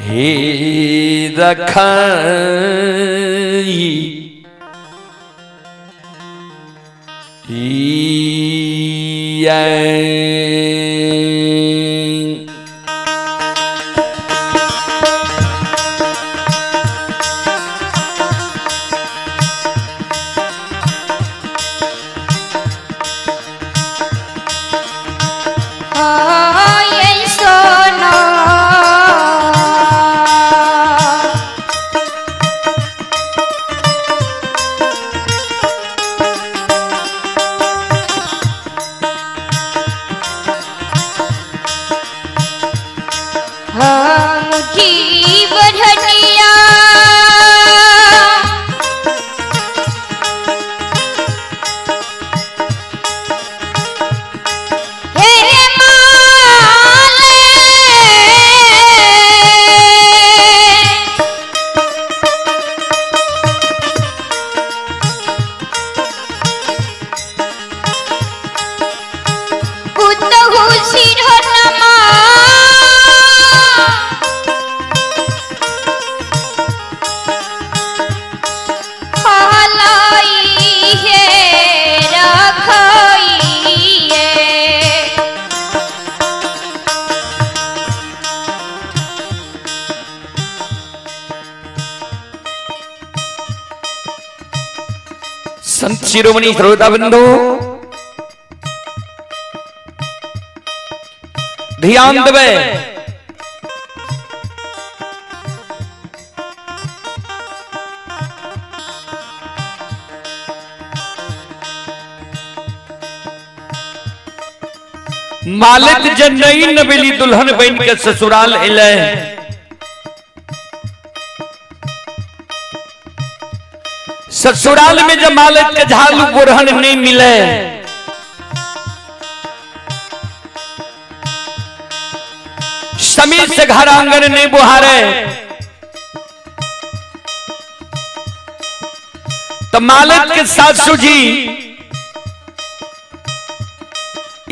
हे रखई सोना। मुठी बढ़निया हे माले, पुतहु सिरहनमा हलाई हे रखइए। संत शिरोमणि श्रोता बंधु, ध्यान देवे। मालिक जे नई नवेली दुल्हन बन के ससुराल एले, ससुराल में जब मालिक के झालू बुरहन नहीं मिले, समीर से घर आंगन नहीं बुहारे, तो मालिक के सासू जी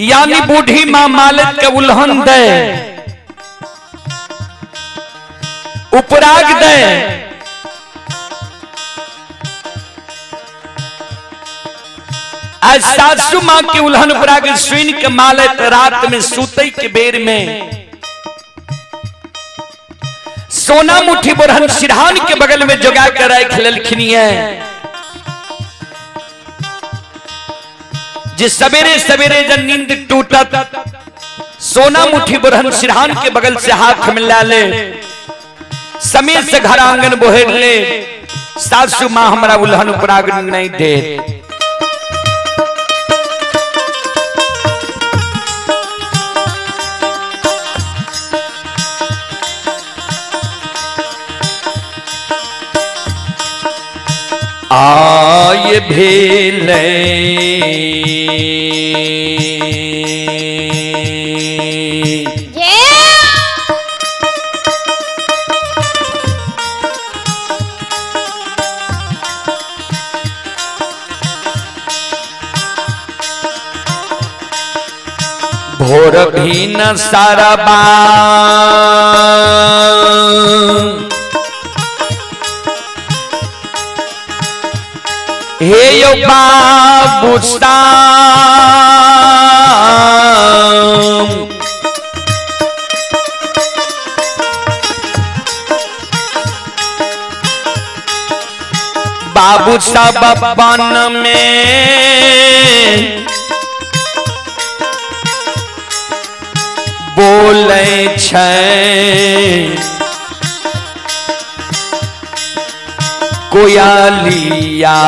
यानी बूढ़ी मां मालिक के उल्हन दे, उपराग दे, आज सासू मां के उल्हन उपराग सुन के मालिक रात में सूते के बेर में सोना मुट्ठी बुरहन सिरहान के बगल में जोगा कर रख लेलखिन है, जे सवेरे सवेरे जब नींद टूटत सोना मुट्ठी बुरहन सिरहान के बगल से हाथ मिला ले, समय से घर आंगन बोहेर ले, सासू मां हमरा उल्हन उपराग नहीं दे। आय भेले जे भोर भी न सरबा हे यो बाबू साम, बाबू सब बन में बोले छै कोयलिया।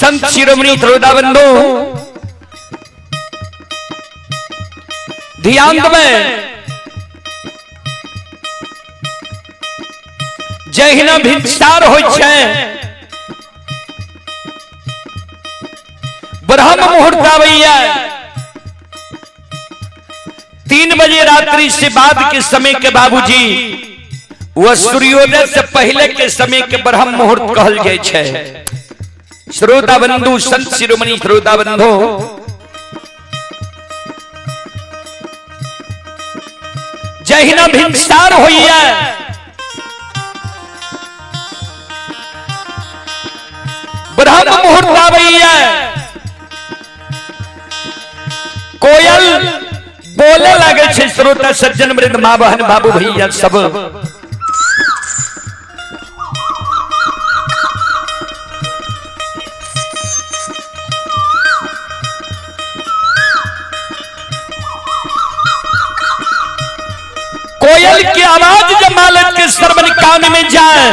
संत शिरोमणि श्रोता बंधु ध्यान देबै, जहिना भिनसार होइ छै, ब्रह्म मुहूर्त आबैया 3 बजे रात्रि से बाद के समय के बाबूजी, वह सूर्योदय से पहले के समय के ब्रह्म मुहूर्त कहल जाय छै। श्रोता बंधु, संत शिरोमणि श्रोता बंधु, जहिना भिनसार होइया ब्रह्म मुहूर्त आबैया, कोयल बोले लागे छै। श्रोता सज्जन वृंद, माँ बहन बाबू भैया सब, कोयल की आवाज जब मालिक के श्रवण कान में जाए,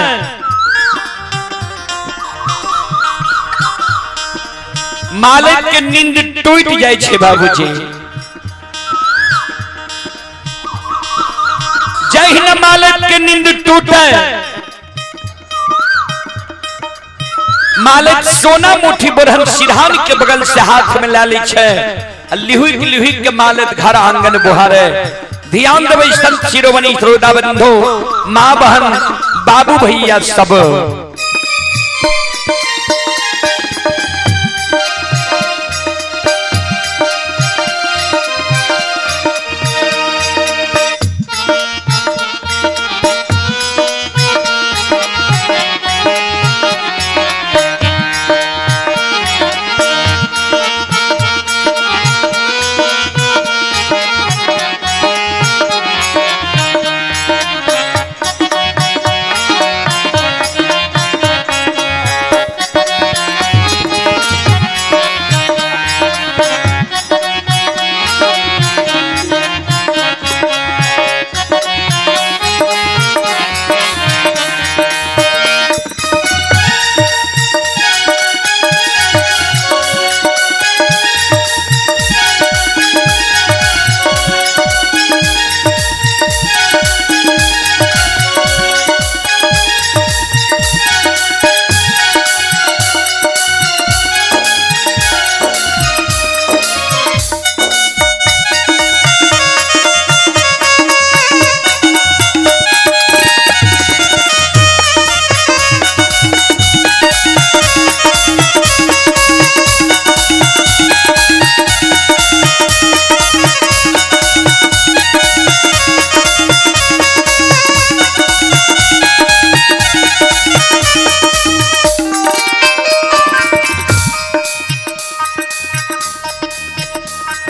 मालिक के नींद टूट जाए छे बाबूजी। जहिना मालिक के नींद टूटे, मालिक सोना मुट्ठी बरहन सिरहान के बगल से हाथ में ला ली छे, लिहुक लिहुक के मालिक घर आंगन बुहारे। ध्यान देबै संत शिरोमणि श्रोता बंधु, माँ बहन बाबू भैया सब।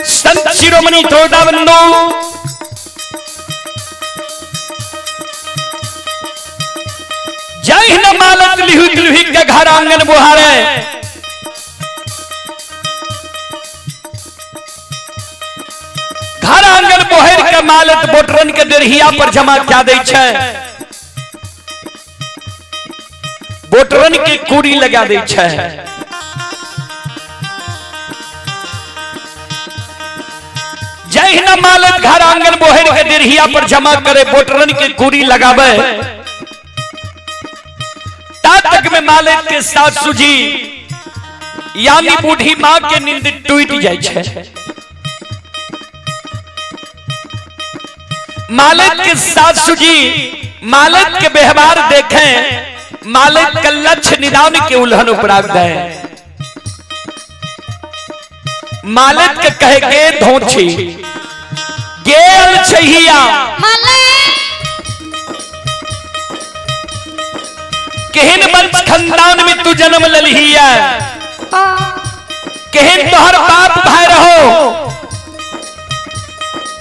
संत शिरोमणि श्रोता बंधु, जय हिंद। मालक लिहुक लिहुक के घर आंगन बुहारे, घर आंगन बोहर के मालक बोटरन के डेरहिया पर जमा क्या दै छै, बोटरन के कूड़ी लगा दै छै। जहिना मालक घर आंगन बोहर के डेरहिया पर जमा करे, बोटरन के कूड़ी लगावे, ता तक में मालिक के सासू जी यानी बूढ़ी मां के नींद टूट जाय छै। मालिक के सासू जी मालिक के व्यवहार देखें, मालिक का लक्ष्य निदान के उल्हन उपराग दे। मालिक के कहे गे धोछी गेल छहिया, केहन वंश खानदान में तू जन्म ललहिया, केहन तोहर बाप भाई रहो,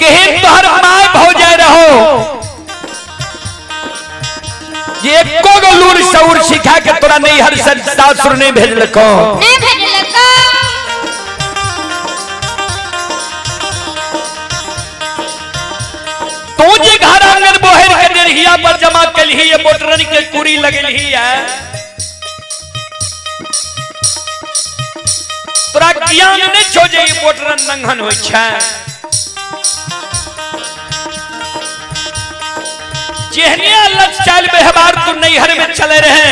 केहन तोहर माय भौजाई रहो, ये एको गो लूर सौर सिखा के तोरा नैहर से सासुर नहीं भेजलको। नहीं भेजलको। तू जे घर आंगन बोहर के डेरहिया पर जमा कलही, ये मोटरन के कुरी लगलही है, ज्ञान नहि छौ जे ई मोटरन नंघन होइ छै। जेहने अलग चाल व्यवहार तू नैहर में चले रहे,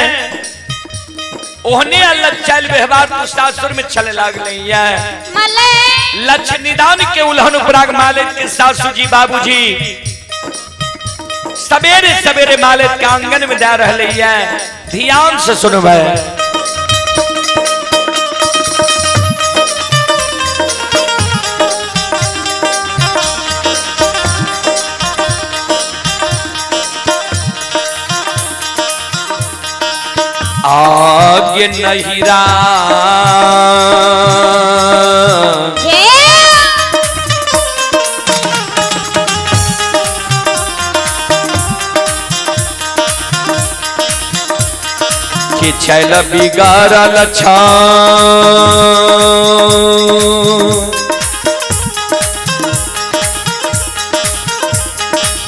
ओहने अलग चाल व्यवहार तू सासुर में चले लागले। मले लक्ष्य निदान के उल्हन उपराग मालिक के सासू जी बाबूजी सवेरे सवेरे मालिक के आंगन में जा रहे है। ध्यान से सुनबे। आगे नहिरा जे के छैल बिगाड़ल छा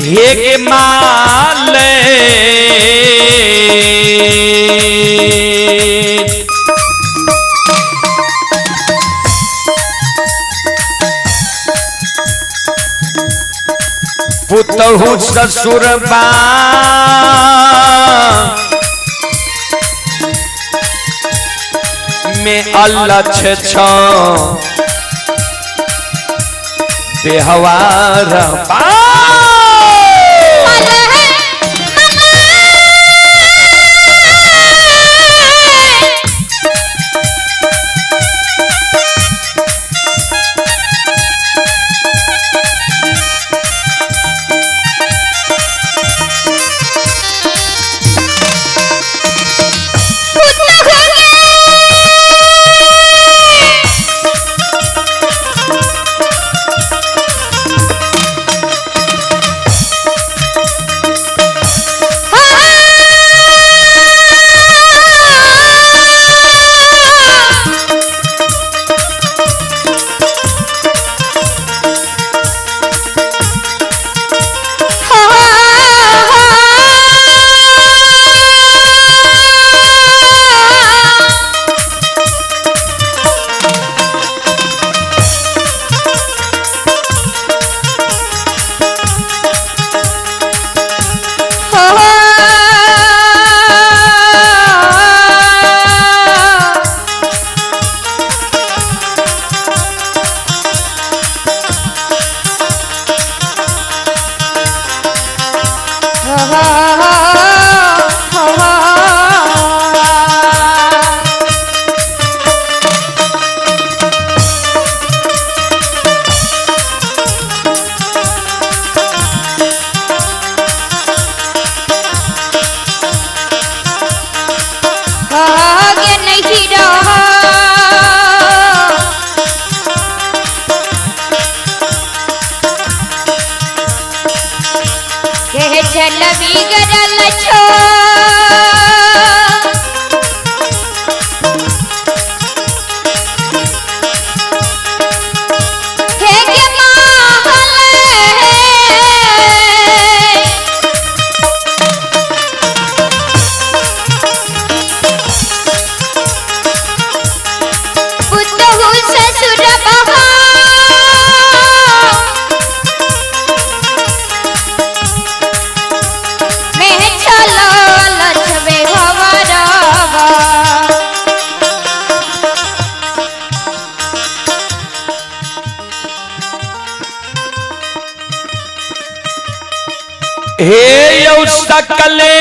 हे गे माल पुतहु ससुर बा में अल्लाह छ बेहवार बा। मले मले आगे नहीं रहा के चल बिगड़ल छो हे गे माहल। पुतहु ससुर बहा मैं चलो लछवे हवरवा। हे यौ सकले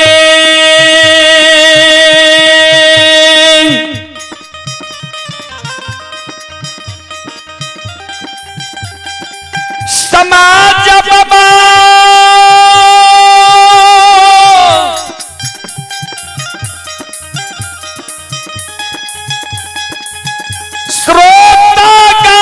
समाज बाबा श्रोतागण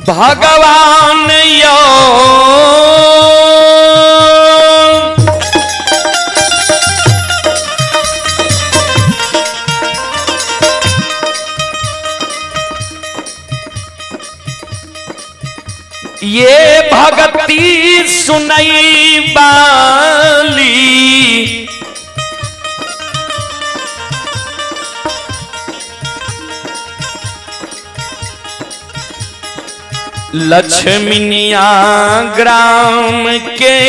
भगवान यो ये भगती सुनई बाली, लक्ष्मीनिया ग्राम के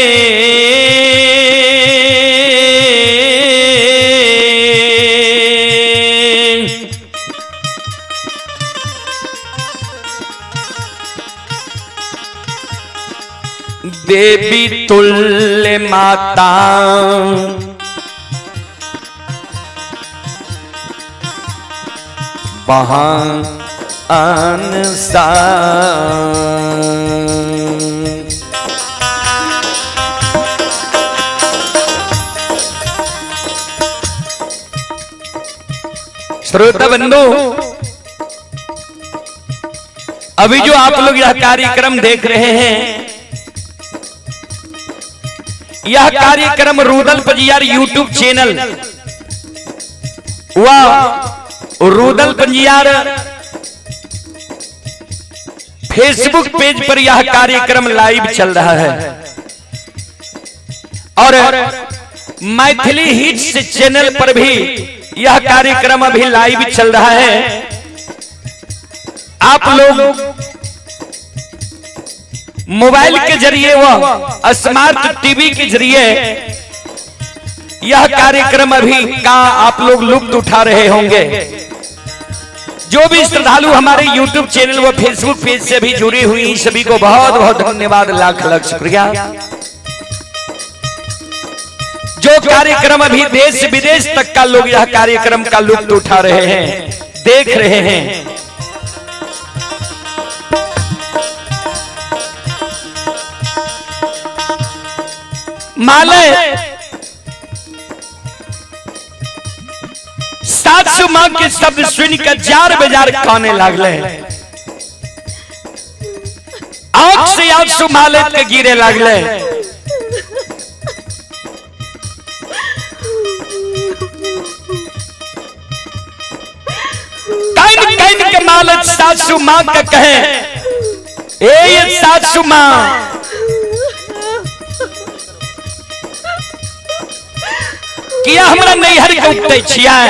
देवी तुल्य माता, वहां अनसा। श्रोता बंधु, अभी जो आप लोग यह कार्यक्रम देख रहे हैं, यह कार्यक्रम रूदल पंजियार यूट्यूब चैनल व रूदल पंजियार फेसबुक पेज पर यह कार्यक्रम लाइव चल रहा है और मैथिली हिट्स चैनल पर भी यह कार्यक्रम अभी लाइव चल रहा है। आप लोग मोबाइल के जरिए व स्मार्ट टीवी के जरिए यह कार्यक्रम अभी का आप लोग लुत्फ उठा रहे होंगे। जो भी श्रद्धालु हमारे YouTube channel व फेसबुक पेज से भी जुड़ी हुई, सभी को बहुत बहुत धन्यवाद, लाख लाख शुक्रिया। जो कार्यक्रम अभी देश विदेश तक का लोग यह कार्यक्रम का लुत्फ उठा रहे हैं, देख रहे हैं। माले सासु मां के शब्द सुनकर जार बाजार खाने लागले, आंख से आंसू माले के गिरे लागले। काइन काइन के मालक सासु मां के कहे, ए ये सासु मां, किया हमरा नैहर के उपटै छियै,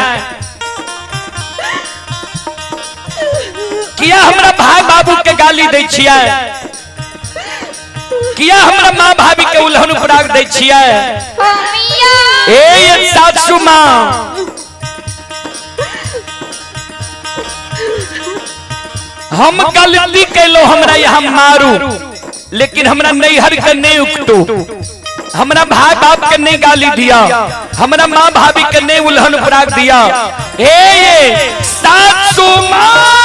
किया हमरा भाई बाबू के गाली दै छियै, किया हमरा माँ भाभी के उल्हन उपराग दै छियै। ए ये सासु माँ, हम गलती कैलो, हमरा यहाँ मारू, लेकिन हमरा नैहर के नहीं उकटू, हमरा भाई बाप के नहीं गाली दिया, हमरा माँ भाभी के नहीं उल्हन उपराग दिया। हे ये सासु माँ,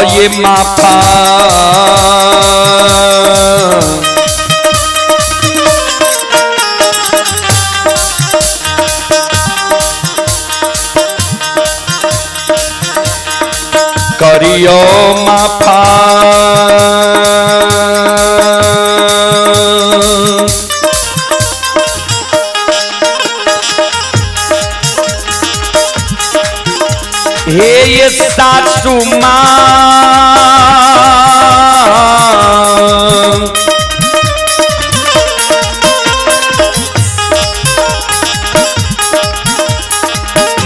ये माफा करियो माफा, सासू माँ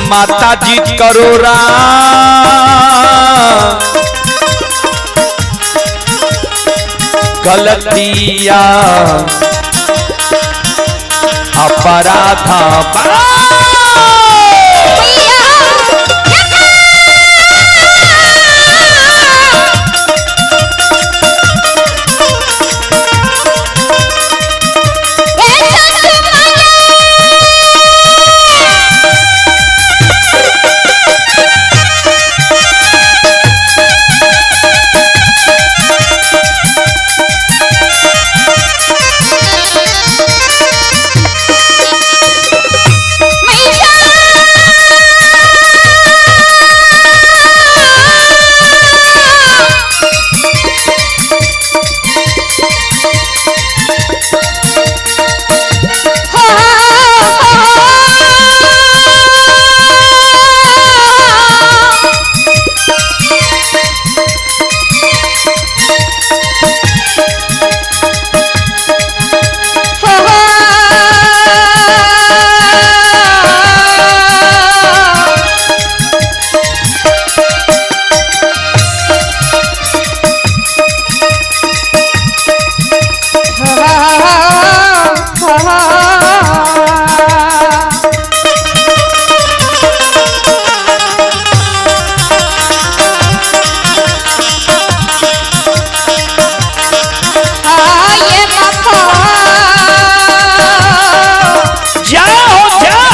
माता जी करो गलतिया अपराधा जाओ जाओ।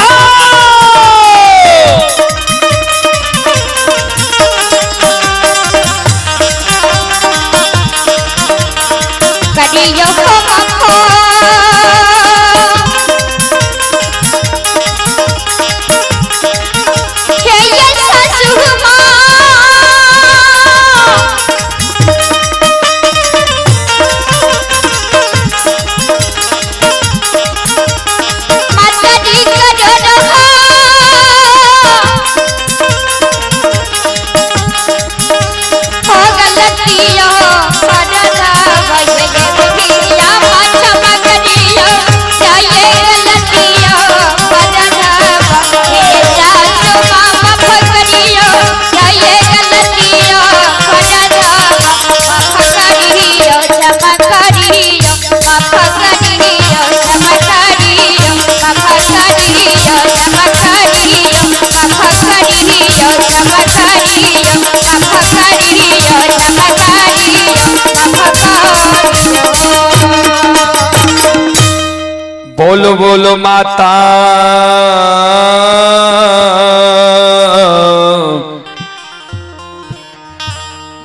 बोलो बोलो माता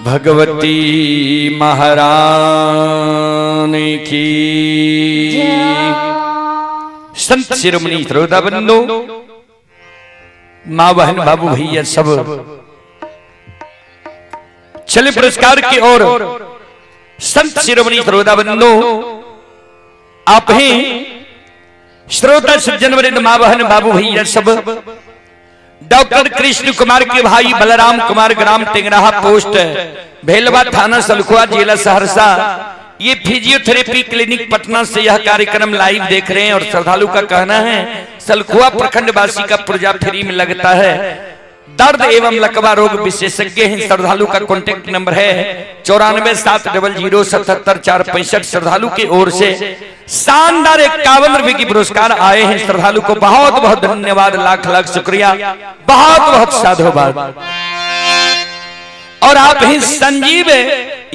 भगवती महारानी की। संत शिरोमणि श्रोता बंधु, माँ बहन बाबू भैया सब चले पुरस्कार की ओर। संत शिरोमणि श्रोता बंधु, आप ही श्रोता सज्जन वृंद माँ बहन बाबू भैया सब डॉक्टर कृष्ण कुमार के भाई बलराम कुमार, ग्राम टेंगराहा, पोस्ट भेलवा, थाना सलखुआ, जिला सहरसा, ये फिजियोथेरेपी क्लिनिक पटना से यह कार्यक्रम लाइव देख रहे हैं। और श्रद्धालु का कहना है सलखुआ प्रखंड वासी का पुर्जा फ्री में लगता है। दर्द एवं लकवा रोग विशेषज्ञ हैं। श्रद्धालु का कॉन्टेक्ट नंबर है 9470 77465। श्रद्धालु की ओर से शानदार 51 रुपए की पुरस्कार आए हैं। श्रद्धालु को बहुत बहुत धन्यवाद, लाख लाख शुक्रिया, बहुत बहुत साधुवाद। और आप ही संजीव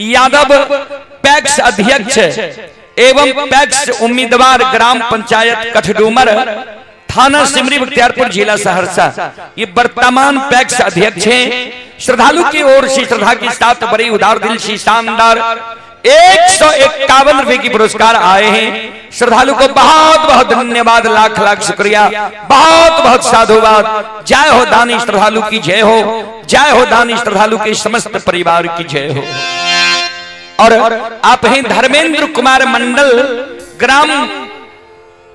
यादव, पैक्स अध्यक्ष एवं पैक्स उम्मीदवार, ग्राम पंचायत कठडूमर, थाना सिमरी बख्तियारपुर, जिला सहरसा, ये वर्तमान पैक्स अध्यक्ष हैं। श्रद्धालु की ओर से श्रद्धा के साथ बड़ी उदार दिल से शानदार 151 रुपए की पुरस्कार आए हैं। श्रद्धालु को बहुत बहुत धन्यवाद, लाख लाख शुक्रिया, बहुत बहुत साधुवाद। जय हो दानी श्रद्धालु की जय हो, जय हो दानी श्रद्धालु के समस्त परिवार की जय हो। और आप हैं धर्मेंद्र कुमार मंडल, ग्राम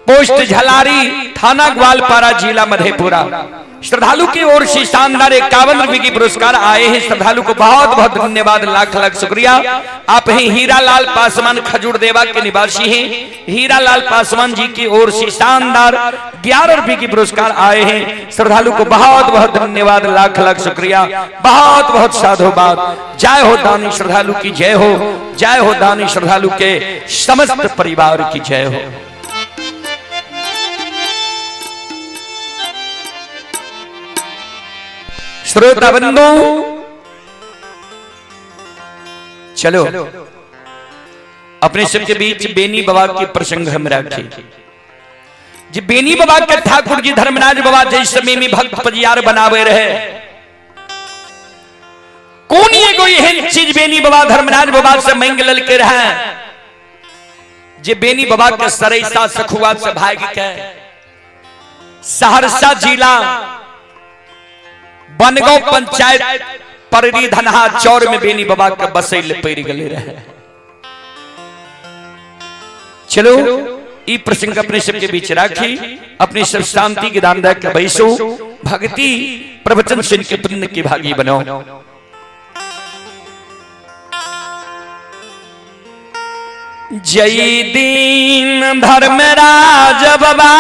पोस्ट झलारी, थाना ग्वालपारा, जिला मधेपुरा। श्रद्धालु की ओर से शानदार 51 रुपए की पुरस्कार आए हैं। श्रद्धालु को बहुत बहुत धन्यवाद, लाख लाख शुक्रिया। आप हैं हीरालाल पासवान खजूरदेवा के निवासी हैं। हीरालाल पासवान जी की ओर से शानदार 11 रुपए की पुरस्कार आए हैं। श्रद्धालु को बहुत बहुत धन्यवाद, लाख लाख शुक्रिया, बहुत बहुत साधुवाद। जय हो दानी श्रद्धालु की जय हो, जय हो दानी श्रद्धालु के समस्त परिवार की जय हो। श्रोता बंधु चलो अपने सबके बीच बेनी बाबा के प्रसंग हम रखे। जी बेनी बाबा के ठाकुर जी धर्मराज बाबा जैसे समय में भक्त पजियार बनावे रहे, कौन एगो एहन चीज बेनी बाबा धर्मराज बाबा से मांग ललके रहे जे बेनी बाबा के सरैसा सखुआ से भाग के सहरसा जिला बनगांव पंचायत पररी धनहा चौर में बेनी बाबा के बसै ले पड़ गए रहे। चलो ई प्रसंग अपने सबके बीच राखी, अपने सब शांति के दान के बैसो, भक्ति प्रवचन सुन के पुण्य के भागी बनो। जय दीन धर्मराज बाबा,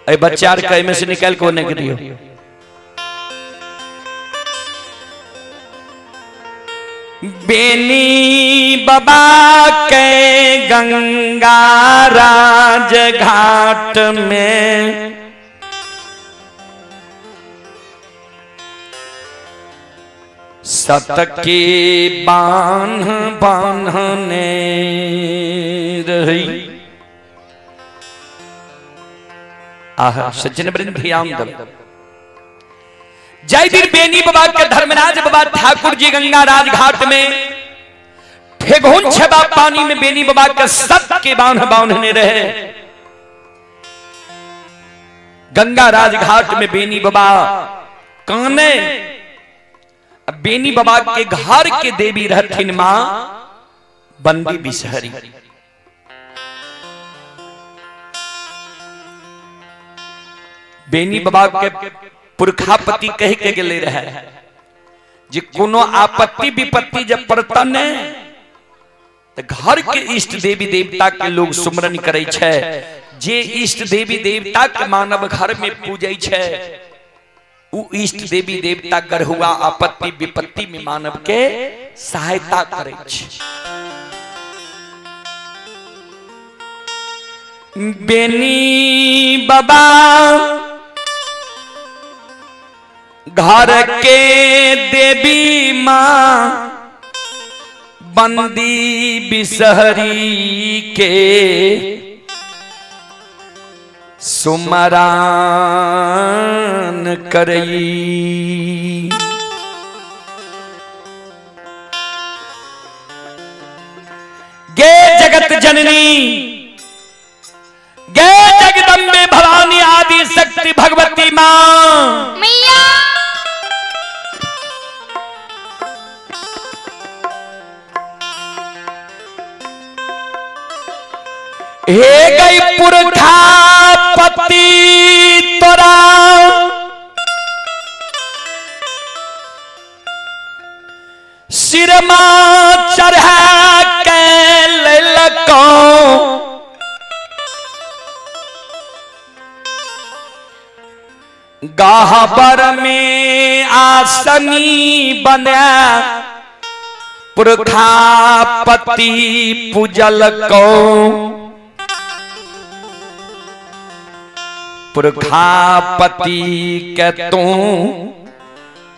ए बच्चा आर के में से निकाल को ने के दियो। बेनी बाबा के गंगा राज घाट में सत के बांध बांधने रही। आह सज्जन वृंद ध्यान दो। जय दिन बेनी बाबा के धर्मराज बाबा ठाकुर जी गंगा राजघाट में ठेघुन छबा पानी में बेनी बाबा के सत के बांध बांधने रहे। गंगा राजघाट में बेनी बाबा काने, अब बेनी बाबा के घर के देवी रहथिन मां बंदी बिसहरी। बेनी बाबा के पुरखापति कह के गेले रहे जे कोनो आपत्ति विपत्ति जब पड़ता ने तो घर के इष्ट देवी देवता के लोग सुमरन करे छै। जे इष्ट देवी देवता के मानव घर में पूजै छै उ इष्ट देवी देवता गढ़ुआ आपत्ति विपत्ति में मानव के सहायता करे छै। बेनी बाबा घर के देवी मां बंदी बिसहरी के सुमरान करई। गे जगत जननी, गे जगदम्बे भवानी आदि शक्ति भगवती मां मैया। हे गई पुरखा पति तोरा सिरमा चढ़ा के ललको, गहबर में आसनी बना पुरखापति पूजल को, पुरखापति के तू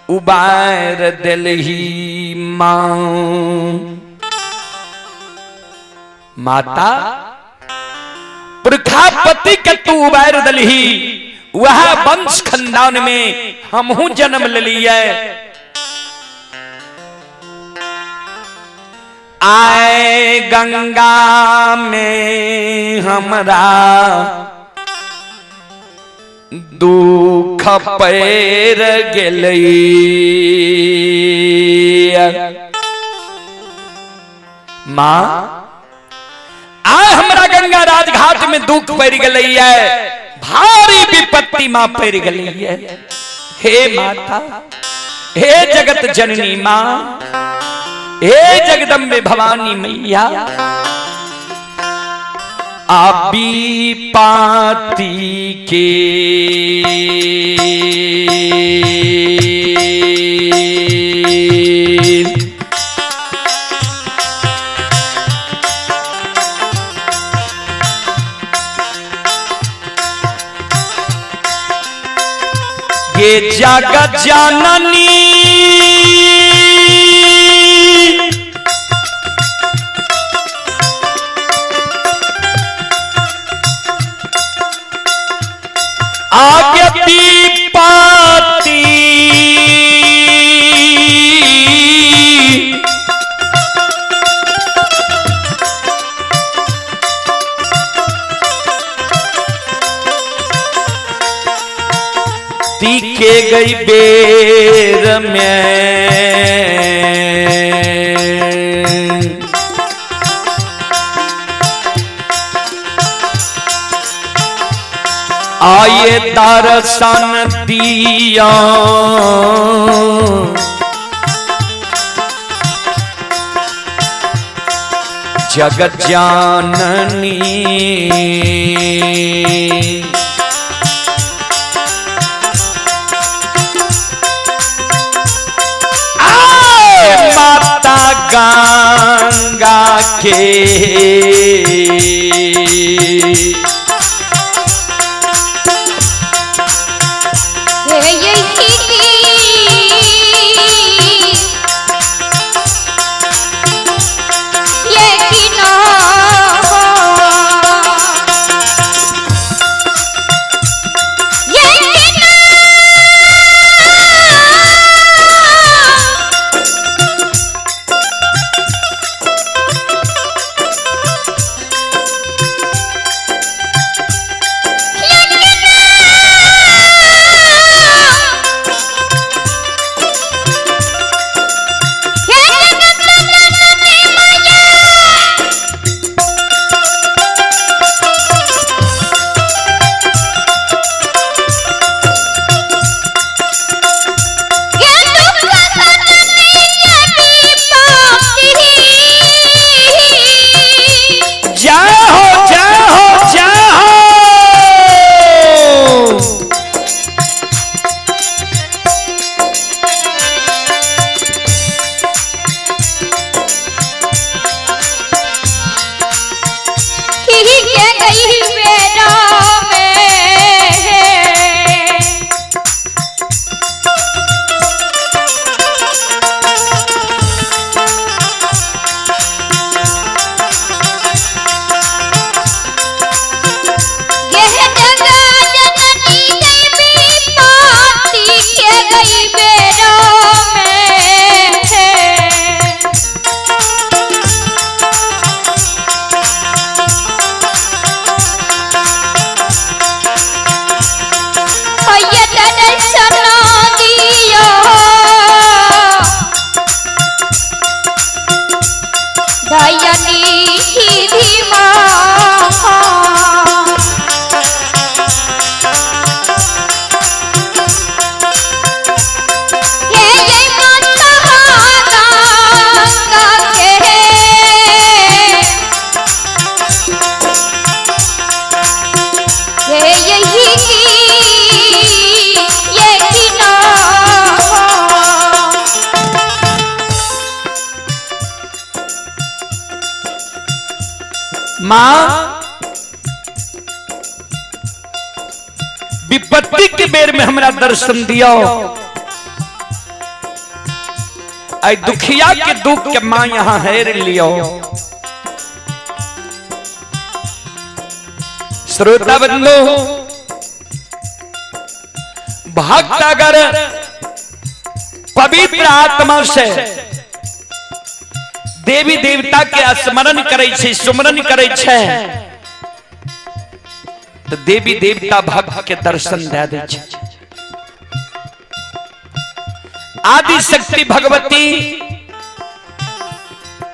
उबार दिलही मां। माता पुरखापति के तू उबार दिलही, वह वंश खानदान में हमहू जन्म लिये। आए गंगा में हमरा दुख पैर गेलई। मां आए हमरा गंगा राजघाट में दुख पड़ गई है। भारी विपत्ति मां पड़ गई है। हे माता, हे जगत जननी मां, हे जगदम्बे भवानी मैया, आबी पाती के ये जगत जननी आज्ञा पाती तीखे गई बेर में आए दर्शन दिया, जगत जाननी। आए माता गंगा के जय हो, जय हो, जय हो। माँ विपत्ति के बेर में हमरा दर्शन दियो, आई दुखिया के दुख के माँ यहाँ हेर लियो। श्रोता बंधु, भक्त अगर पवित्र आत्मा से देवी देवता के स्मरण करे छै, सुमरन करे छै, तो देवी देवता भक्त के दर्शन दे दै छै। आदि शक्ति भगवती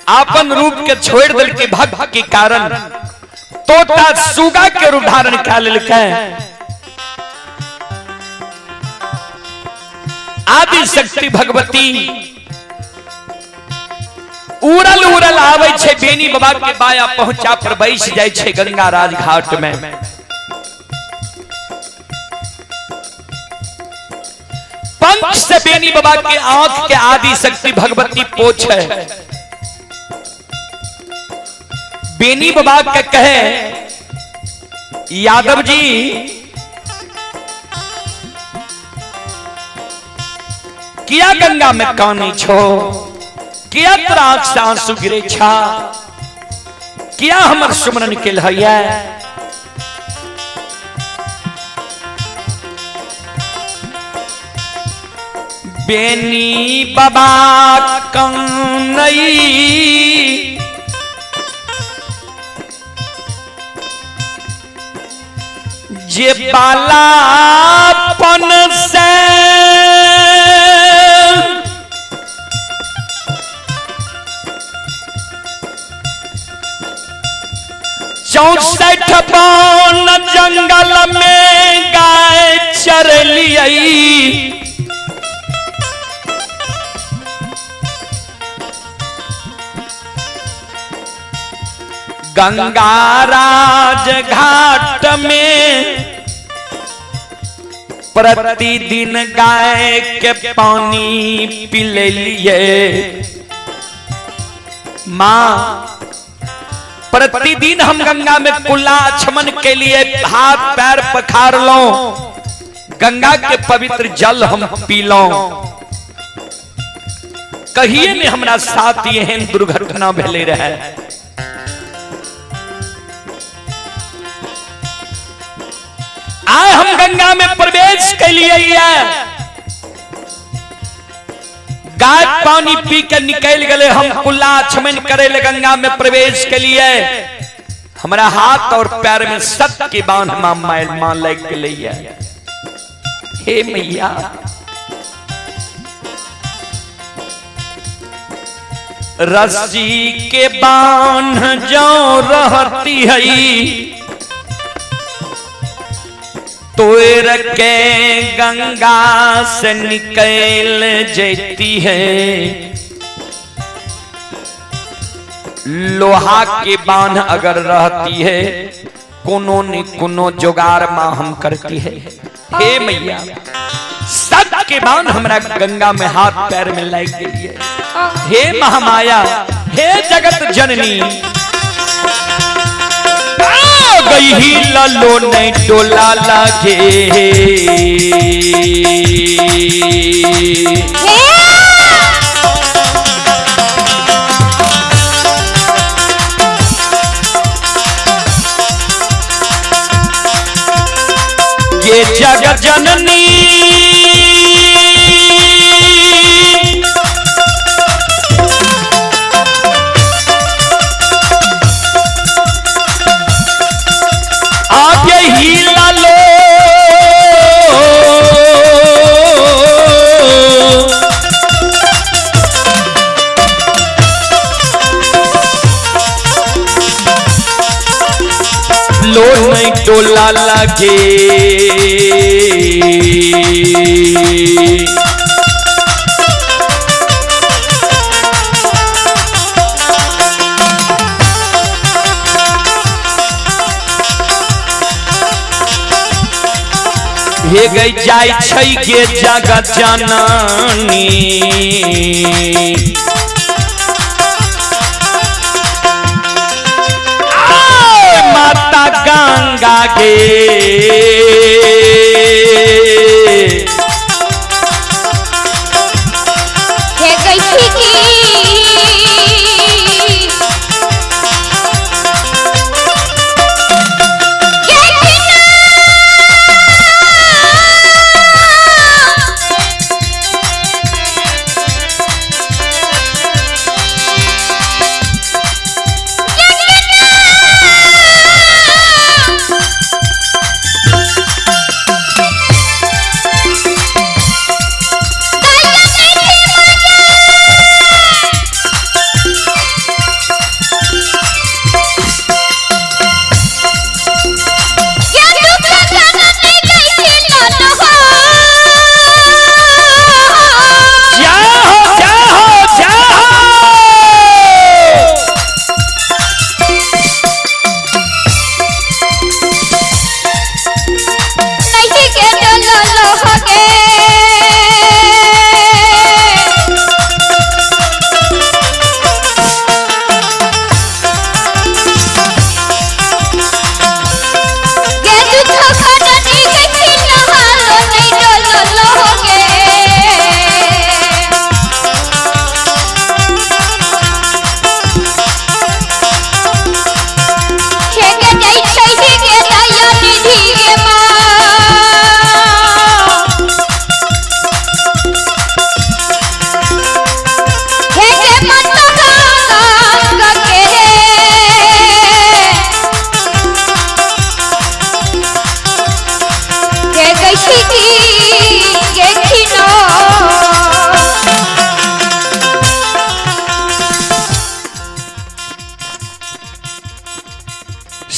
आपन रूप के छोड़ दिल के भक्त के कारण तोता सुगा के रूप धारण कर लेलकै। आदि शक्ति भगवती उड़ल उड़ल आबै छै, बेनी बाबा के बाया पहुंचा पर बैस जाइ छै गंगा राजघाट में। पंख से बेनी बाबा के आंख के आदि शक्ति भगवती पोछे। बेनी बाबा के कहे, यादव जी किया गंगा में कानी छो, किया तोरा आंख से आंसू गिरे छा, किया हमर सुमरन के लहैया। बेनी बाबा कनई जे बालापन से 64 बन जंगल में गाय चरलियई, गंगा राज घाट में प्रतिदिन गाय के पानी पिले लिए। माँ प्रतिदिन हम गंगा में कुल्ला आचमन के लिए हाथ पैर पखार लो, गंगा के पवित्र जल हम पी लो, कहिए ने हमरा साथ एहन दुर्घटना भेले रहे। आए हम गंगा में प्रवेश के लिए, गाय पानी पी के निकल गए, हम कुल्ला आचमन करे ले गंगा में प्रवेश के लिए, हमारा हाथ और पैर में सत के बांध मां मां लग गई। हे मैया रस्सी के बांध जो रहती है तोर के गंगा से निकल जाती है, लोहा के बांध अगर रहती है कोनो ने कोनो जुगाड़ मां हम करती है। हे मैया सत के बांध हमरा गंगा में हाथ पैर में लग गई है। हे महामाया, हे जगत जननी, गई ही ललो नहीं डोला लागे। ये जगत जननी लो नहीं डोला लगे। हे गई जाय छै गे जगत जननी, माता गंगा गे। हे गई की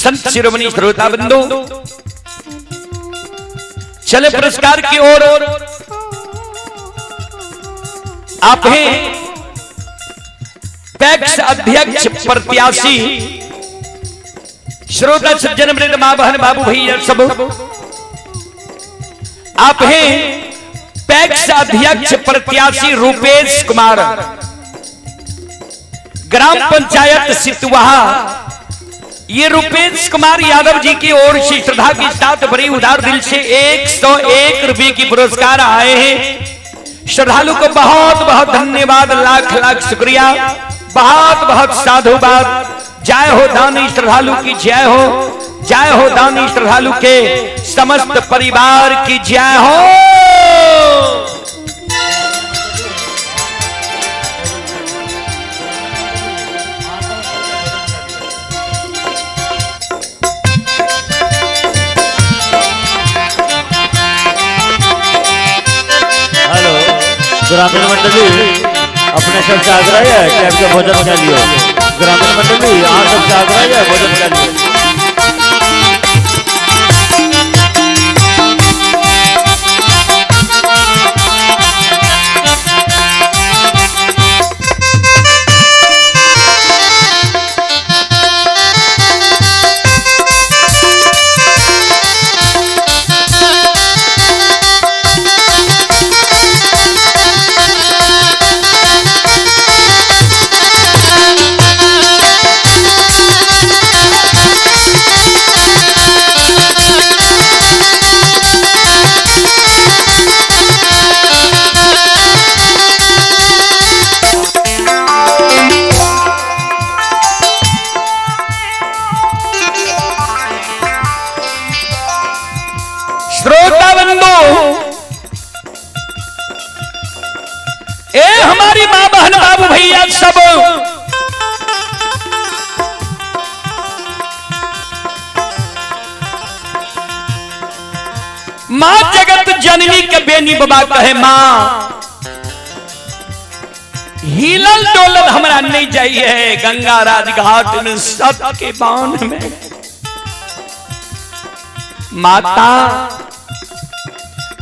संत शिरोमणि श्रोता बंधु, चले पुरस्कार की ओर। आप हैं पैक्स अध्यक्ष प्रत्याशी श्रोता सज्जन वृंद, मां बहन बाबू भैया सब, आप हैं पैक्स अध्यक्ष प्रत्याशी रूपेश कुमार, ग्राम पंचायत सितुआहा। ये रूपेश कुमार यादव जी की ओर से श्रद्धा के साथ बड़ी उदार दिल से 101 रुपए की पुरस्कार आए हैं। श्रद्धालु को बहुत बहुत धन्यवाद, लाख लाख शुक्रिया, बहुत बहुत साधुवाद। जय हो दानी श्रद्धालु की जय हो, जय हो दानी श्रद्धालु के समस्त परिवार की जय हो। हेलो ग्रामीण मंडली, अपने सबसे आग्रह है कि आपके भोजन खा लियो। ग्रामीण मंडली, आप सबसे आग्रह है भोजन खा लियो। श्रोता बंधु, ए हमारी मां बहन बाबू भैया सब, मां जगत जननी के बेनी बाबा कहे, मां हिलल डोलल हमरा नहीं जाइए गंगा राजघाट में सत के बांध में। माता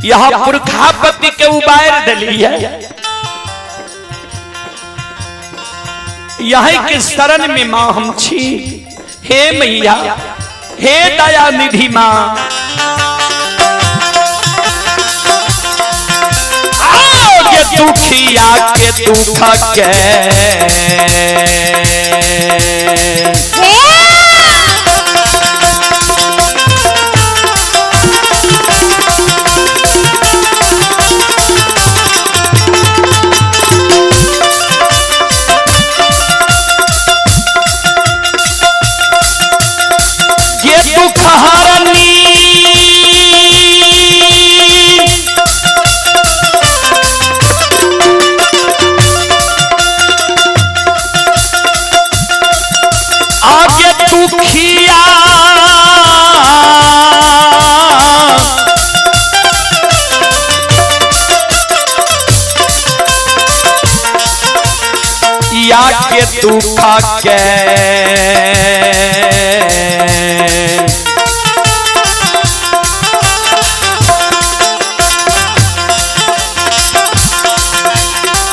यह पुरखापति के उबार दिली है, यही के शरण में मां हम छी। हे मैया, हे दया निधि मां, आओ के दुखिया के दुख के ये दुख हरनी आगे दुखिया या के दुख के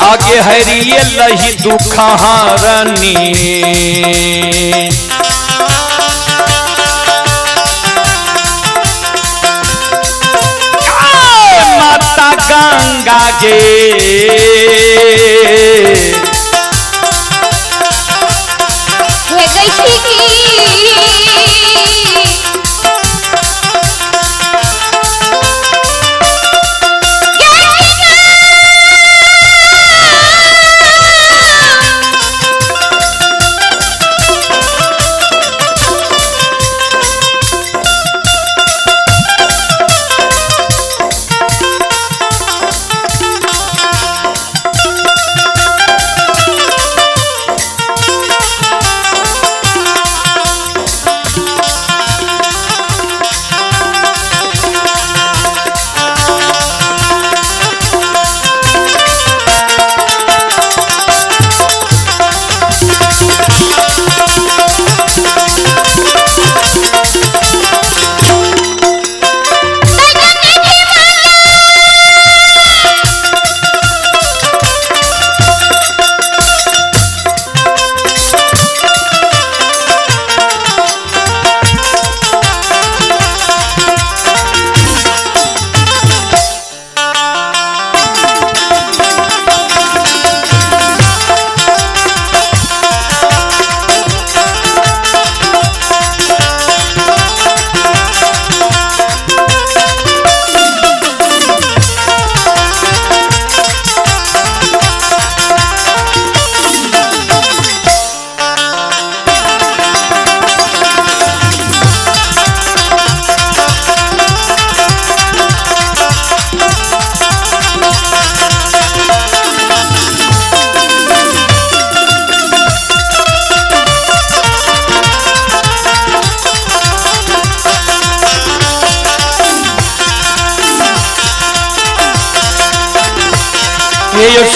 आगे हरिये लही दुख हारनी। माता गंगा गे हे गई की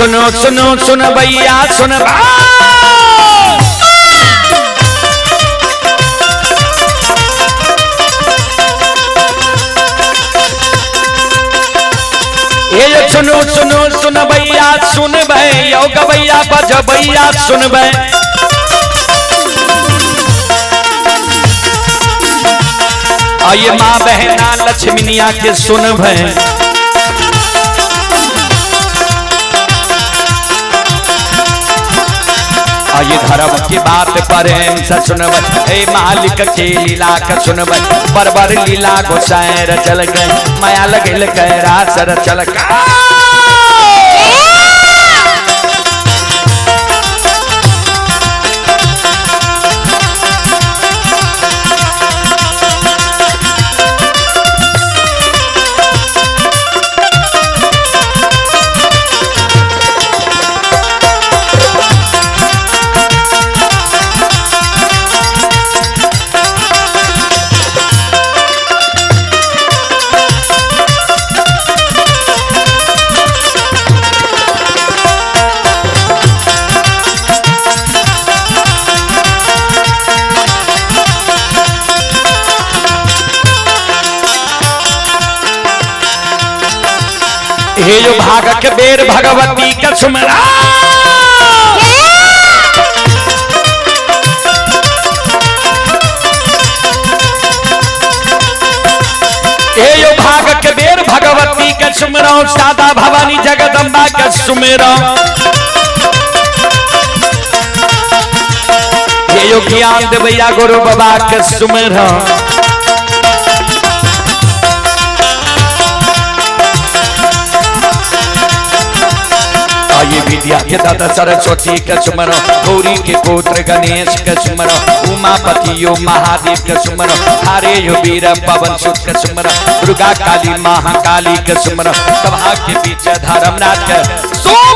सुनो सुनो सुन भैया सुन। ये सुनो सुनो सुन भैया सुन भै, यो गवैया बज भैया सुन भै। आइए माँ बहना लक्ष्मीनिया के सुन भै। आइए धर्म की बात प्रेम से सुनबै, हे मालिक के लीला के सुनबै। बरबर लीला गोसाई रचल गए, माया लगल के रास रचल गए। हे जो भाग के बेर भगवती का सुमरा। हे जो भाग के बेर भगवती का सुमरा, सादा भवानी जगदम्बा का सुमेरा। हे जो ज्ञान देवैया गुरु बाबा के सुमेरा। ये विद्या के दादा सरस्वती के सुमरो, गौरी के पुत्र गणेश के सुमरो, उमापति यो महादेव के सुमरो, हरे यो वीर पवन सुत के सुमरो, दुर्गा काली महाकाली के सुमरो, सभा के बीच धर्मनाथ के सुमरो।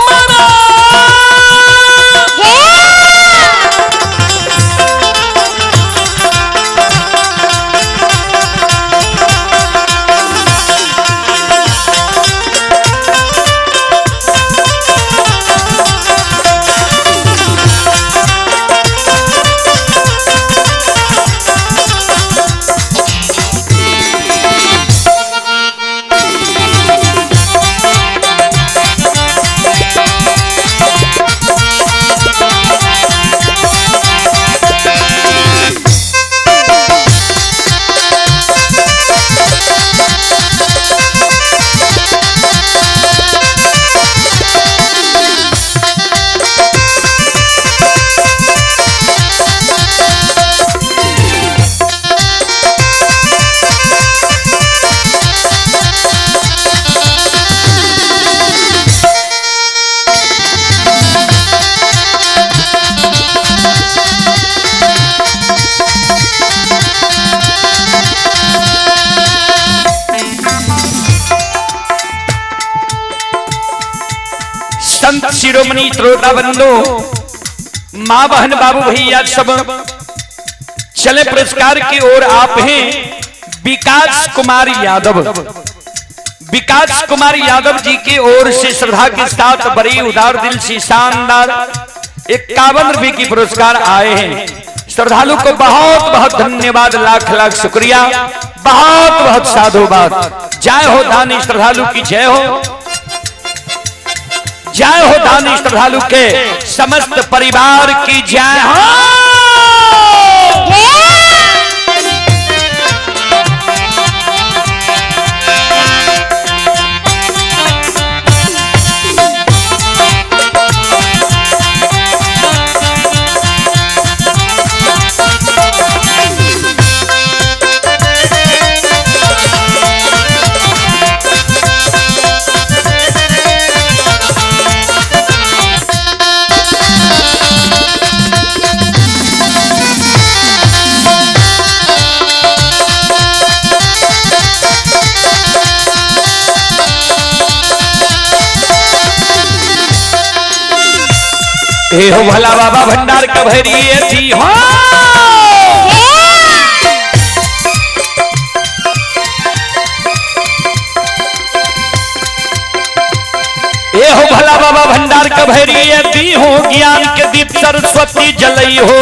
संत शिरोमणि श्रोता बंधु, माँ बहन बाबू भैया सब चले पुरस्कार की ओर आप हैं। विकास कुमार यादव, विकास कुमार यादव जी की ओर से श्रद्धा के साथ बड़ी उदार दिल से शानदार 51 रुपए की पुरस्कार आए हैं। श्रद्धालु को बहुत बहुत धन्यवाद, लाख लाख शुक्रिया, बहुत बहुत साधुवाद। जय हो दानी श्रद्धालु की जय हो, जय हो दानी श्रद्धालु के समस्त परिवार की जय हो। हे हो भला बाबा भंडार कभरिए थी हो। हे हो भला बाबा भंडार सरस्वती जलई हो।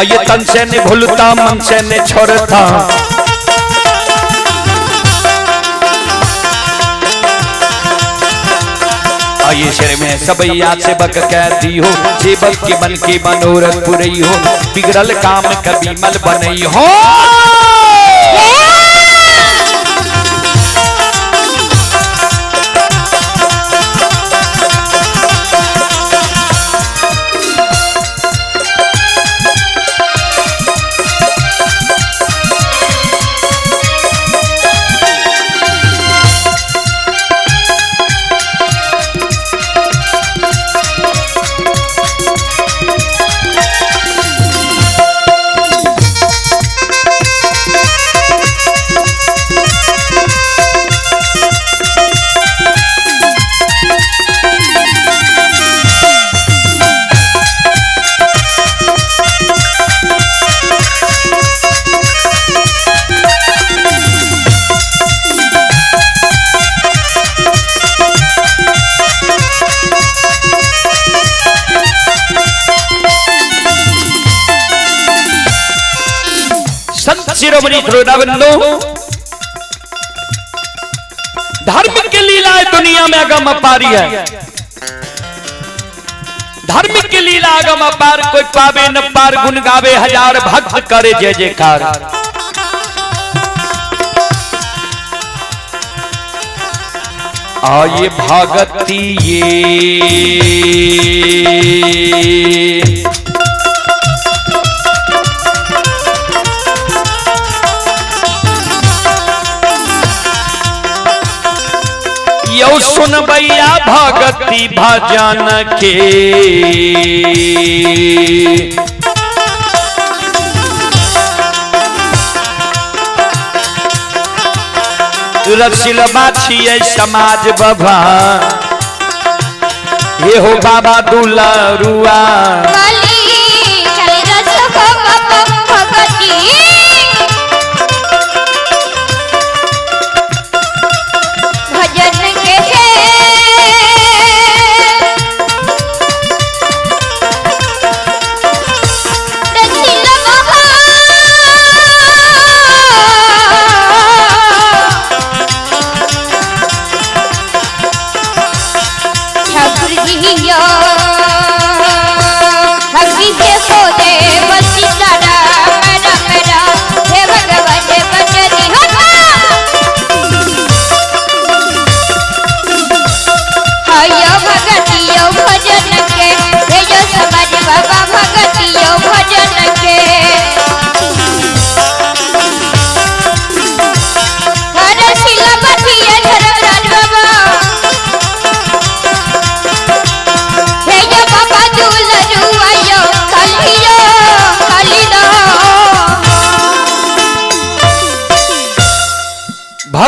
ये तन से ने भूलता मन से ने छोड़ता। ये शेर में सबैया सेवक कहती हो, सेवक के मन के मनोरथ पुरई हो, बिगड़ल काम कभी मल बनई हो। संत शिरोमणि श्रोताबंधु, धर्म की लीला दुनिया में अगम अपारी है। धर्म की लीला अगम अपार, कोई पावे न पार, गुण गावे हजार, भक्त करे जय जयकार। आये भगती ये यो सुन भैया भगती भजन के। रसिलबा छियै समाज बाबा, ये हो बाबा दुलारुआ।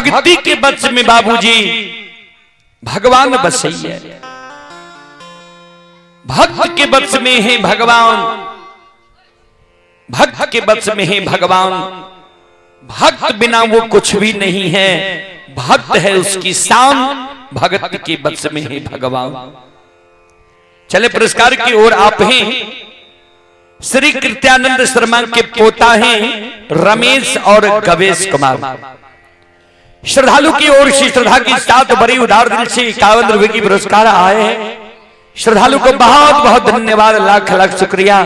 भक्ति के बस में बाबूजी भगवान बसैया, भक्त के बस में है भगवान, भक्त के बस में है भगवान। भक्त बिना वो कुछ भी नहीं है, भक्त है उसकी शान, भगत के बस में है भगवान। चले पुरस्कार की ओर आप हैं। श्री कृत्यानंद शर्मा के पोता हैं रमेश और गवेश कुमार। श्रद्धालु की ओर से श्रद्धा की साथ बड़ी उदार दिल से 51 रुपए की पुरस्कार आए हैं। श्रद्धालु को बहुत बहुत धन्यवाद, लाख लाख शुक्रिया,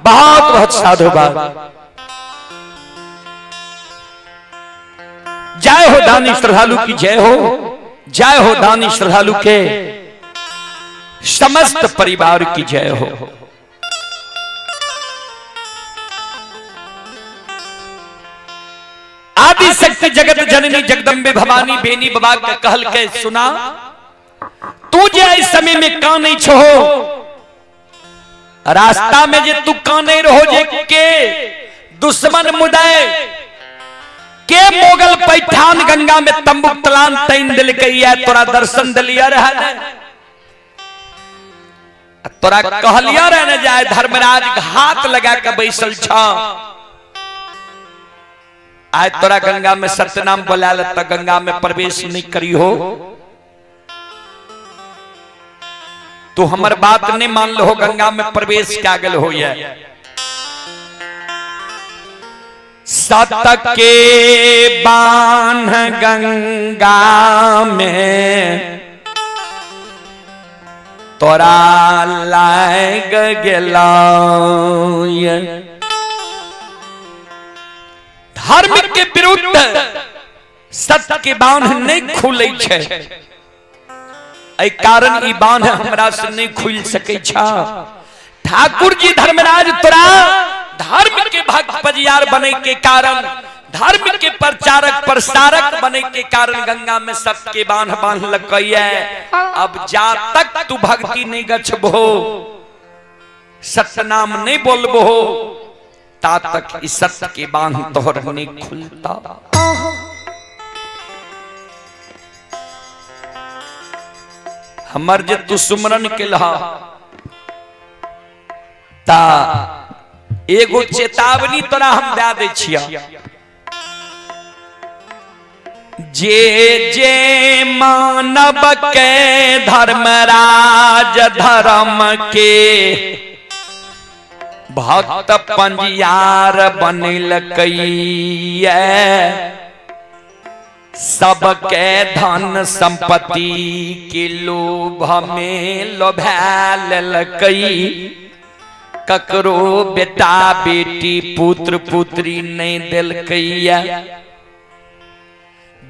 बहुत बहुत साधुवाद। जय हो दानी श्रद्धालु की जय हो, जय हो दानी श्रद्धालु के समस्त परिवार की जय हो। आदि शक्ति जगत जननी जगदम्बे भवानी बेनी बाबा के कहल के सुना, तू जे इस समय में का नहीं छो, रास्ता में जे तू का नहीं रहो, जे के दुश्मन मुदाए के मोगल पैठान गंगा में तंबुक तलान तैन दिल के तोरा दर्शन दिलिया रहा ने, तोरा कहलिया रह न जाए धर्मराज घात लगा के बैसल छ, आज तोरा गंगा में सत्यनाम बोला त गंगा में प्रवेश नहीं करी हो। तू हमर बात नहीं मान लो, गंगा में प्रवेश क्या गल हो। सत के बांध गंगा में तोरा लाग गेला। धर्म के विरुद्ध सत्य के बांध नहीं खुले छै, एहि कारण ई बांध हमरा से नहीं खुल सकै छ। ठाकुर जी धर्मराज तोरा धर्म के भक्त पजियार बने के कारण, धर्म के प्रचारक प्रसारक बने के कारण गंगा में सत्य के बांध बांध लकैया। अब जा तक तू भक्ति नहीं गछबो, सत्यनाम नहीं बोलबो, ता तक इस सत्य के बांध तोहर नहीं खुलता। हमर जे तू सुमरन केलहा ता एगो चेतावनी तोरा हम दे दै छिया, जे जे मानव के धर्मराज धर्म के भक्त पंजियार बनेलकैया, सबके धन संपत्ति के लोभ में लोभा लेलकै, ककरो बेटा बेटी पुत्र पुत्री नहीं देलकैया।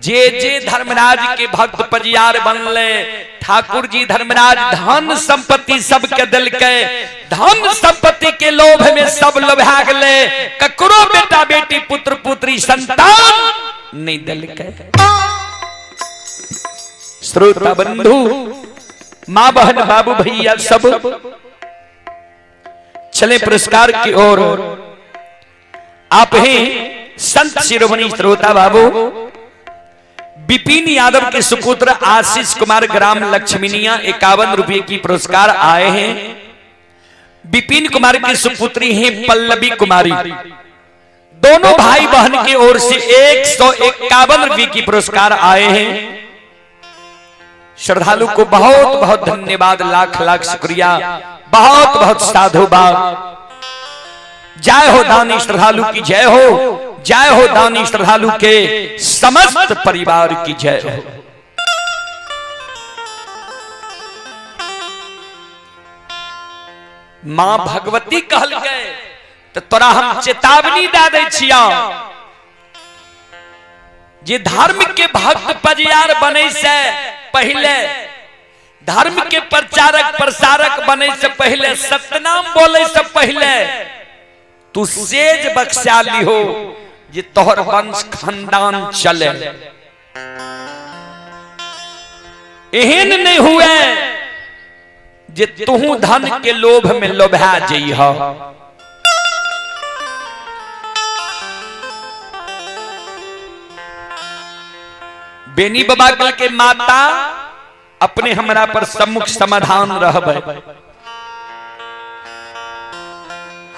जे जे धर्मराज के भक्त पजियार बनले, ठाकुर जी धर्मराज धन संपत्ति सबके देलकै, धन संपत्ति के लोभ में सब लोभा गेलै, ककरो बेटा बेटी पुत्र पुत्री संतान नहीं देलकै। श्रोता बंधु, माँ बहन बाबू भैया सब चले पुरस्कार की ओर। आप ही संत शिरोमणि श्रोता बाबू विपिन यादव के सुपुत्र आशीष कुमार ग्राम लक्ष्मीनिया 51 रुपए की पुरस्कार आए हैं। विपिन कुमार की सुपुत्री हैं पल्लवी कुमारी, दोनों भाई बहन की ओर से 151 रुपए की पुरस्कार आए हैं। श्रद्धालु को बहुत बहुत धन्यवाद, लाख लाख शुक्रिया, बहुत बहुत साधुवाद। जय हो दानी श्रद्धालु की जय हो, जय हो दानी श्रद्धालु के समस्त परिवार की जय हो। मां भगवती कहल गए तो तोरा हम चेतावनी दे दै छिया, जे धर्म के भक्त पजियार बने से पहले, धर्म के प्रचारक प्रसारक बने से पहले, सत्यनाम बोले से पहले तू सेज बख्शा लिहो जे तोहर वंश खानदान चले। एहन नहीं हुए जे तू धन के लोभ में लोभा जइह। बेनी बाबा के माता अपने हमरा पर सम्मुख समाधान रहबै,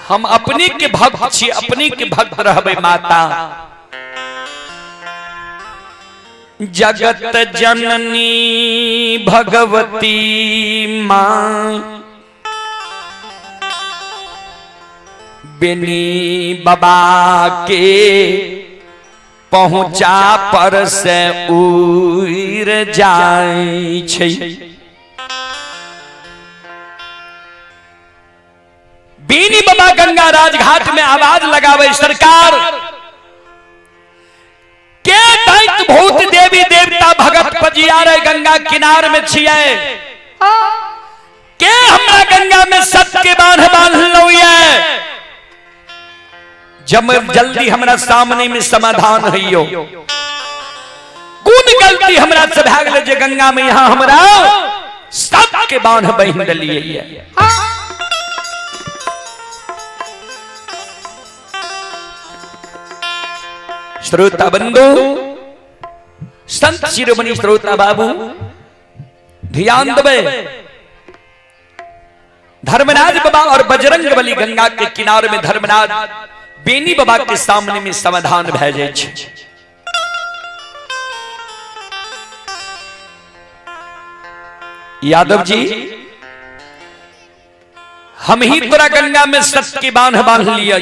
हम अपने के भक्त छी, अपने के भक्त रहबै माता। जगत जननी भगवती मां बेनी बाबा के पहुंचा पर से उड़ जाय छै। बीनी बाबा गंगा राजघाट में आवाज लगावे, सरकार के दैत भूत देवी देवता भगत पजियारे गंगा किनार में छिए, के हमरा गंगा में सत के बांध बांध लो। जब जल्दी हमरा सामने में समाधान हइयो, कोन गलती हमरा से भए गेलै जे गंगा में यहाँ हमरा सब के बांध बहिन देलिए। श्रोता बंधु, संत शिरोमणि श्रोता बाबू ध्यान देबै, धर्मराज बाबा और बजरंग बली गंगा के किनारे में धर्मराज बेनी बाबा के सामने में समाधान भए जाइ छै। यादव जी हम ही तोरा गंगा में सत्य के बांध बांध लिया।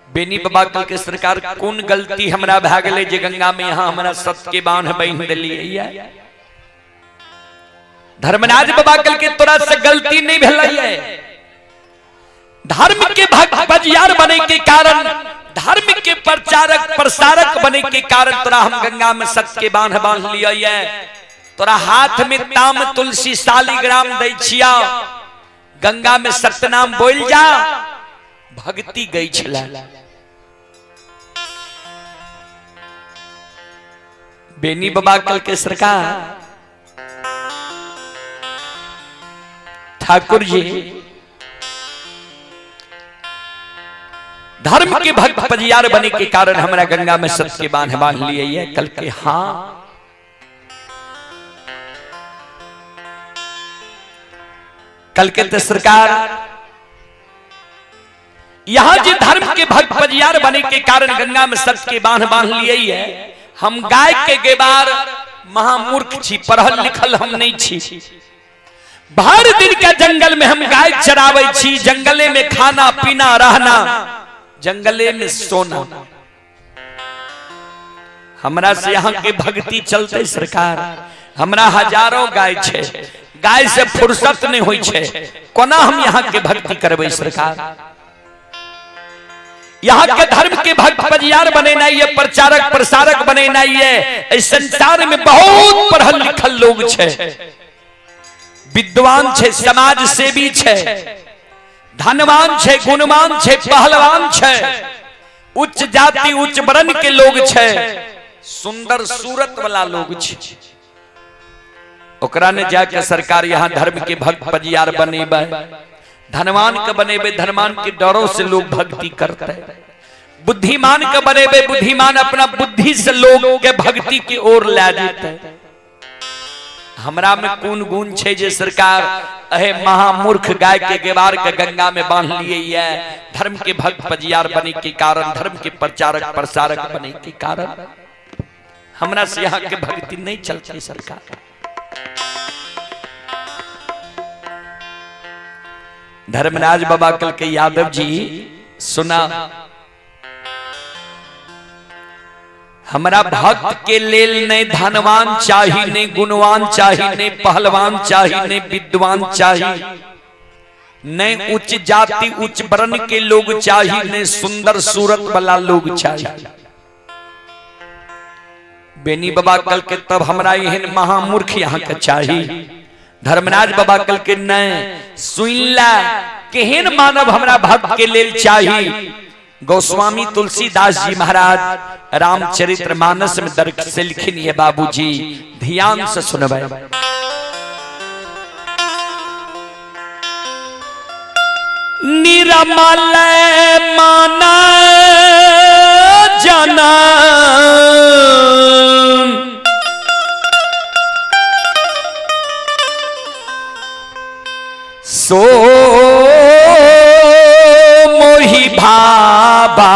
बेनी बाबा कल के सरकार कोन गलती हमरा भए गेलै जे गंगा में यहाँ हमरा सत्य के बांध बांध दिलियै। धर्मराज बाबा कल के तोरा से गलती नहीं भेलै, धर्म के भक्त बजियार बने के कारण, धर्म के प्रचारक प्रसारक बने के कारण तोरा हम गंगा में सत्य के बांध बांध लिया। तोरा हाथ में ताम तुलसी शालिग्राम दै छिया, गंगा में सत्यनाम बोल जा, भक्ति गई छला। बेनी बाबा कल के सरकार ठाकुर जी धर्म के भक्त पजियार बने के कारण हमरा गंगा में सत्य के बांध बांध लिए है। कल के हाँ कल के तो सरकार यहां जे धर्म के भक्त पजियार बने के कारण गंगा में सत्य के बांध बांध लिए है। हम गाय के गेबार महामूर्ख छी, पढ़ल लिखल हम नहीं छी। भर दिन के जंगल में हम गाय चरावे छी, जंगले में खाना पीना रहना, जंगले में सोना। हमरा से यहाँ के भक्ति चलते सरकार, हमरा हजारों गाय छे, गाय से फुर्सत नहीं होई छे, कोना हम यहाँ के भक्ति करबै सरकार। यहाँ के धर्म के भक्त पजियार बनेना है, प्रचारक प्रसारक बनेना है। इस संसार में बहुत पढ़ल लिखल लोग छे, विद्वान छे, समाज सेवी छे, धनवान छे, गुणवान छे, पहलवान छे, उच्च जाति उच्च वर्ण के लोग छे, सुंदर सूरत वाला लोग छे। ओकरा ने जाके सरकार यहाँ धर्म के भक्त पजियार बनेबै, धनवान के बनेबै, धनवान के डरों से लोग भक्ति करते, बुद्धिमान के बनेबै, बुद्धिमान अपना बुद्धि से लोग के भक्ति की ओर ला जेते। हमरा में कोन गुण छे जे सरकार अहे महामूर्ख गाय के गेवार के गंगा में बांध लिए है। धर्म के भक्त पजियार बने के कारण, धर्म के प्रचारक प्रसारक बने के कारण हमरा से यहाँ के भक्ति नहीं चलती सरकार। धर्मराज बाबा कल के यादव जी सुना, हमरा भक्त के लेल नहीं धनवान चाही, नहीं गुणवान चाही, नहीं पहलवान चाही, नहीं विद्वान चाही, नहीं उच्च जाति उच्च वर्ण के लोग चाही, नहीं सुंदर सूरत वाला लोग चाही। बेनी बाबा कल के तब हमरा एहन महामूर्ख यहाँ के चाही। धर्मराज बाबा कल के नहीं सुनला केहन मानव हमरा भक्त के लेल चाही। गोस्वामी तुलसीदास जी महाराज रामचरित्र मानस में दर्ज से लिखिन ये बाबूजी, ध्यान से सुनबे। निरमल माना जना सो मोहि भाबा,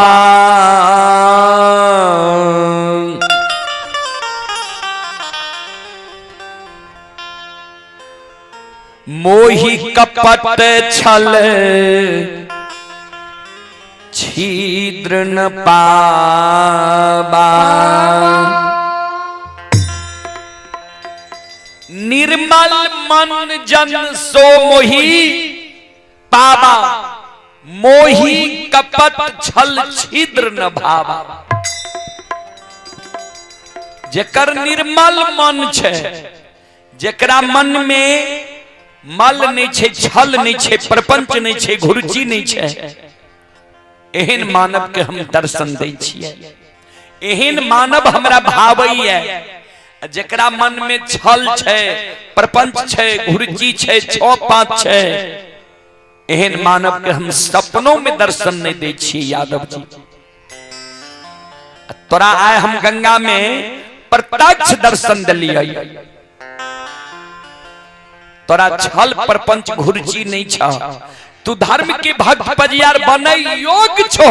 मोहि कपट छल छिद्र न पाबा। निर्मल मन जन सो मोहि पाबा, मोहि कपट छल छिद्र न भाबा। जेकर निर्मल मन छे, जेकरा मन में मल नहीं छे, छल नहीं छे, प्रपंच नहीं छे, घुरुचि नहीं छे, एहन मानव के हम दर्शन दै छियै, एहन मानव हमरा भावैया। जेकरा मन में छल छे, प्रपंच छे, घुरुचि छे, छो पांच छे, एहन मानव के हम सपनों में दर्शन नहीं दै छियै। यादव जी तोरा आए हम गंगा में प्रत्यक्ष दर्शन दिलियै, तोरा छल प्रपंच घुरुचि नहीं छ, तू धर्म के भक्त पजियार बनै योग्य छो।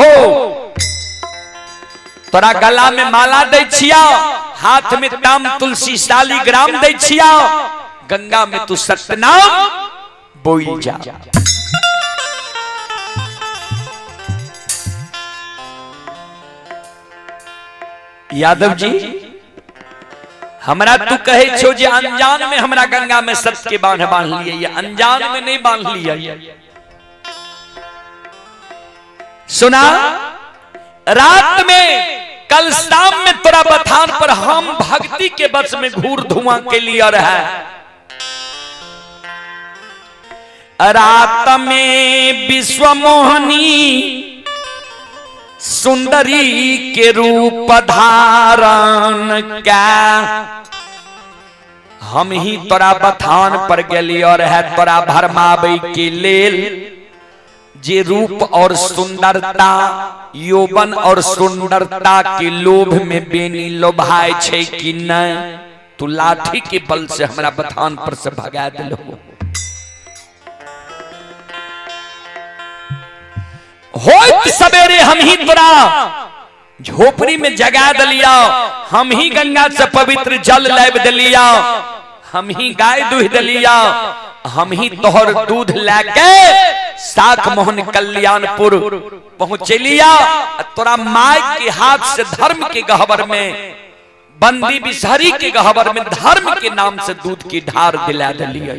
तोरा गला में माला दै छिया, हाथ में ताम तुलसी शालिग्राम दै छिया, गंगा में तू सत्यनाम बोल जा। यादव जी हमरा तू कहे छो जे अनजान में हमरा गंगा में सत्य के बांध बांध लिए, ये अनजान में नहीं बांध लिए। सुना, रात में कल शाम में तोरा बथान पर हम भक्ति के बस में घूर धुआं के लिए रहा। रात में विश्व मोहनी सुंदरी के रूप धारण का हम ही तोरा बथान पर गेली और है तोरा भरमाबै के लेल। जे रूप और सुंदरता, यौवन और सुंदरता के लोभ में बेनी लोभाय छे कि नहीं, तू लाठी के बल से हमरा बथान पर से भगा दिलो। होत सवेरे हम ही तोरा झोपड़ी में जगा दिलिया, हम ही गंगा से पवित्र जल लाब दिलिया, हम ही गाय दूह दिलिया, हम ही तोहर दूध लाके साख मोहन कल्याणपुर पहुंचलिया। तोरा माय के हाथ से धर्म के गहबर में, बंदी बिसहरी के गहबर में धर्म के नाम से दूध की ढार दिला दिलिया।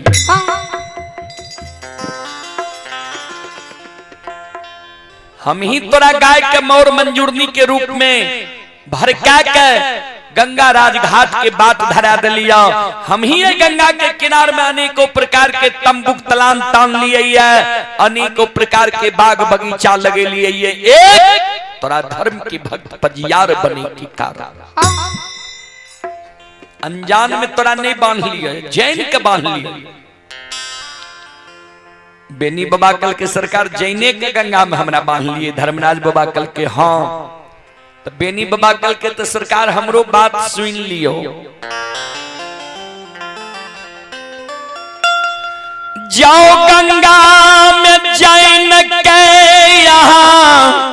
हम ही तोरा गाय के मोर मंजूरनी के रूप में भड़का के गंगा राजघाट के बात धरा दिलिया। हम ही गंगा के किनार में अनेकों प्रकार के तंबुक तलान तान लिए है, अनेकों प्रकार के बाग बगीचा लगे लिए। एक तोरा धर्म के भक्त पजियार बने की कारण अनजान में तोरा नहीं बांध लिए, जैन के बांध लिए। बेनी बाबा कल के सरकार जैने के गंगा में हमरा बांध लिए, धर्मराज बाबा कल के हाँ। तो बेनी बाबा कल के तो सरकार हमरो बात सुन लियो। जाओ गंगा में जैन के यहाँ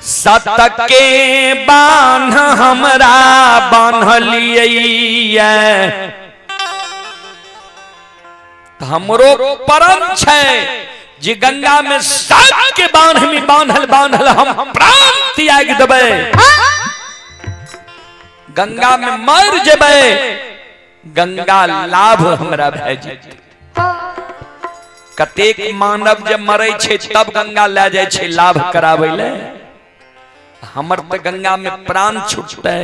सत के बांध हमरा बांध लिए। हमरो परम छे जे गंगा में सत के बांध में बांधल बांधल हम प्राण त्याग देबै, गंगा में मर जेबै, गंगा लाभ हमरा भए जेतै। कतेक मानव जब मरै छे तब गंगा लए जाइ छे लाभ कराबै ले। हमर त गंगा में प्राण छूटतै,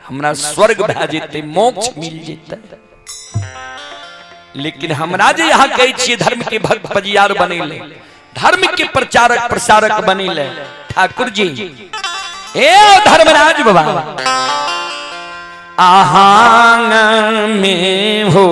हमरा स्वर्ग भए जेतै, मोक्ष मिल जेतै। लेकिन हमरा जे यहाँ कहै छियै धर्म के भक्त पजियार बनेले, धर्म के प्रचारक प्रसारक बनेले, ठाकुर जी हे धर्मराज बाबा आहांग में हो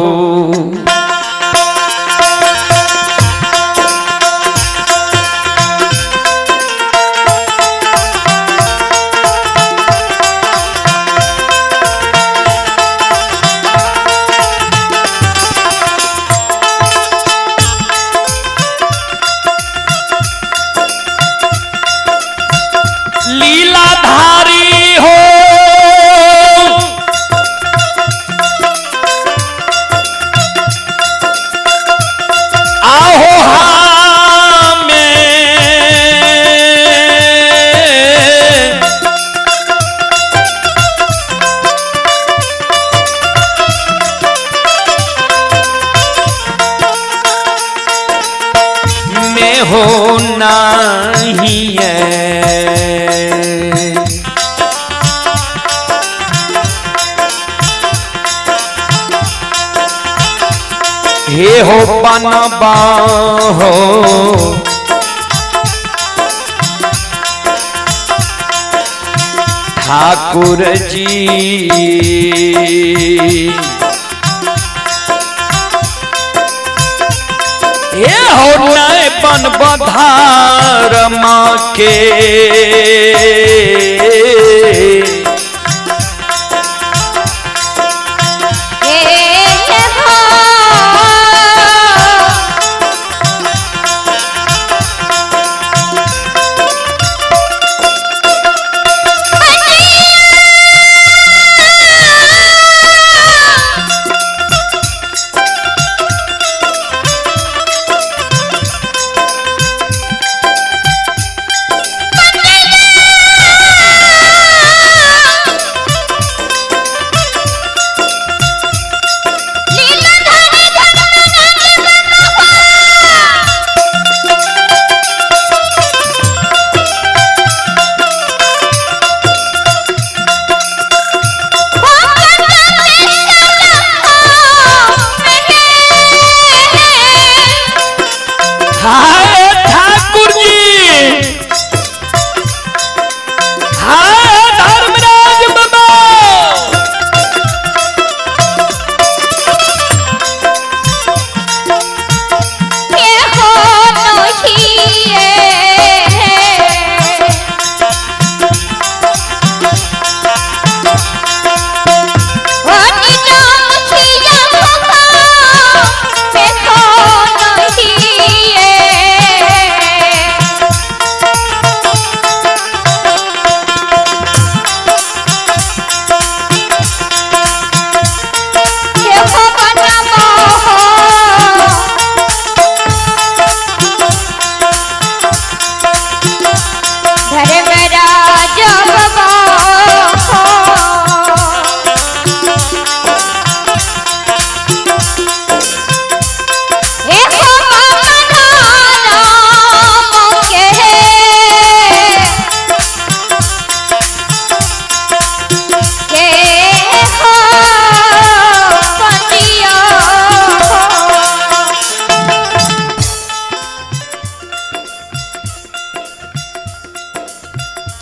लीलाधारी हो आहो हमें में हो नहीं है। हे हो बनबा हो ठाकुर जी हे हो नए बन बधार माँ के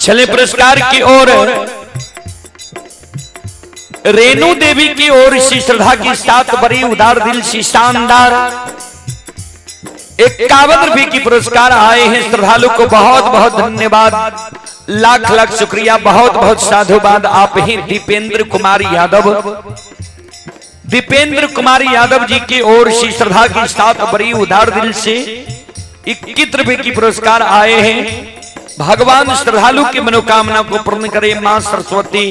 चले पुरस्कार की ओर। रेणु देवी की ओर से श्रद्धा की साथ बड़ी उदार दिल से शानदार 51 रुपए की पुरस्कार आए हैं। श्रद्धालु को बहुत बहुत धन्यवाद, लाख लाख शुक्रिया, बहुत बहुत साधुवाद। आप ही दीपेंद्र कुमार यादव, दीपेंद्र कुमार यादव जी की ओर से श्रद्धा के साथ बड़ी उदार दिल से 21 रुपए की पुरस्कार आए हैं। भगवान श्रद्धालु की मनोकामना को पूर्ण करे। मां सरस्वती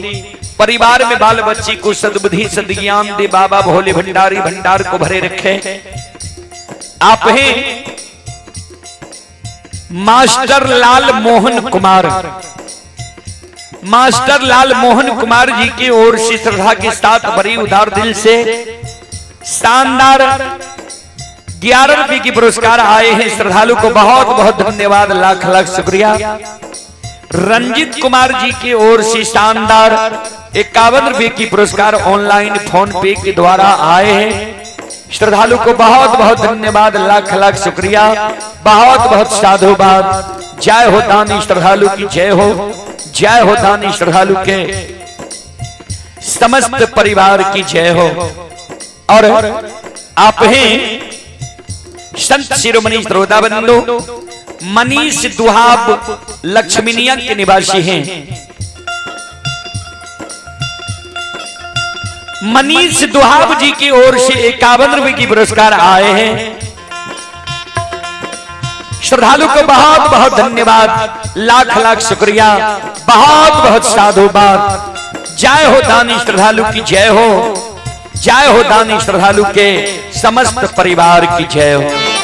परिवार में बाल बच्ची को सद्बुद्धि सद्ज्ञान दे। बाबा भोले भंडारी भंडार को भरे रखे। आप हैं मास्टर लाल मोहन कुमार, मास्टर लाल मोहन कुमार जी की ओर से श्रद्धा के साथ बड़ी उदार दिल से शानदार 11 रुपए की पुरस्कार आए हैं। श्रद्धालु को बहुत बहुत धन्यवाद, लाख लाख शुक्रिया। रंजित कुमार जी की ओर से शानदार 51 रुपए की पुरस्कार ऑनलाइन फोन पे के द्वारा आए हैं। श्रद्धालु को बहुत बहुत धन्यवाद, लाख लाख शुक्रिया, बहुत बहुत साधुवाद। जय हो दानी श्रद्धालु की जय हो, जय हो दानी श्रद्धालु के समस्त परिवार की जय हो। और आप हैं संत शिरोमणि श्रोता बंधु मनीष दुहाब लक्ष्मीनिया के निवासी हैं। मनीष दुहाब जी की ओर से 51 रुपए की पुरस्कार आए हैं। श्रद्धालु को बहुत बहुत धन्यवाद, लाख लाख शुक्रिया, बहुत बहुत साधुवाद। जय हो दानी श्रद्धालु की जय हो, जय हो दानी श्रद्धालु के समस्त परिवार की जय हो।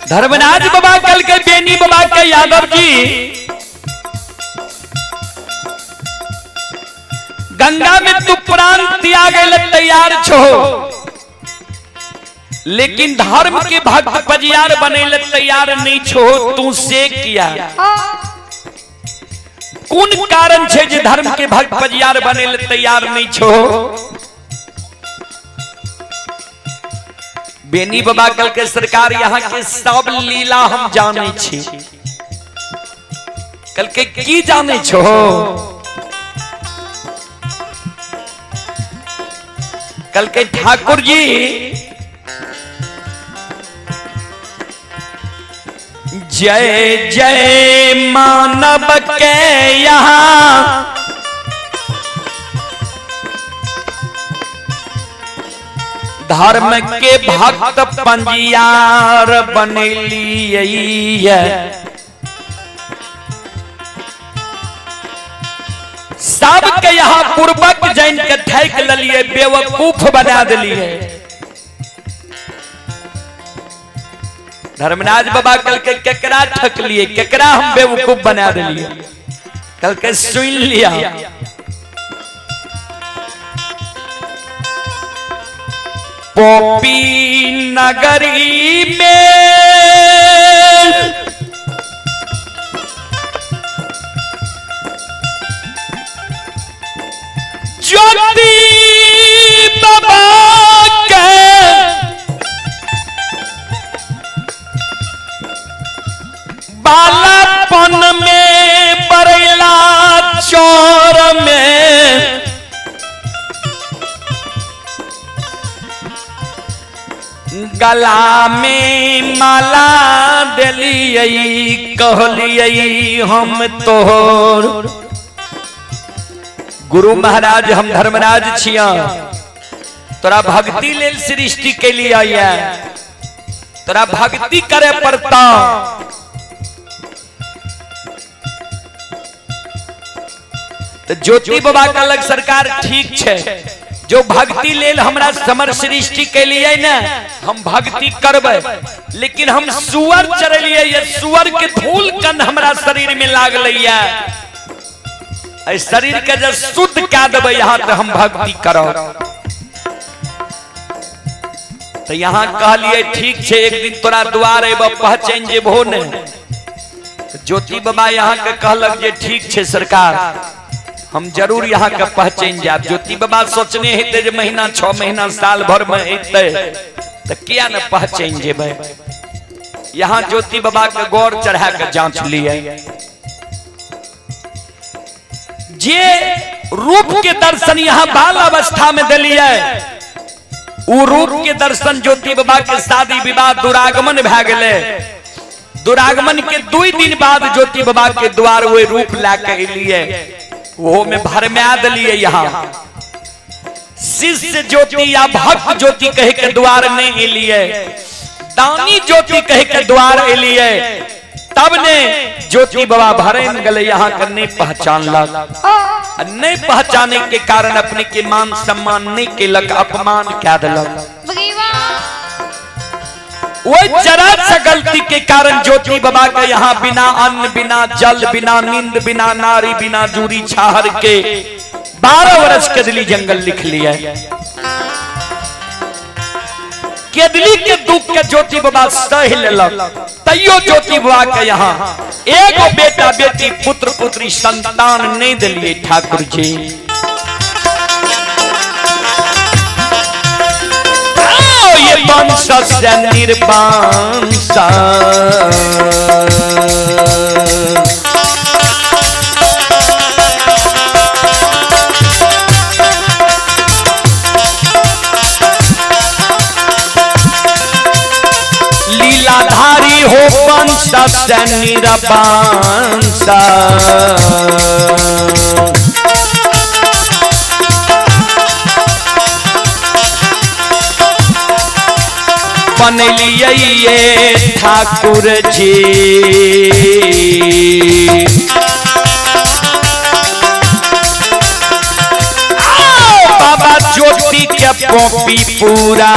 धर्मराज बाबा कल के बेनी बाबा के यादव जी गंगा में तू प्राण त्याग तैयार छो, लेकिन धर्म के भक्त पजियार बने तैयार नहीं छो। तू से किया कौन कारण छे जे धर्म के भक्त पजियार बने तैयार नहीं छो? बेनी बाबा कल के सरकार यहाँ के सब लीला हम जाने छी। कल के की जाने छो? कल के ठाकुर जी जय जय मानव के यहाँ धर्म के भक्त पंजियार बनेलिए। सबके यहाँ पूर्वक जैन के ठैक ललिए, बेवकूफ बना दिलिए। धर्मराज बाबा कल के केकरा ठक लिए, केकरा हम बेवकूफ बना दिलिए? कल के सुन लिया। पोपी नगरी में ज्योति बाबा के बालापन में बरैला चोर में गला में माला देलियै कहलियै हम तोहर गुरु महाराज, हम धर्मराज छिया, तोरा भक्ति लेल सृष्टि के लिए तोरा भक्ति करे पड़ता। तो ज्योति बाबा कहलक सरकार ठीक छे, जो भक्ति लेल हमरा समर सृष्टि के लिए ने हम भक्ति करबै, लेकिन हम सुअर चढ़लियै ये सुअर के धूल कन हमरा शरीर में लागलैया, एहि शरीर के जब शुद्ध कए देबै यहाँ तो हम भक्ति करब। तो यहाँ कहलिए ठीक छे, एक दिन तोरा द्वार अयबह पहचान जेबहो ने। ज्योति बाबा यहाँ के कहलक जे ठीक छे सरकार, हम जरूर यहाँ के पहचान जाब। ज्योति बाबा सोचने हेतै जे महीना 6 महीना साल भर में अयतै तो किया न पहचान जेबै। यहाँ ज्योति बाबा के गौर चढ़ा के जांच लिए, जे रूप के दर्शन यहाँ बाल अवस्था में दिलिए उ रूप के दर्शन ज्योति बाबा के शादी विवाह दुरागमन भए गेलै। दुरागमन के 2 दिन बाद ज्योति बाबा के द्वार वही रूप ला के एलिए, वो में भरमा दिलिए। यहाँ शिष्य ज्योति या भक्त ज्योति कहे के द्वार नहीं एलिए, दानी ज्योति कहे के द्वार एलिए, तब ने ज्योति बाबा भरम गले यहाँ के नहीं पहचानलक। नहीं पहचाने के कारण अपने के मान सम्मान नहीं केलक, अपमान कह दिलक। वही जरा सा गलती के कारण ज्योति बाबा के यहाँ बिना अन्न बिना जल बिना नींद बिना नारी बिना जूरी छाहर के 12 वर्ष केदली जंगल लिख लिया। केदली के दुख के ज्योति बाबा सह लेलक, तैयो ज्योति बाबा के यहाँ एगो बेटा बेटी पुत्र पुत्री संतान नहीं दिलिए ठाकुर जी। ये वंश से निर्वंश लीलाधारी हो वंश से निर्वंश। बनलिए ठाकुर जी बाबा ज्योति के पॉपी पूरा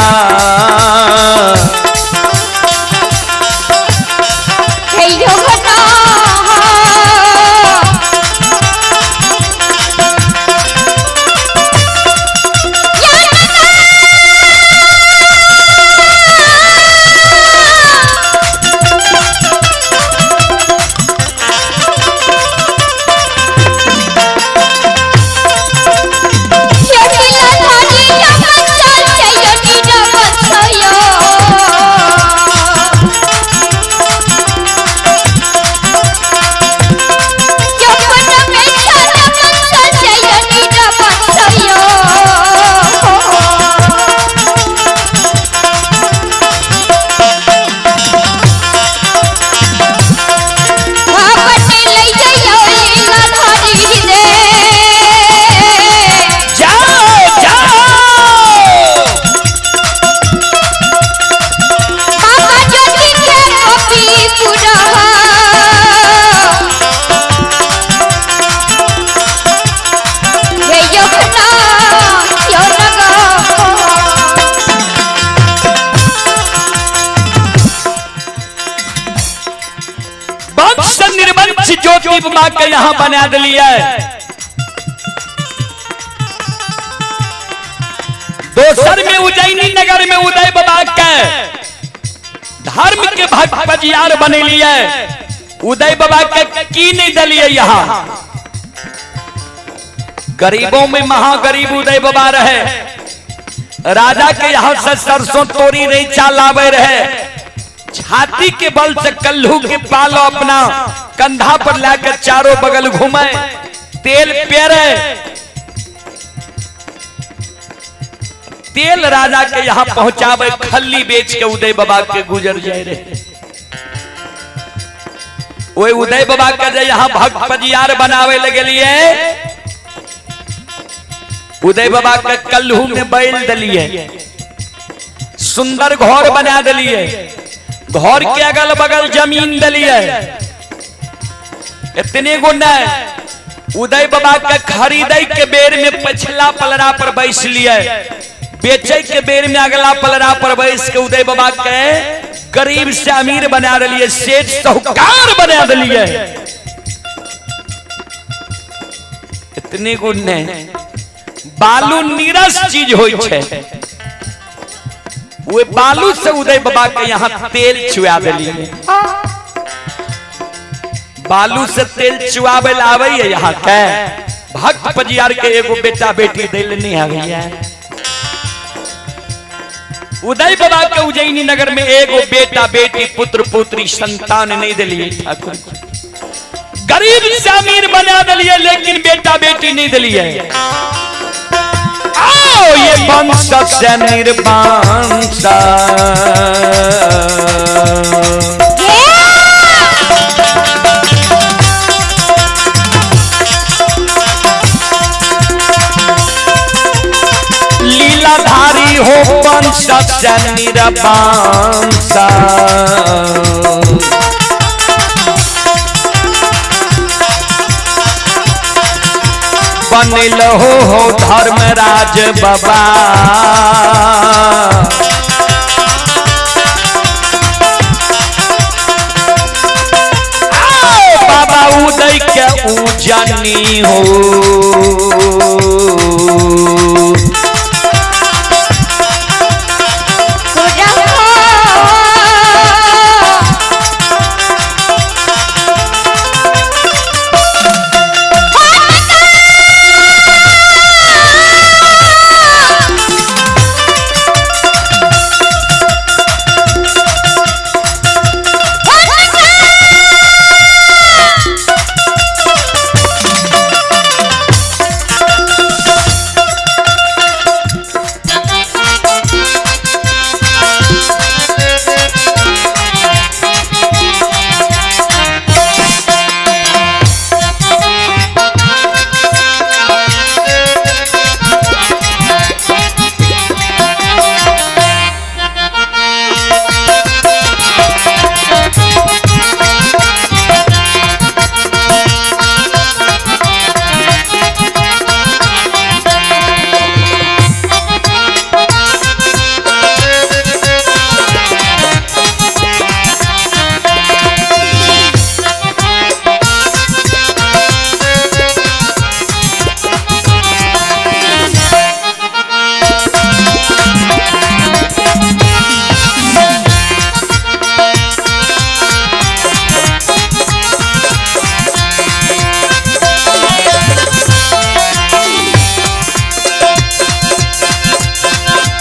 ज्योति बाबा के यहां बना दिलिए। दोसर में उज्जैनी नगर में उदय बाबा के धर्म के भक्त पजियार बने लिए, उदय बाबा के की नहीं दिलिए। यहां गरीबों में महागरीब उदय बाबा रहे, राजा के यहां से सरसों तोरी नहीं चालावे रहे, छाती के बल से कल्लू के पालो अपना कंधा पर लाकर चारों बगल घूमे, तेल पेरे, तेल राजा के यहाँ पहुंचावे, खल्ली बेच के उदय बाबा के गुजर जाए रहे। ओए उदय बाबा के जे यहाँ भक्त पजियार बनावे लगलिए, उदय बाबा के कल्हू में बैल दिलिए, सुंदर घर बना दिलिए, घर के अगल बगल जमीन दिलिए। इतने गो नहीं, उदय बाबा के खरीदे के बेर में पछला पलरा पर बैस लिए, बेचे के बेर में अगला पलरा पर बैस के उदय बाबा के गरीब से अमीर बना दिलिए, सेठ साहूकार बना दिलिए। इतने गो नहीं, बालू नीरस चीज होई छे, वे बालू से उदय बाबा के यहाँ तेल चुआ दिलिए। बालू से तेल चुआवे आवे है यहाँ के भक्त पजियार के एगो बेटा बेटी दिल नहीं आवे। उदय बाबा के उज्जैनी नगर में एगो बेटा बेटी पुत्र पुत्री संतान नहीं दिलिए ठाकुर। गरीब से अमीर बना दिलिए लेकिन बेटा बेटी नहीं दिलिए। आओ ये वंश से निर्वंश, लीलाधारी हो वंश से निर्वंश। बनल हो धर्मराज बाबा, बाबा उदय के उजनी हो।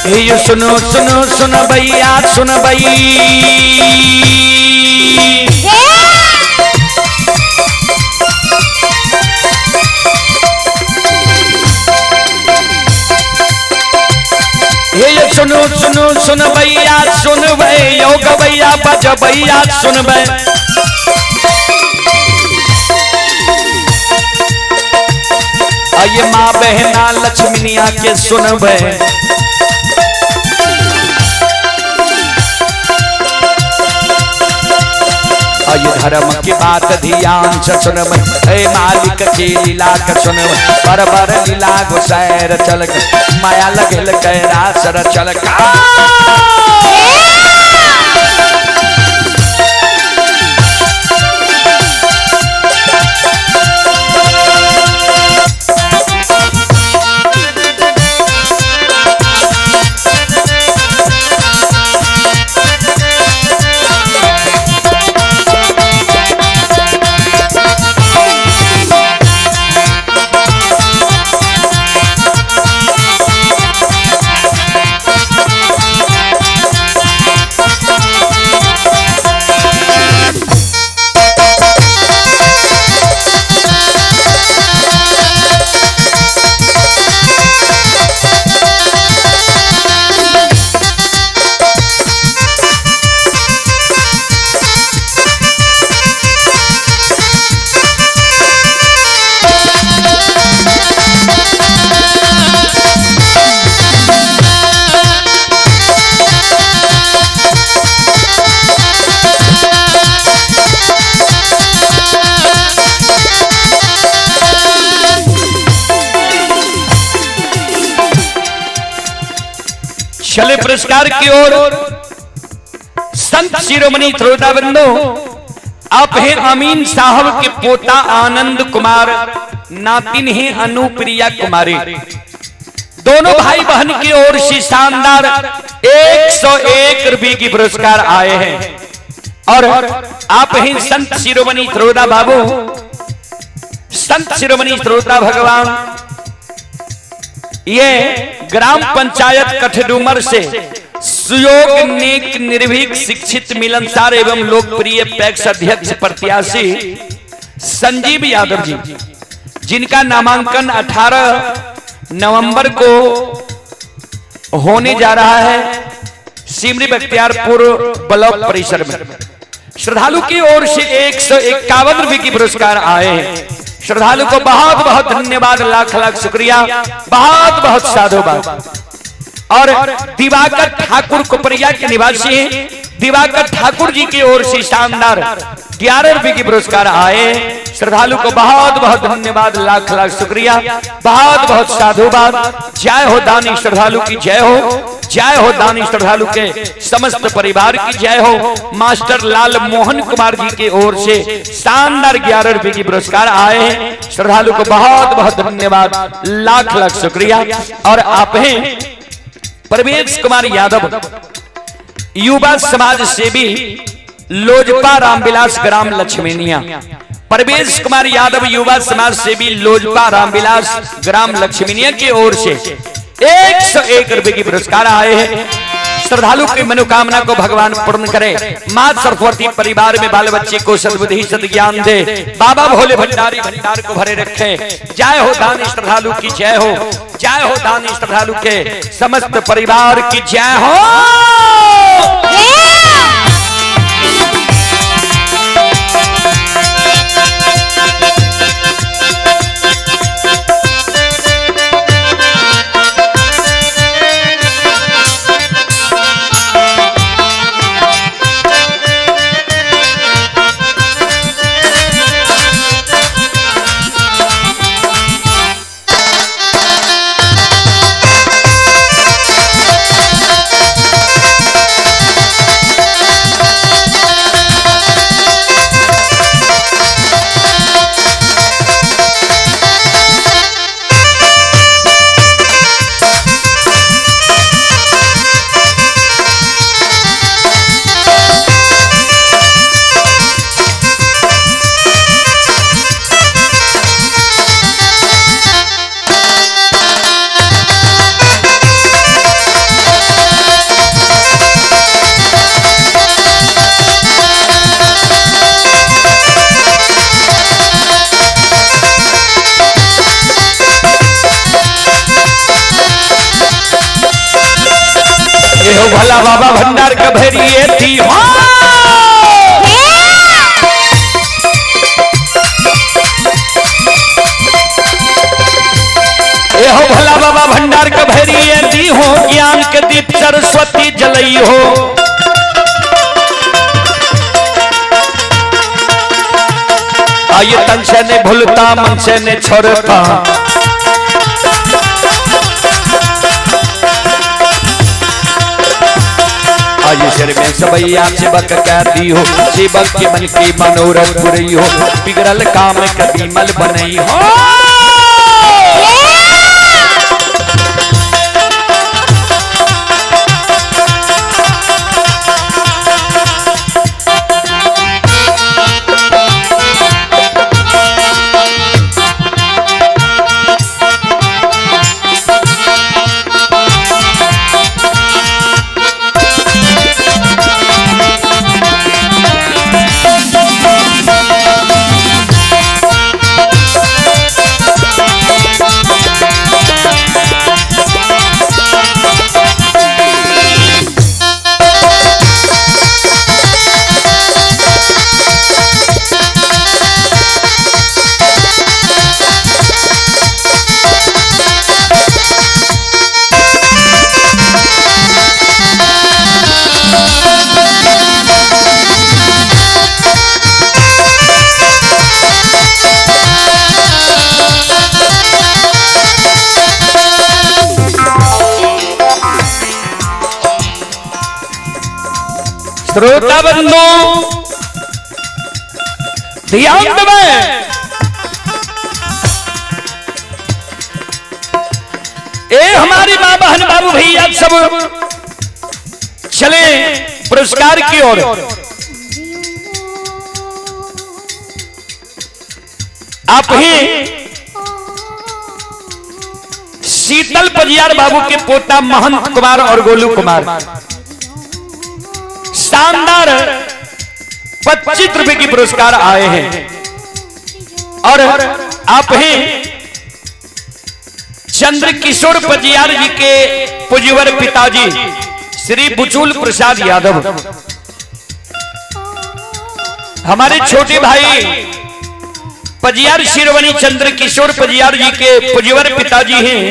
ये सुनो सुनो सुन भैया सुन भई, ये सुनो सुनो सुन भैया सुन भई, योग भैया बज भैया सुन भई। आइए माँ बहना लक्ष्मीनिया के सुन भई। धर्म की बात ध्यान से सुनब, हे मालिक के लीला के सुनब, पर पर लीला गोसैर चल माया लगल कैरासर चल। चले पुरस्कार की ओर। संत शिरोमणि श्रोता बंधु, आप हैं अमीन साहब के पोता आनंद कुमार, नातिन है अनुप्रिया कुमारी। दोनों भाई बहन की ओर से शानदार 101 रुपए की पुरस्कार आए हैं। और आप हैं संत शिरोमणि श्रोता बाबू, संत शिरोमणि श्रोता भगवान, ये ग्राम पंचायत कठडूमर से सुयोग नेक निर्भीक शिक्षित मिलनसार एवं लोकप्रिय पैक्स अध्यक्ष प्रत्याशी संजीव यादव जी, जिनका नामांकन 18 नवंबर को होने जा रहा है सिमरी बख्तियारपुर ब्लॉक परिसर में। श्रद्धालु की ओर से 151 रुपए की पुरस्कार आए हैं। श्रद्धालु को बहुत बहुत धन्यवाद, लाख लाख शुक्रिया, बहुत बहुत साधुवाद। और दिवाकर ठाकुर कोपरिया के निवासी हैं, दिवाकर ठाकुर जी की ओर से शानदार 11 रुपए की पुरस्कार आए। श्रद्धालु को बहुत बहुत धन्यवाद, लाख लाख शुक्रिया, बहुत बहुत साधुवाद। जय हो दानी श्रद्धालु की जय हो, जय हो दानी श्रद्धालु के समस्त परिवार की जय हो। मास्टर लाल मोहन कुमार जी की ओर से शानदार 11 रुपए की पुरस्कार आए हैं। श्रद्धालु को बहुत बहुत धन्यवाद, लाख लाख शुक्रिया। और आप हैं परवेश कुमार यादव, युवा समाज सेवी लोजपा रामविलास ग्राम लक्ष्मीनिया। परवेश कुमार यादव युवा समाज सेवी लोजपा रामविलास ग्राम लक्ष्मीनिया की ओर से 101 रुपए की पुरस्कार आए हैं। श्रद्धालु की मनोकामना को भगवान पूर्ण करे। मां सरस्वती परिवार में बाल बच्चे को सद्बुद्धि सद्ज्ञान दे। बाबा भोले भंडारी भंडार को भरे रखे। जय हो दानी श्रद्धालु की जय हो, जय हो दानी श्रद्धालु के समस्त परिवार की जय हो। ये हो भला बाबा भंडार का भरिए थी हो। ये हो भला बाबा भंडार का भरिए दी हो, ज्ञान के दीप सरस्वती जलई हो। आइए तन से ने भूलता मन से ने छोड़ता, आइए सिर में सबैया सेवक कह दी हो, सेवक के मन की मनोरथ पुरई हो, बिगड़ल काम कभी मल बनई हो। श्रोता बंधु ध्यान देवे। ए हमारी माँ बहन बाबू भैया सब चले पुरस्कार की ओर। आप ही शीतल पजियार बाबू के पोता महंत कुमार और गोलू कुमार शानदार 25 रुपए की पुरस्कार आए हैं। और आप ही चंद्र किशोर पजियार जी के पूज्यवर पिताजी श्री बुचुल प्रसाद यादव, हमारे छोटे भाई पजियार शिरोमणि चंद्र किशोर पजियार जी के पूज्यवर पिताजी हैं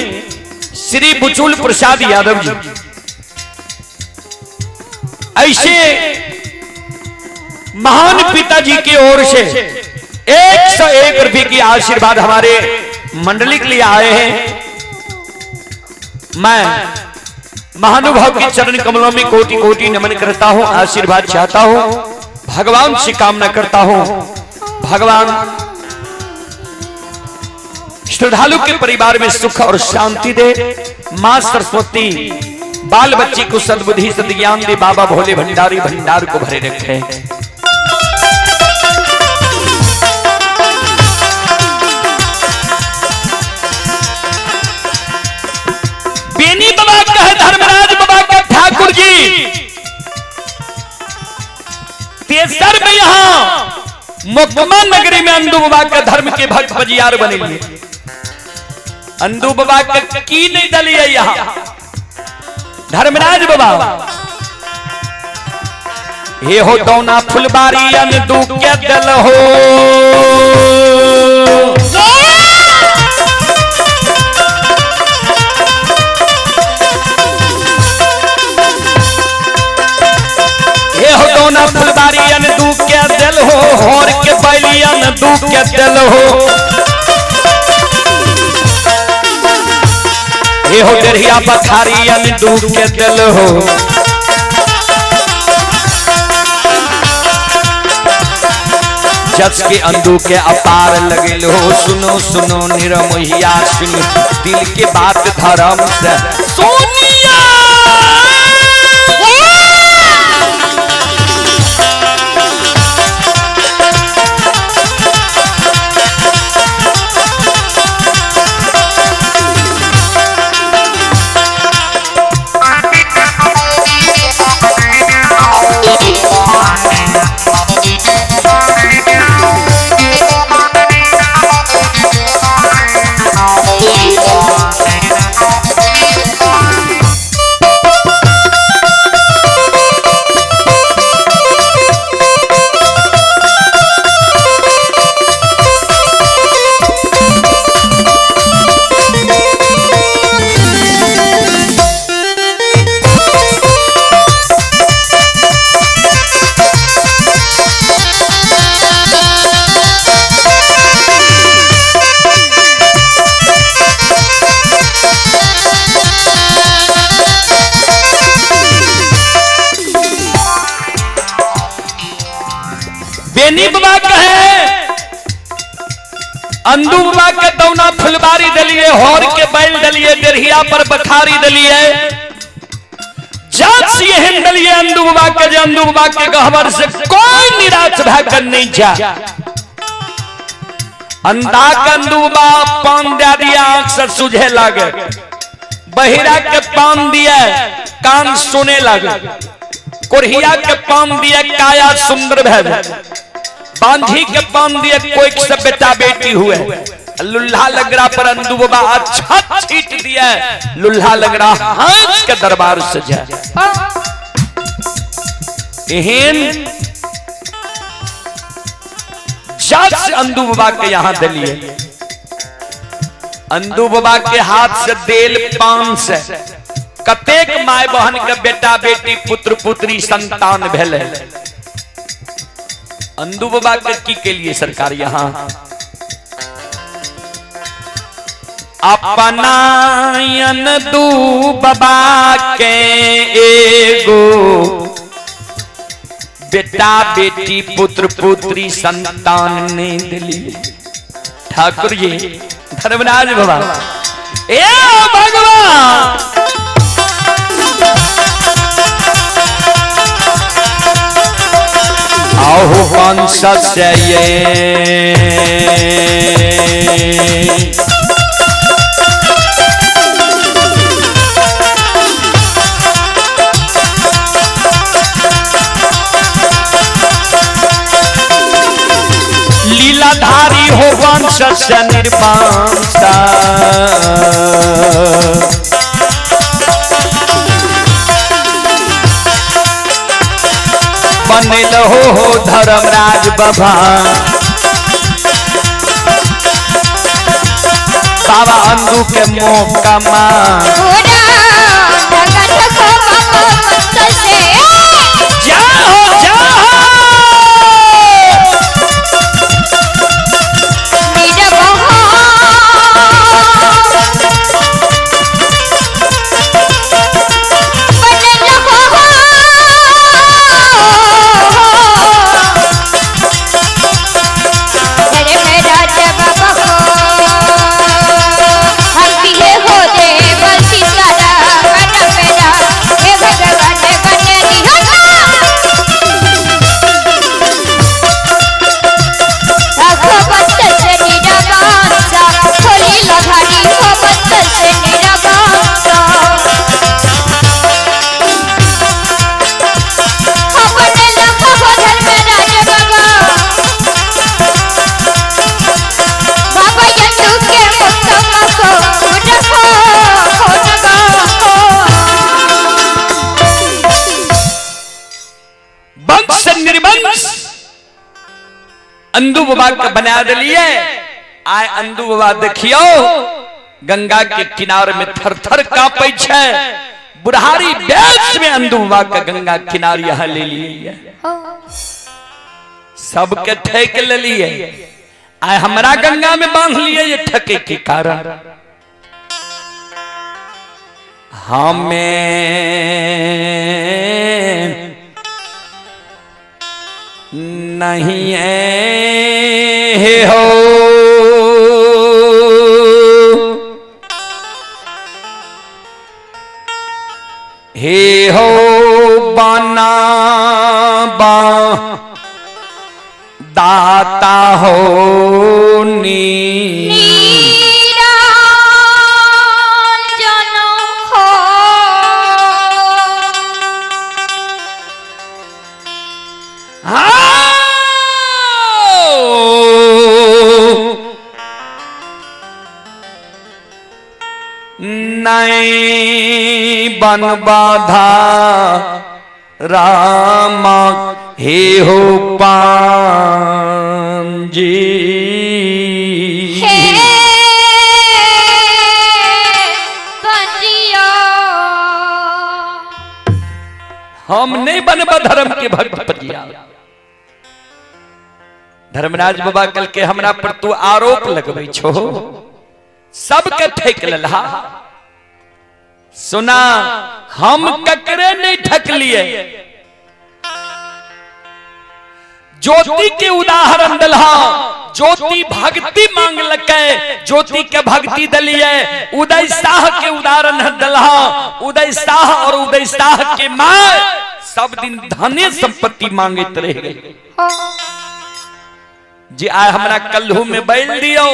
श्री बुचुल प्रसाद यादव जी। ऐसे महान पिताजी की ओर से 101 रुपए की आशीर्वाद हमारे मंडली के लिए आए हैं। मैं महानुभाव के चरण कमलों में कोटि कोटि नमन करता हूं, आशीर्वाद चाहता हूं, भगवान से कामना करता हूं, भगवान श्रद्धालु के परिवार में सुख और शांति दे। मां सरस्वती बाल बच्चे को सद्बुद्धि सद्ज्ञान दे। बाबा भोले भंडारी भंडार को भरे रखे। बेनी बाबा कहे धर्मराज बाबा का ठाकुर जी तेसर में यहां मोकमा नगरी में अंदू बाबा का धर्म के भक्त बजियार बने लिए। अंदू बाबा के की नहीं दलिए यहां धर्मराज बाबा। हे हो दौना फुलबारी अंदू के दल हो, हे हो दौना फुलबारी अंदू के दल हो, होर के बैली अंदू के दल हो, हे हो डेढ़िया पथारी अंदू के दल हो। जस के अंदू के अपार लगल हो। सुनो सुनो निरमोहिया सुनो दिल के बात धर्म से सोनिया। बेनी बाबा कहे अंदू बाबा के दौना फुलबारी दलिए, होर के बैल दलिए, डेढ़िया पर बखारी दलिए, जात एहन दलिए अंदू बाबा के जे अंदू बाबा के गहबर से कोई निराश भय कर नहीं जा। अंधा के अंदू बाबा पान दे दिया आंख से सुझे लागे, बहिरा के पान दिया कान सुने लागे, कोढ़िया के पान दिया काया सुंदर भय, बांझी के पान दिए कोई से बेटा बेटी हुए, लुल्हा लगरा पर अंदू बाबा अच्छा छीट दिया, लुल्हा लगरा हाथ के दरबार से जाए। एहन जात से अंदू बाबा के यहां दिलिए। अंदू बाबा के हाथ से देल पान से कतेक my बहन के बेटा बेटी पुत्र पुत्री संतान भेले। अंदू बाबा के की के लिए सरकार यहां अपनायन दू बाबा के एगो बेटा बेटी पुत्र पुत्री संतान नहीं दिली। ठाकुर जी धर्मराज बाबा ए भगवान आहु वंश से ये लीलाधारी हो वंश से निर्वंशा। बनल हो धर्मराज बाबा बाबा अंदू के मौका मां जाओ जाओ। वंश निर्वंश अंदू बाबा के बना दिलिए। आय अंदू बाबा देखियो गंगा के किनारे में थर थर कांपै छै। बुढ़ारी बेच में अंदू बाबा के गंगा किनारे यहाँ ले लिए, सबके ठेक ले लिए। आय हमरा गंगा में बांध लिए ये ठके के कारण। हमें नहीं है हो हे हो बना बा दाता हो नी नहीं बन बाधा रामा हे हो पांजी। हम नहीं बनबा धर्म के भक्त पजिया। धर्मराज बाबा कल के हमरा पर तू आरोप लगबै छो, सबके ठेक ललहा। सुना हम ककरे नहीं ठकलिए। ज्योति के उदाहरण दलहा, ज्योति भक्ति मांग लके ज्योति के भक्ति दलिए। उदय शाह के उदाहरण दलहा, उदय शाह और उदय शाह के मां सब दिन धने संपत्ति मांगत रह गई। जे आय हमरा कल्हू में बैल दियो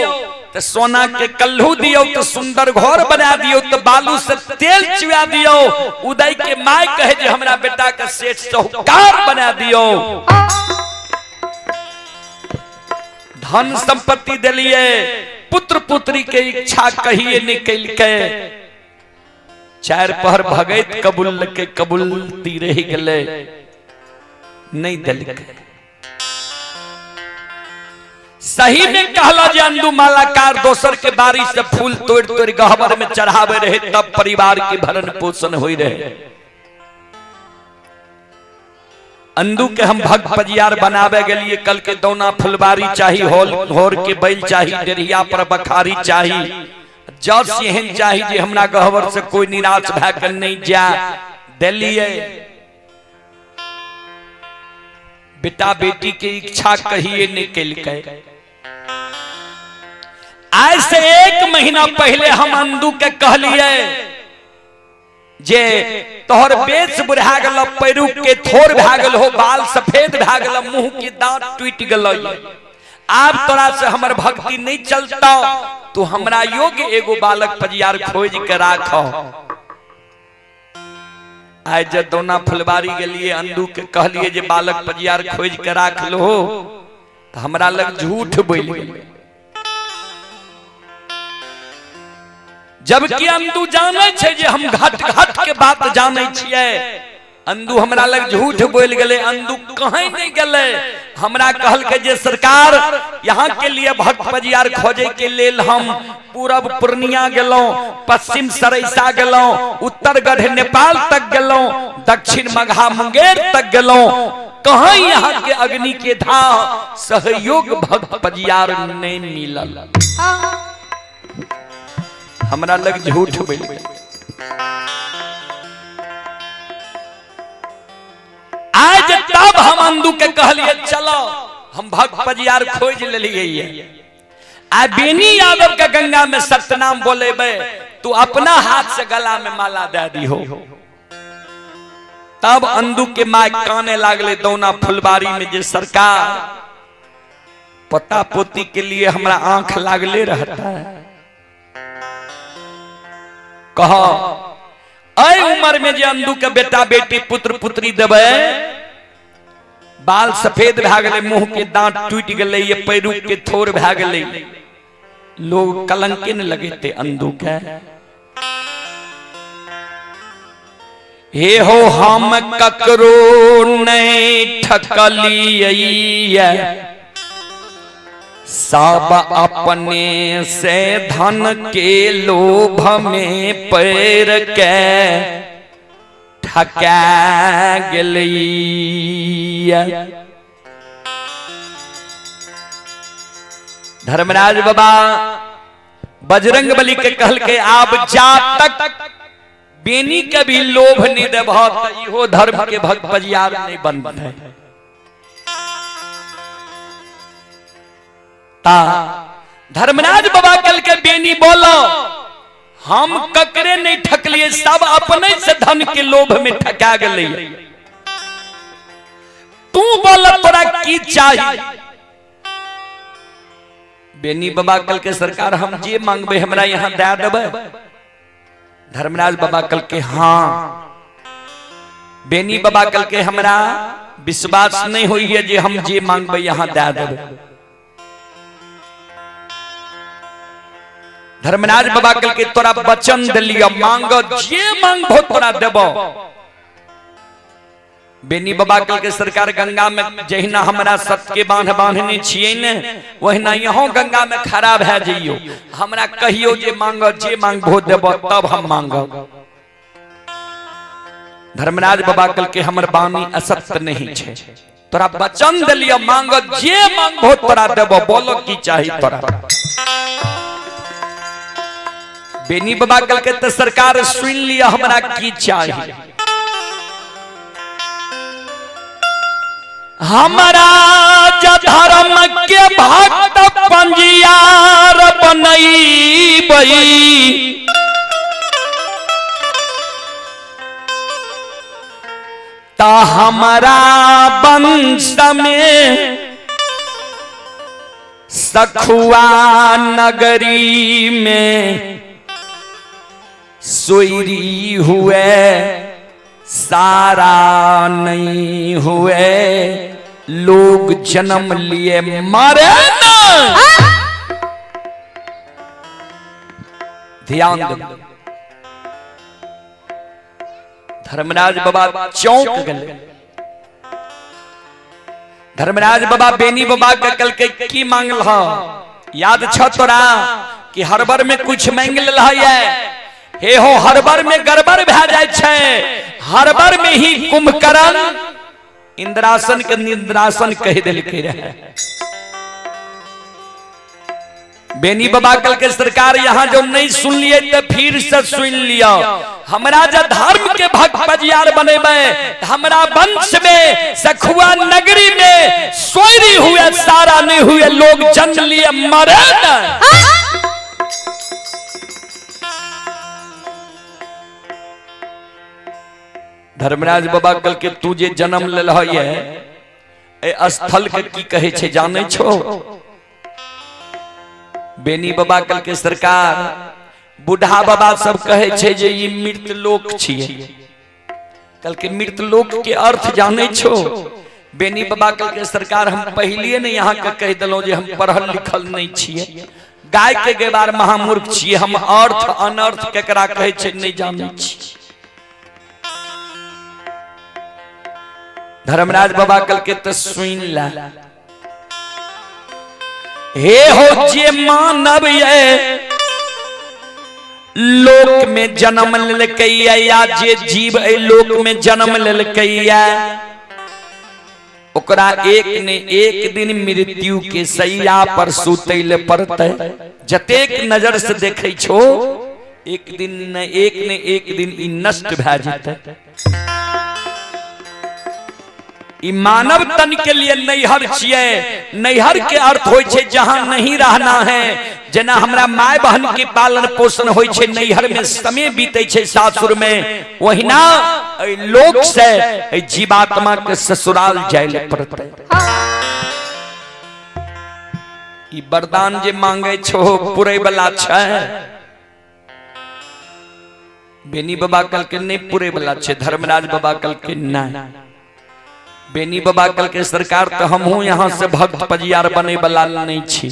तो सोना के कल्हू दियो, तो सुंदर घर बना दियो, तो बालू से तेल चुआ दियो। उदय के my कहे जे हमरा बेटा के सेठ साहूकार बना दियो। धन संपत्ति दिलिए, पुत्र पुत्री के इच्छा कहिए निकल के चार पहर भगैत कबूल के कबूलती रह गले, नहीं दिलके। सही में कहला जे अंदू मालाकार दोसर के बारी से फूल तोड़ तोड़ गहबर में चढ़ावे रहे, तब परिवार के भरण पोषण होई रहे। अंदू के हम भक्त पजियार बनावे के लिए कल के दौना फुलबारी चाही, होल होर के बैल चाही, डेरिया पर बखारी चाही, जस एहन चाही जे हमरा गहबर से कोई निराश भए के नहीं जा दिलिए। बेटा बेटी के इच्छा कहिए नहीं केलकै। आज से 1 महीना पहले हम अंदू के कहलिए जे तोहर बेच बुढ़ा गेल, पैरू के थोर भए गेल हो, बाल सफेद भए गेल, मुंह के दांत टूट गेल, आब तोरा से हमर भक्ति नहीं चलता, तू हमरा योग्य एगो बालक पजियार खोज के राख। आइ जब दौना फुलबारी गेलिए अंदू के कहलिए जे बालक पजियार खोज के राख लो, तो हमरा लग झूठ बोल गेलै। जबकि अंदू जानै छै जे हम घट घट के बात जानै छियै, अंदू हमरा लग झूठ बोल गेलै। अंदू कहीं नहीं गेलै, हमरा कहलकै जे सरकार यहाँ के लिए भक्त पजियार खोजे के लेल हम पूरब पूर्णिया गेलहुँ, पश्चिम सरैसा गेलहुँ, उत्तरगढ़ नेपाल तक गेलहुँ, दक्षिण मगहा मुंगेर तक गेलहुँ, कहीं यहाँ के अग्नि के धाह सहयोग भक्त पजियार नहीं मिलल। हमरा लग झूठ बोल गेलै। आज तब हम अंदू के कहलिए चलो हम भक्त पजियार खोज लेलिए। आ बेनी यादव के गंगा में सतनाम बोलेबे, तू अपना हाथ से गला में माला दे दी हो। तब अंदू के माय काने लागले दौना फुलबारी में जे सरकार पोता पोती के लिए हमरा आंख लागले रहता है। कह अय उम्र में जे अंदू के बेटा बेटी पुत्र पुत्री देबै, बाल सफेद भए गेलै, मुंह के दांत टूट गेलै, ये पैरू के थोर भए गेलै, लोग कलंके न लगेते अंदू के। हे हो हम ककरो नहीं ठकलियै, सब अपने से धन के लोभ में पैर के ठका गेलियै। धर्मराज बाबा बजरंग बली के कहलके आब जा तक बेनी के भी लोभ नहीं देबह त इहो धर्म के भक्त पजियार नहीं बनतै। ता धर्मराज बाबा कल के बेनी बोलो हम ककरे नहीं ठकलिए, सब अपने से धन के लोभ में ठका गेलै, तू बोल तोरा की चाही। बेनी बाबा कल के सरकार हम जे मांगबे हमरा यहाँ दे देबै। धर्मराज बाबा कल के हाँ। बेनी बाबा कल के हमरा विश्वास नहीं होइए जे हम जे मांगबे यहाँ दे देबै। धर्मराज बाबा कल के तोरा वचन दिलियो, मांग जे मांगबो तोरा देबो। बेनी बाबा कल के सरकार गंगा में जहिना हमरा सत के बांध बांधने छियै ने, वहिना यहाँ गंगा में खड़ा भए जइयो, हमरा कहियो जे मांग जे मांगबो देबो तब हम मांगब। धर्मराज बाबा कल के हमर बानी असत्य नहीं छै, तोरा वचन दिलियो, मांग जे मांगबो तोरा देबो, बोलो की चाही तोरा। बेनी बाबा कल के तो सरकार सुन लिया हमरा की चाही। हमारा धर्म के भक्त पंजियार बनैबै, ता हमारा वंश में सखुआ नगरी में सोयरी हुए सारा नहीं हुए, लोग जन्म लिए मरे ना। ध्यान दो। धर्मराज बाबा चौंक गए। धर्मराज बाबा बेनी बाबा के कल के की मांगल ह, याद छ तोरा कि हरबर में कुछ मांग लेल है? हे हो हरबर में गड़बड़ भए जाय छै, हरबर में ही कुंभकर्ण इंद्रासन के निंद्रासन कह देलकै रहे। बेनी बाबा कल के सरकार यहाँ जो नहीं सुन लिए तो फिर से सुन लिया, हमरा जे धर्म के भक्त पजियार बनेबै, हमरा वंश में सखुआ नगरी में सोयरी हुए सारा नहीं हुए लोग जन्म लिए मरे न। धर्मराज बाबा कल के तू जे जन्म लेल ये ए स्थल के की कहे छे जाने छो? बेनी बाबा कल के सरकार बूढ़ा बाबा सब कहे छे जे ई मृत लोक छिए। कल के मृत लोक के अर्थ जाने छो? बेनी बाबा कल के सरकार हम पहलिए ने यहाँ के कह दिलो जे हम पढ़ल लिखल नहीं छिए, गाय के गेबार महामूर्ख छिए, हम अर्थ अनर्थ केकरा कहे छे नहीं जाने छी। धर्मराज बाबा कल के तो सुन ला, हे हो जे मानव ये लोक में जन्म लेलकैया या जे जीव ए लोक में जन्म लेलकैया ओकरा एक ने एक दिन मृत्यु के सैया पर सुतै ले पड़तै। जतेक नजर से देखै छो एक दिन ने एक दिन ई नष्ट भए जेतै। ई मानव तन के लिए नैहर छियै। नैहर के अर्थ होइ छै जहां नहीं रहना है। जेना हमरा my बहन के पालन पोषण होइ छै नैहर में समय बीतै छै सासुर में, ओहिना एहि लोक से एहि जीवात्मा के ससुराल जाय ले पड़तै। ई वरदान जे मांगे छो पुरै वाला छै? बेनी बाबा कल के नहीं पुरे वाला छै। धर्मराज बाबा कल के नहीं। बेनी बाबा कल के सरकार तो हमहू यहाँ से भक्त पजियार बने वाला नहीं छी,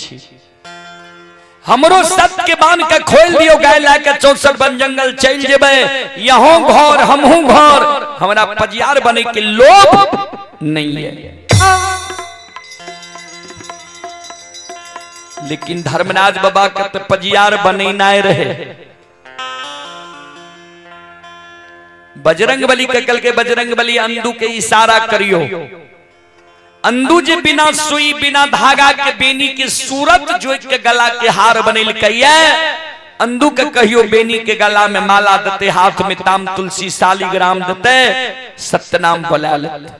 हमरो सत के बांध के खोल दियो, गाय ला के 64 वन जंगल चल जेबे, यहों घर हमहू घर, हमरा पजियार बने के लोभ नहीं है। लेकिन धर्मराज बाबा के तो पजियार बने ना रहे। बजरंग बली के कल के बजरंग बली अंदू के इशारा करियो, अंदू जे बिना सुई बिना धागा के बेनी के सूरत जोड़ के गला के हार बनेलकैया, अंदू के कहियो बेनी के गला में माला देते, हाथ में ताम तुलसी शालिग्राम देते, सत्यनाम बोला लेते।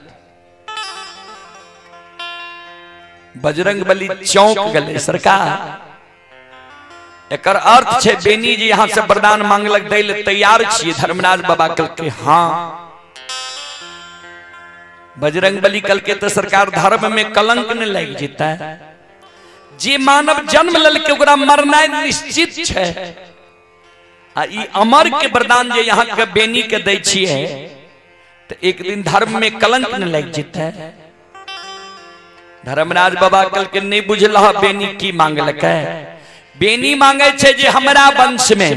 बजरंग बली चौंक गले सरकार, एकर अर्थ छे बेनी जी यहाँ से वरदान मांगलक दै ले तैयार छिए। धर्मराज बाबा कल के हाँ। बजरंग बली कल के तो सरकार धर्म में कलंक न लग जेता है, जे मानव जन्म ललके ओकरा मरनाइ निश्चित छे। आ ई अमर के वरदान जे यहाँ के बेनी के दै छिए तो एक दिन धर्म में कलंक न लग जेता है। धर्मराज बाबा कल के नहीं बुझल बेनी की मांगलकै। बेनी मांगे छे जे हमरा वंश में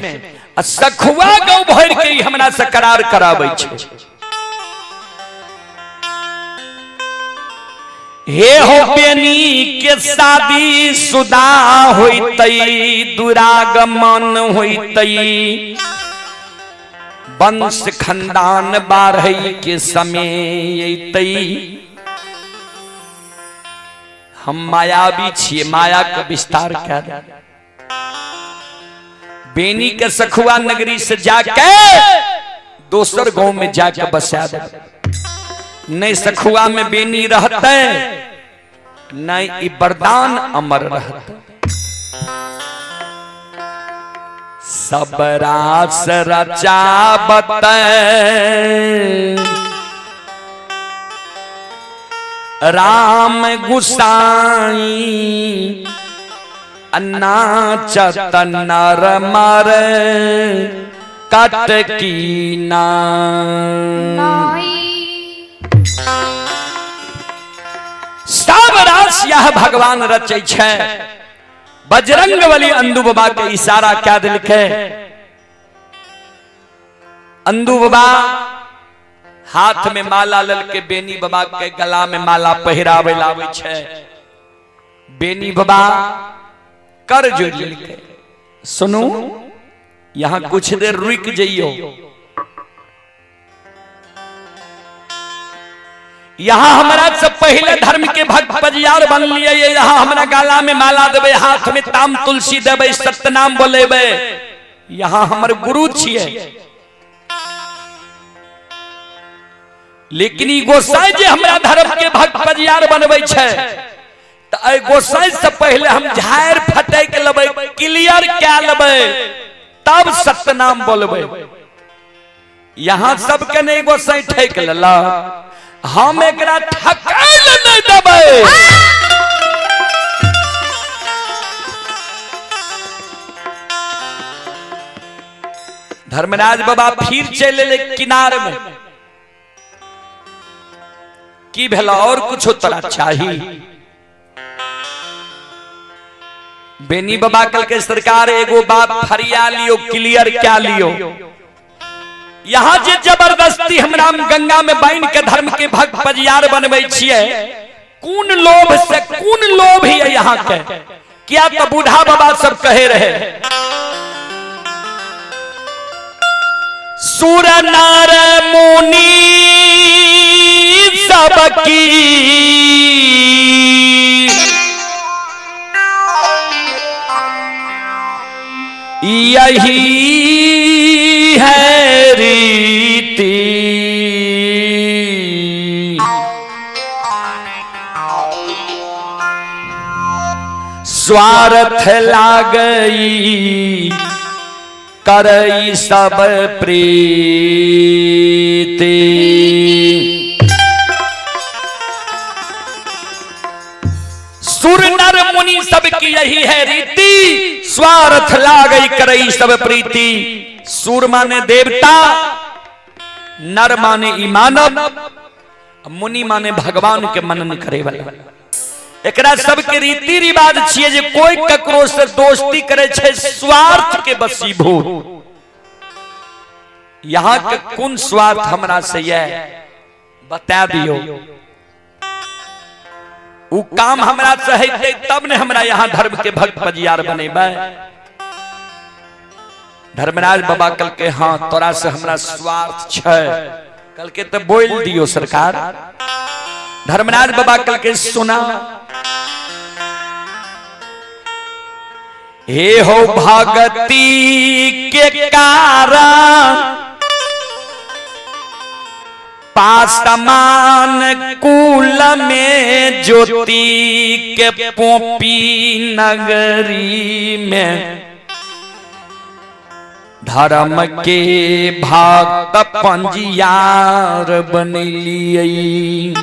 सखुआ गौ भर के हमरा से करार कराबै छे। हे हो बेनी के शादी सुदा होइतै, दुरागमन होइतै, वंश खानदान बाढ़ै के समय अइतै। हम मायावी छिए, माया के विस्तार कर बेनी के सखुआ नगरी से जाके दोसर गांव में जाके बसा दे। नहीं सखुआ में बेनी रहते, नहीं ई वरदान अमर रहते। सब रास रचाबत राम गुसाई, नाचत नर मर कटकी ना। सब रास यह भगवान रचै छै। बजरंग बली अंदू बाबा के इशारा क्या दिलकै? अंदू बाबा हाथ में माला ललके बेनी बाबा के गला में माला पहिरावे लावे छै। बेनी बाबा कर जोड़ लेलकै, सुनू यहाँ कुछ देर रुक जइयो, यहाँ हमरा से पहले धर्म के भक्त पजियार बन लिए, यहाँ हमरा गला में माला देबे, हाथ में ताम तुलसी देबे, सत्यनाम बोलेबे, यहाँ हमर गुरु छिए। लेकिन ई गोसाई जे हमरा धर्म के भक्त पजियार बनबै छै, तऽ एहि गोसाई से पहिले हम झाड़ि फटकि लेबै, क्लियर कए लेबै, तब सत्यनाम बोलबै। यहाँ सबके नहीं गोसाई ठकि लेलक, हम एकरा ठकै लए नहि देबै। धर्मराज बाबा फिर चलि एलै किनार में। की भेल और कुछो तोरा चाही? बेनी बाबा कहलकै सरकार एगो बात फरिया लियो, क्लियर क्या लियो। यहाँ जे जबरदस्ती हमरा गंगा में बान्हि के धर्म के भक्त पजियार बनबै छियै, कोन लोभ से, कोन लोभ है यहाँ के? क्या तो बूढ़ा बाबा सब कहे रहे, सुर नर मुनि सबकी यही है रीति, स्वार्थ लागई करई सब प्रीति। सुर नर मुनि सबकी यही है रीति, स्वार्थ लागई करई सब प्रीति। सुर माने देवता, नर माने ईमानव, मुनि माने भगवान के मनन करे वाला। एकरा सबके रीति रिवाज छियै जे कोई ककरो से दोस्ती करे छै स्वार्थ के बसीभूत। यहाँ के कोन स्वार्थ हमरा से ये बता दियो। उ काम हमरा से हेतै तब ने हमरा यहाँ धर्म के भक्त पजियार बनेबै। धर्मराज बाबा कहलकै हाँ तोरा से हमरा स्वार्थ छै। कहलकै तऽ बोल दियो सरकार। धर्मराज बाबा कहलकै सुना, हे हो भगती के कारण पासमान कुल में ज्योति के पोपी नगरी में धर्म के भक्त पंजियार बनलियै।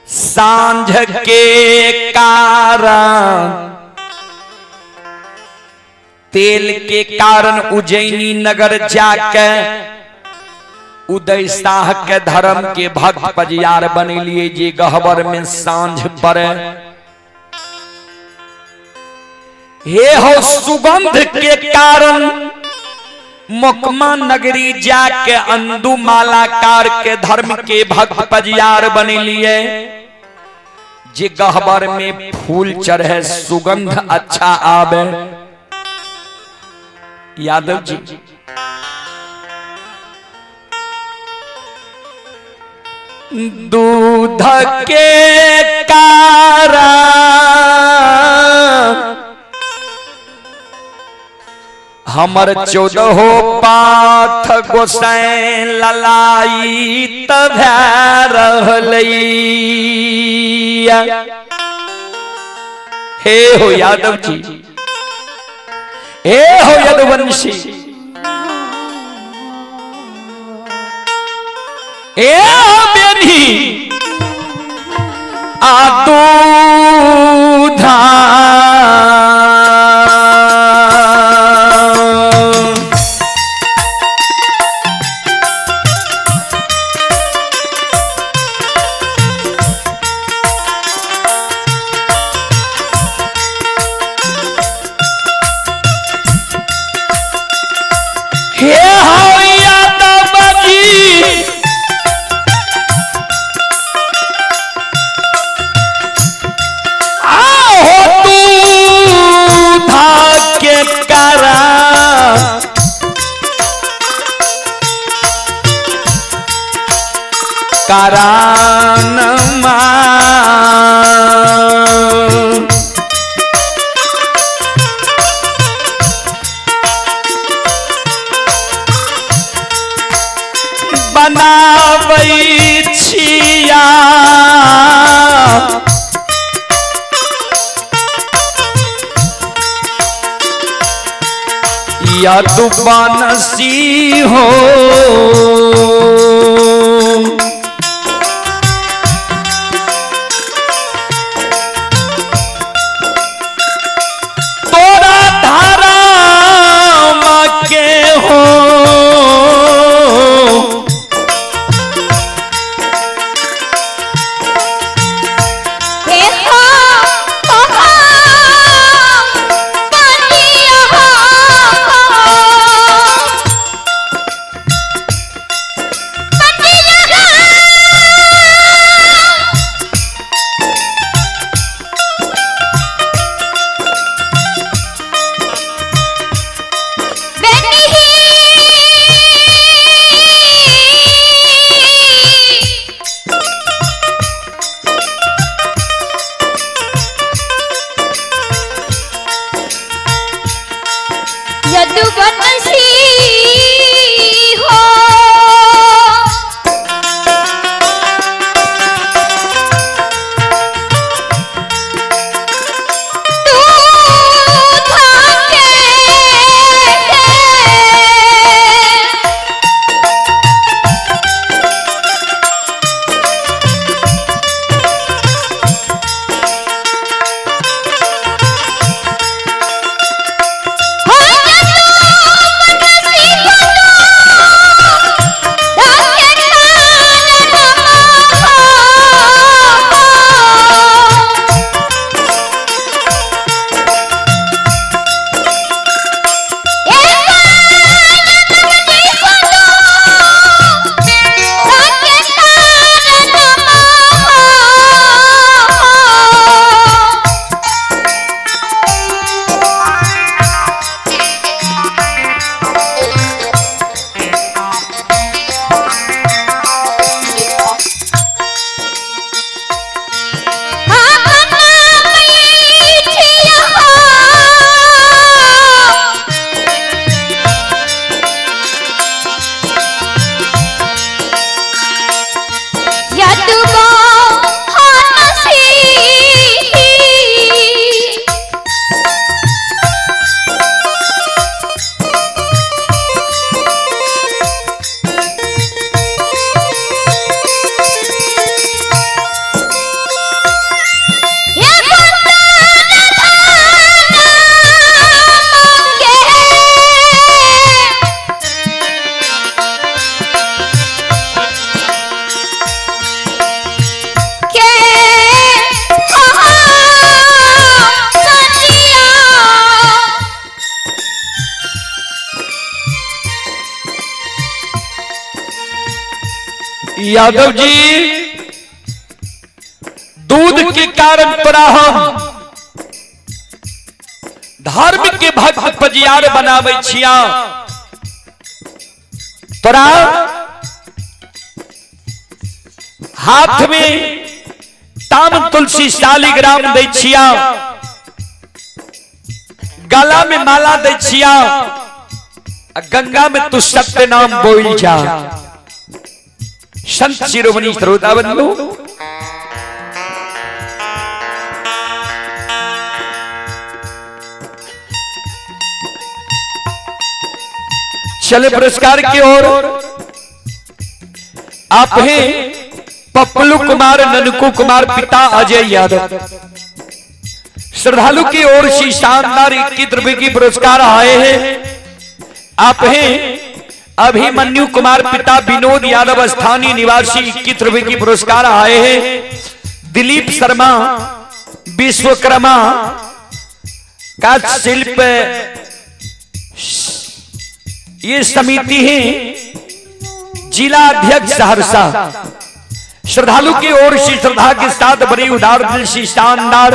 सांझ के कारण तेल के कारण उज्जैनी नगर जाके उदय शाह के धर्म के भक्त पजियार बनलिए जे गहबर में सांझ पड़े। हे हो सुगंध के कारण मोकमा नगरी जाके अंदु मालाकार के धर्म के भक्त पजियार बनलिए जे गहबर में फूल चढ़े सुगंध अच्छा आवे। यादव जी दूध के कारण हमर 14 पाथ गोसाई ललाई तभ रहलै। हे हो यादव जी, हे हो यदुवंशी, हे हो बेनी आ दूधा हे हो यादव जी, आहो दूधा के करा करान यदुवंशी हो। तोरा धारा के हो हे हो पटिया पटिया यदुवंशी हो। तू थाके हो यदुवंशी हो तू थाके यदुवंशी। यादव जी, दूध के कारण तोरा हम धर्म के भक्त पजियार बनाबै छिया। तोरा हाथ में ताम तुलसी शालिग्राम दै छिया, गला में माला दै छिया, आ गंगा में तू सत्य नाम बोल जा। संत शिरोमणि श्रोता बंधु, चले पुरस्कार की ओर। आप हैं पप्पलू कुमार ननकू कुमार पिता अजय यादव। श्रद्धालु की ओर से शानदार 21 रुपए की पुरस्कार आए हैं। आप हैं अभिमन्यु कुमार पिता विनोद यादव स्थानीय निवासी 21 रुपए की पुरस्कार आए हैं। दिलीप शर्मा विश्वकर्मा का शिल्प ये समिति है, जिला अध्यक्ष सहरसा। श्रद्धालु की ओर से श्रद्धा के साथ बड़ी उदार दिल से शानदार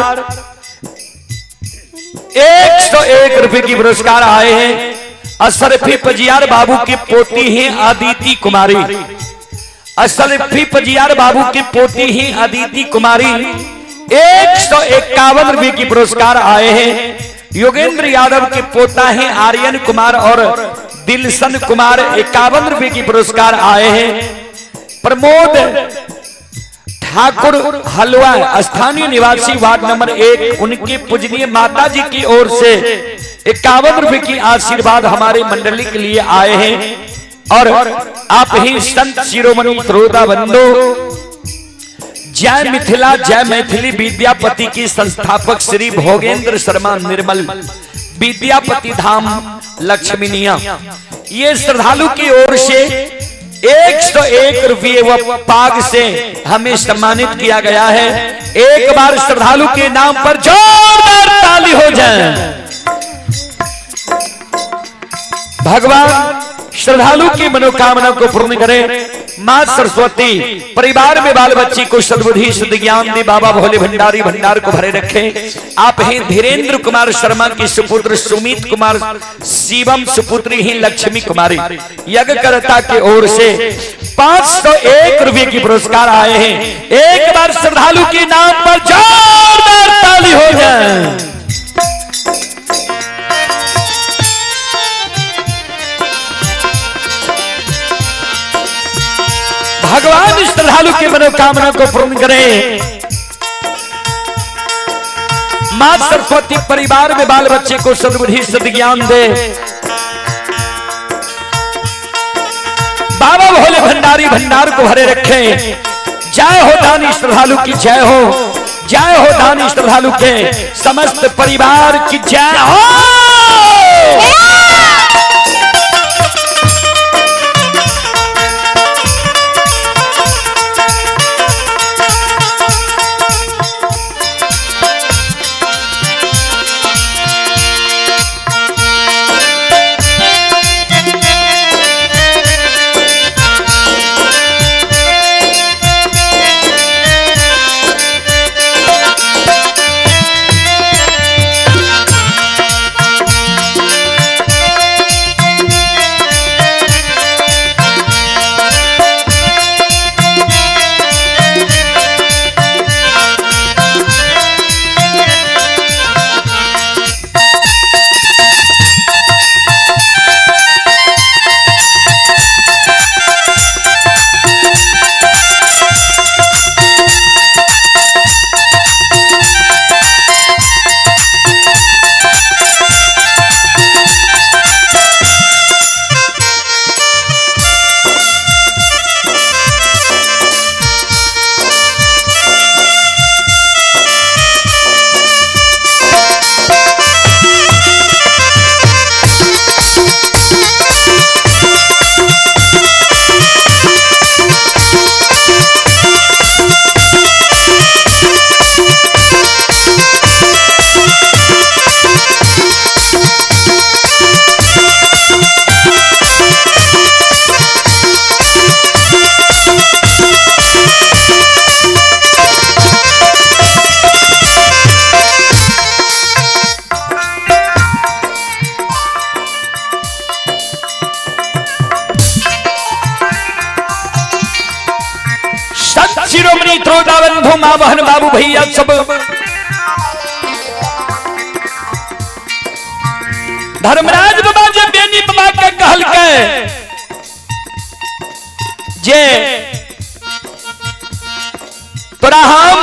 101 रुपए की पुरस्कार आए हैं। असरफी पजियार बाबू की पोती हैं अदिति कुमारी। असरफी पजियार बाबू की पोती हैं अदिति कुमारी, 151 रुपए की पुरस्कार आए हैं। योगेंद्र यादव के पोता हैं आर्यन कुमार और दिलसन कुमार, 51 रुपए की पुरस्कार आए हैं। प्रमोद ठाकुर हलवा स्थानीय निवासी वार्ड नंबर 1, उनकी पूजनीय माता जी की ओर से 51 रुपए की आशीर्वाद हमारे मंडली के लिए आए हैं। और आप ही संत शिरोमणि त्रोदा बंधु जय मिथिला जय मैथिली विद्यापति की संस्थापक श्री भोगेंद्र शर्मा निर्मल विद्यापति धाम लक्ष्मीनिया, ये श्रद्धालु की ओर से 101 रुपये व पाग से हमें सम्मानित किया गया है। एक बार श्रद्धालु के नाम पर जोरदार ताली हो जाए। भगवान श्रद्धालु की मनोकामना को पूर्ण करे। मां सरस्वती परिवार में बाल बच्ची को सद्बुद्धि सद्ज्ञान दे। बाबा भोले भंडारी भंडार को भरे रखे। आप हैं धीरेन्द्र कुमार शर्मा की सुपुत्र सुमित कुमार शिवम सुपुत्री ही लक्ष्मी कुमारी यज्ञकर्ता की ओर से 501 रुपए की पुरस्कार आए हैं। एक बार श्रद्धालु के नाम पर जोरदार ताली हो जाए। भगवान श्रद्धालु की मनोकामना को पूर्ण करें। मां सरस्वती परिवार में बाल बच्चे को सद्बुद्धि सद्ज्ञान दे। बाबा भोले भंडारी भंडार को भरे रखे। जय हो दानी श्रद्धालु की जय हो, जय हो दानी श्रद्धालु के समस्त परिवार की जय हो। सत शिरोमणि त्रोदाबंधु माँ बहन बाबू भैया सब धर्मराज बाबा जे बेनी बाबा के कहल के जे तोरा हम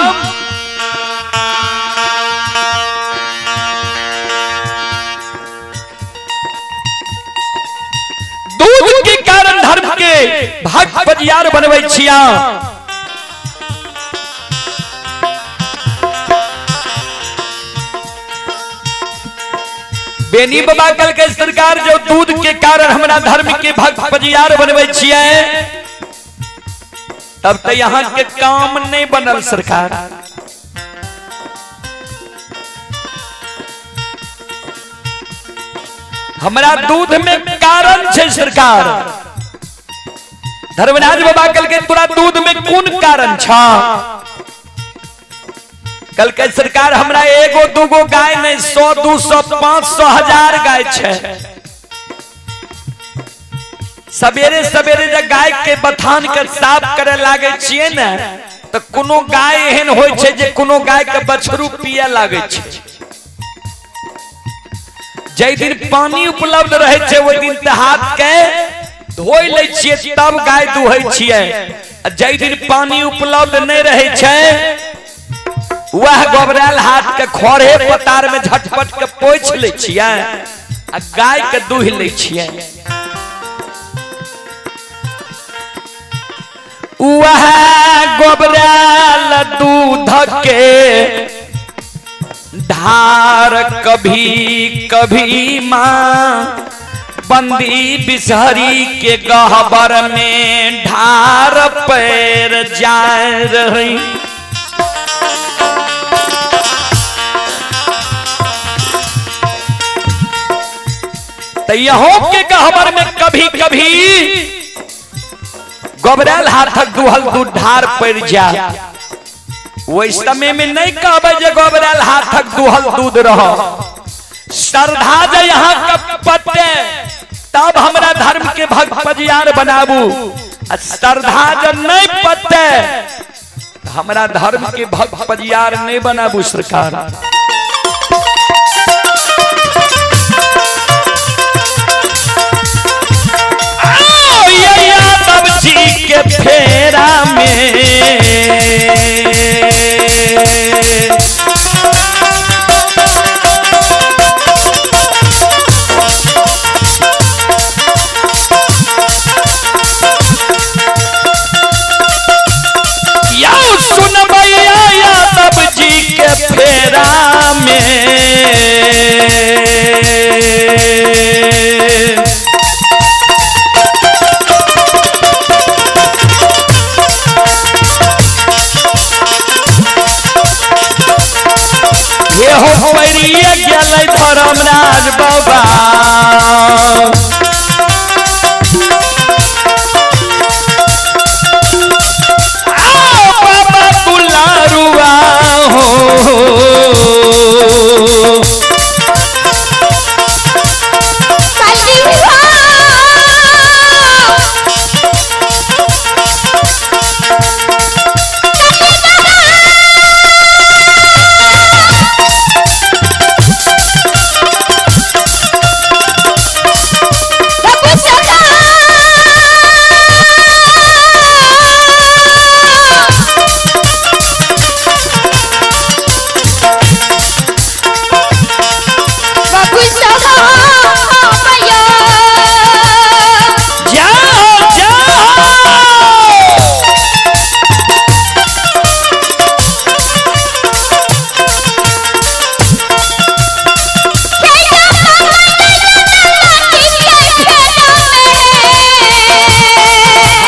दूध के कारण धर्म के भक्त बजियार बनबै छिया। बेनी बाबा कल के सरकार जो दूध के कारण हमरा धर्म के भक्त बजियार बनबै छियै, तब तो यहाँ के काम नहीं बनल सरकार। हमरा दूध में कारण छे सरकार। धर्मराज बाबा कल के तोरा दूध में कोन कारण छा? कल के सरकार हमरा एगो दूगो गाय नहीं 100 200 500 1000 गाय छे। सवेरे सवेरे जब गाय के बथान के साफ करे लागे छियै ने तो कोनो गाय एहन होय छे जे कोनो गाय के बछरू पिए लागे छे। जै दिन पानी उपलब्ध रहे छे ओहि दिन त हाथ के धोइ लै छियै तब गाय दुहै छियै। आ जै दिन पानी उपलब्ध नहीं रहे छे वह गोबरायल हाथ के खड़े पतार में झटपट के पोछि लै छियै आ गाय के दूहि लै छियै। वह गोबरायल दूध के धार कभी कभी माँ बंदी बिसहरी के गहबर में ढार पैर जाए रही। तो यहों के गहबर में कभी कभी गोबरायल हाथक दुहल दूध ढार पड़ जा। वही समय में नहीं कहबे जे गोबरायल हाथक दुहल दूध रहो। श्रद्धा जे यहाँ का पते तब हमरा धर्म के भक्त पजियार बनाबू, आ श्रद्धा जे नहीं पते हमरा धर्म के भक्त पजियार नहीं बनाबू सरकार। यादव जी के फेरा में सुनबैया यादव जी के फेरा में ये हो पैरिया गेलै धर्मराज बाबा। बाबा दुलारुआ हो जाओ जाओ।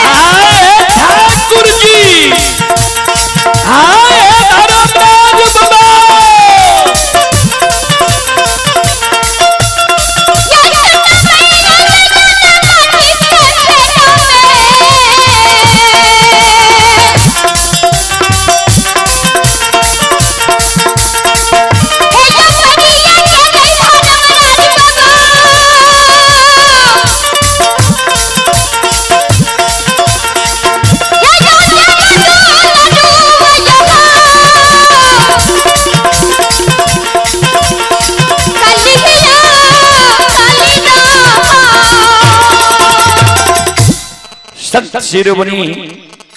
हाय ठाकुर जी, हाय धर्मराज बाबा। संत शिरोमणि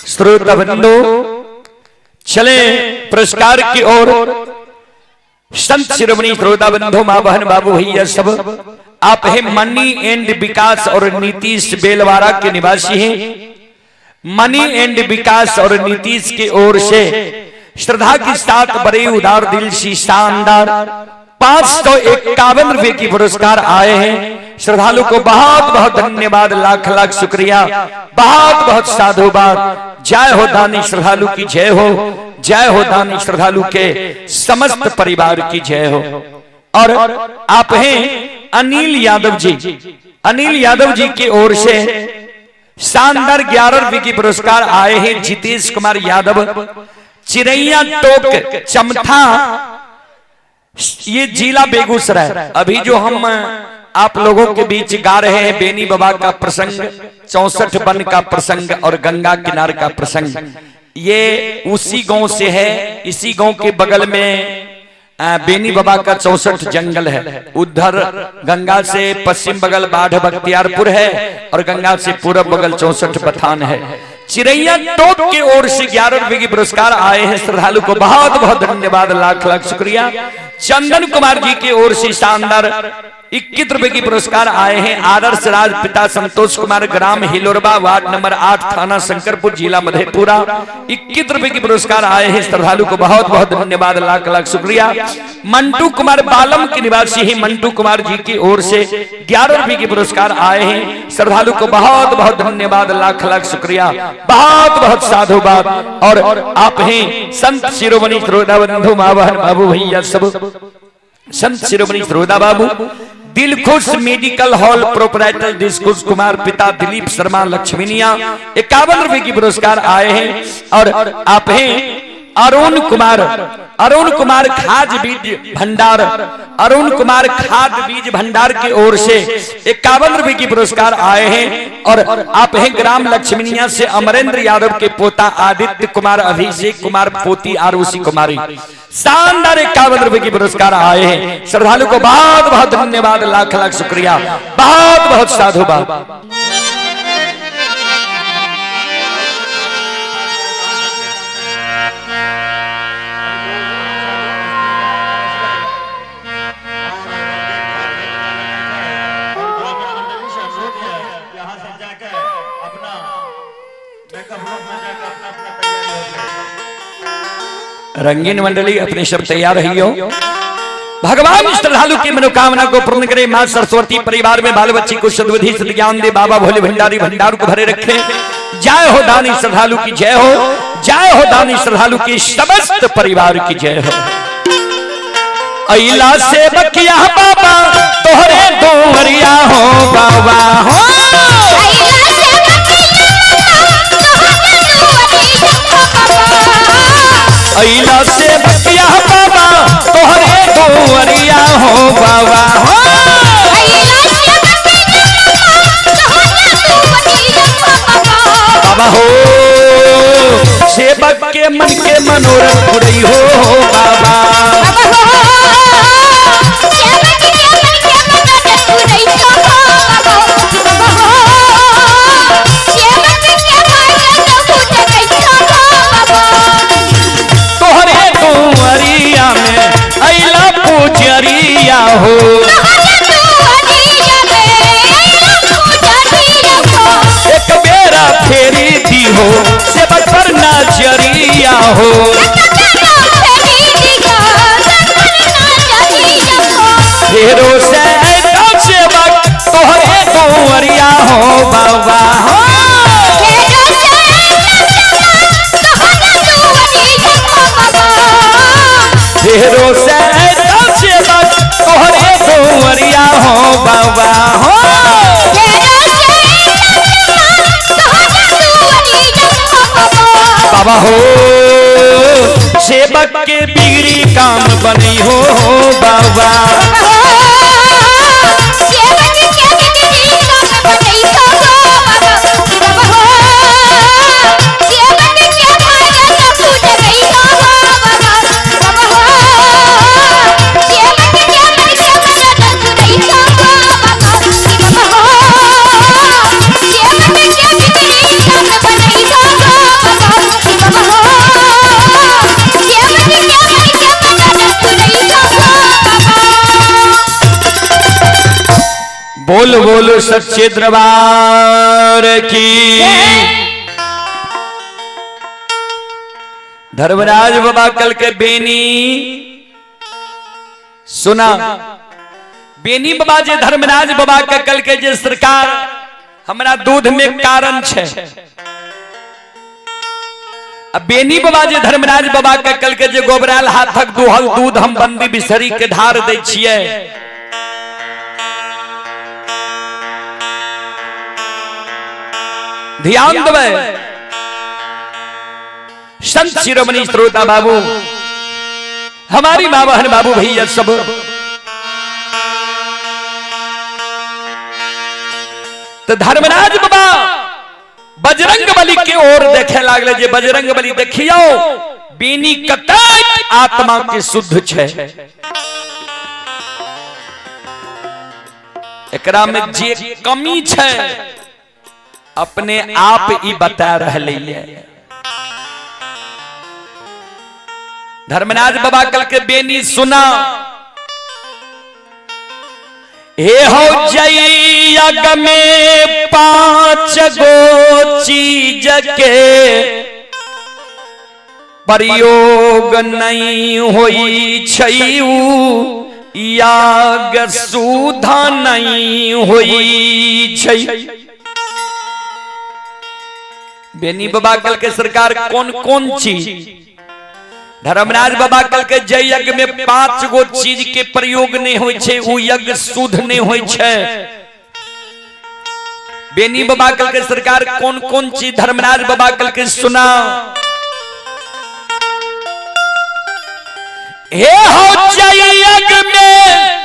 श्रोता बंधु, चले पुरस्कार की ओर। संत शिरोमणि श्रोता बंधु, माँ बहन बाबू भैया सब, आप हैं मनी एंड विकास और नीतीश बेलवारा के निवासी हैं। मनी एंड विकास और नीतीश की ओर से श्रद्धा के साथ बड़े उदार दिल सी शानदार 551 रुपए की पुरस्कार आए हैं। श्रद्धालु को बहुत बहुत धन्यवाद, लाख लाख शुक्रिया, बहुत बहुत साधुवाद। जय हो दानी श्रद्धालु की जय हो, जय हो दानी श्रद्धालु के समस्त परिवार की जय हो। और आप हैं अनिल यादव जी, अनिल यादव जी की ओर से शानदार 11 रुपए की पुरस्कार आए हैं। जितेश कुमार यादव, चिरैया टोक चमथा, ये जिला बेगूसराय। अभी जो हम आप लोगों के बीच गा रहे हैं बेनी बाबा का प्रसंग, 64 वन का प्रसंग और गंगा किनार का प्रसंग, ये उसी गांव से है। इसी गांव के बगल में बेनी बाबा का 64 जंगल है। उधर गंगा से पश्चिम बगल बाढ़ बख्तियारपुर है और गंगा से पूरब बगल 64 बथान है। चिरैया टोक के ओर से 11 रुपए की पुरस्कार आए हैं। श्रद्धालु को बहुत बहुत धन्यवाद, लाख लाख शुक्रिया। चंदन कुमार जी की ओर से शानदार 21 रुपए की पुरस्कार आए हैं। आदर्श राज पिता संतोष कुमार, ग्राम हिलोरबा, वार्ड नंबर 8, थाना शंकरपुर, जिला मधेपुरा, 21 रुपए की पुरस्कार आए हैं। श्रद्धालु को बहुत बहुत धन्यवाद, लाख लाख शुक्रिया। मंटू कुमार बालम के निवासी ही मंटू कुमार जी की ओर से 11 रुपए की पुरस्कार आए हैं। श्रद्धालु को बहुत बहुत धन्यवाद, लाख लाख शुक्रिया, बहुत बहुत साधुवाद। और आप हैं संत शिरोमणि श्रोता बंधु, माँ बहन बाबू भैया सब, संत शिरोमणि श्रोता बाबू, Dilkhush medical hall proprietor Dilkhush Kumar, पिता दिलीप शर्मा लक्ष्मीनिया, 51 रुपए की पुरस्कार आए हैं। और आप हैं अरुण कुमार, अरुण कुमार खाद बीज भंडार, अरुण कुमार खाद बीज भंडार की ओर से 51 रुपए की पुरस्कार आए हैं। और आप हैं ग्राम लक्ष्मीनिया से अमरेंद्र यादव के पोता आदित्य कुमार, अभिषेक कुमार, पोती आरुषि कुमारी, शानदार 51 रुपए की पुरस्कार आए हैं। श्रद्धालु को बहुत बहुत धन्यवाद, लाख लाख शुक्रिया, बहुत बहुत साधुवाद। यहाँ से जाकर अपना मेकअप रूम में जाकर अपना अपना तैयारी हो जाए। रंगीन मंडली अपने सब तैयार रही हो। भगवान श्रद्धालु की मनोकामना को पूर्ण करे। मां सरस्वती परिवार में बाल बच्ची को सद्बुद्धि सद्ज्ञान दे। बाबा भोले भंडारी भंडार को भरे रखे। जय हो दानी श्रद्धालु की जय हो, जय हो दानी श्रद्धालु की समस्त परिवार की जय हो। अइला से बकिया बाबा तोहरे दोवरिया हो बाबा हो। अइला से बकिया बाबा तोहरे दोवरिया हो बाबा हो। बाबा हो सेवक के मन के मनोरथ पुरई हो बाबा। तोहरे दुआरिया में अइला पुजरिया हो। एक बेरा फेरी दी हो सेवक पर नजरिया हो। फेरो से ऐसा सेवक तोहरे दुआरिया हो बाबा हो। फेरो से ऐसा सेवक तोहरे दुआरिया हो बाबा हो। बाबा हो सेवक के बिगड़ी काम बनी हो बाबा। बोल बोल सच्चे दरबार की। धर्मराज बाबा कल के बेनी सुना, बेनी बाबा जे धर्मराज बाबा के कल के जे सरकार हमरा दूध में कारण छे। अब बेनी बाबा जे धर्मराज बाबा के कल के जे गोबराल हाथक दुहल दूध हम बंदी बिसरी के ढार दे छिए। ध्यान देवे संत शिरोमणि श्रोता बाबू, हमारी माँ बहन बाबू भैया सब, तो धर्मराज बाबा बजरंग बली के ओर देखे लागले जे बजरंग बली देखियो बेनी कतई आत्मा के शुद्ध छे, एकरा में जे कमी छे अपने आप ई बता रहले है। धर्मराज बाबा कल के बेनी सुना, हे हो जयग में 5 गो चीज के प्रयोग नहीं होई छई, याग सुधा नहीं होई छई। बेनी बाबा कल के सरकार कौन कौन चीज? धर्मराज बाबा कल के जय यज्ञ में 5 गो चीज के प्रयोग नहीं होई छे, उ यज्ञ शुद्ध नहीं होई छे। बेनी बाबा कल के सरकार कौन कौन चीज? धर्मराज बाबा कल के सुना, हे हो जय यज्ञ में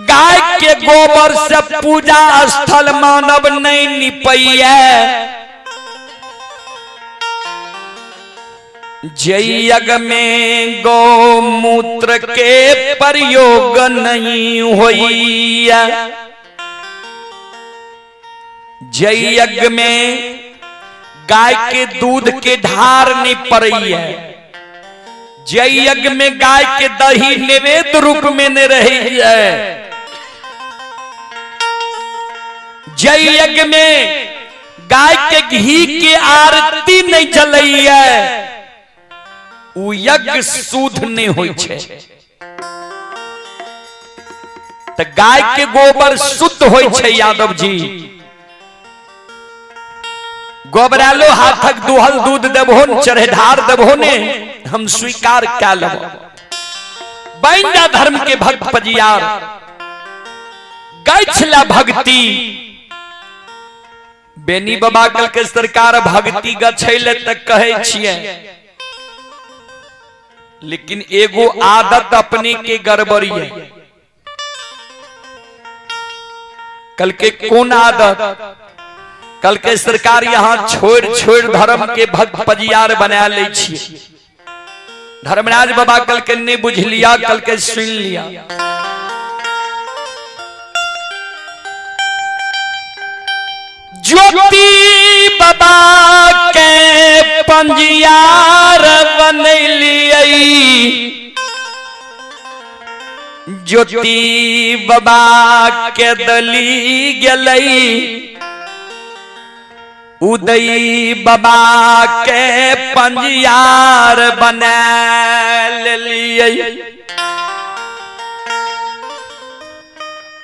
गाय के गोबर से पूजा स्थल मानव नहीं निपैया। जय यज्ञ में गौमूत्र के प्रयोग नहीं होइया। जय यज्ञ में गाय के दूध के ढार नहीं पड़ैया। जय यज्ञ में गाय के दही नैवेद्य रूप में नहीं रही है। जय यज्ञ में गाय के घी के आरती नहीं चलई है, उ यज्ञ शुद्ध नहीं होई छे। त गाय के गोबर शुद्ध होई छे यादव जी। गोबरालो हाथक दुहल दूध देबहो न, चढ़ेधार देबहो ने, हम स्वीकार कै लेबो। बन जा धर्म के भक्त पजियार, गैछला भक्ति। बेनी बाबा कल के सरकार भक्ति गछैले तक कहे छिए, लेकिन एगो आदत अपने के गड़बड़ी है। कल के कौन आदत? कल के सरकार यहाँ छोड़ छोड़ धर्म के भक्त पजियार बना ले छिए। धर्मराज बाबा कल के नहीं बुझ लिया, कल के सुन लिया। ज्योति बाबा के पंजियार बनलिए, ज्योति बाबा के दली गेलई, उदय बाबा के पंजियार बना लिए।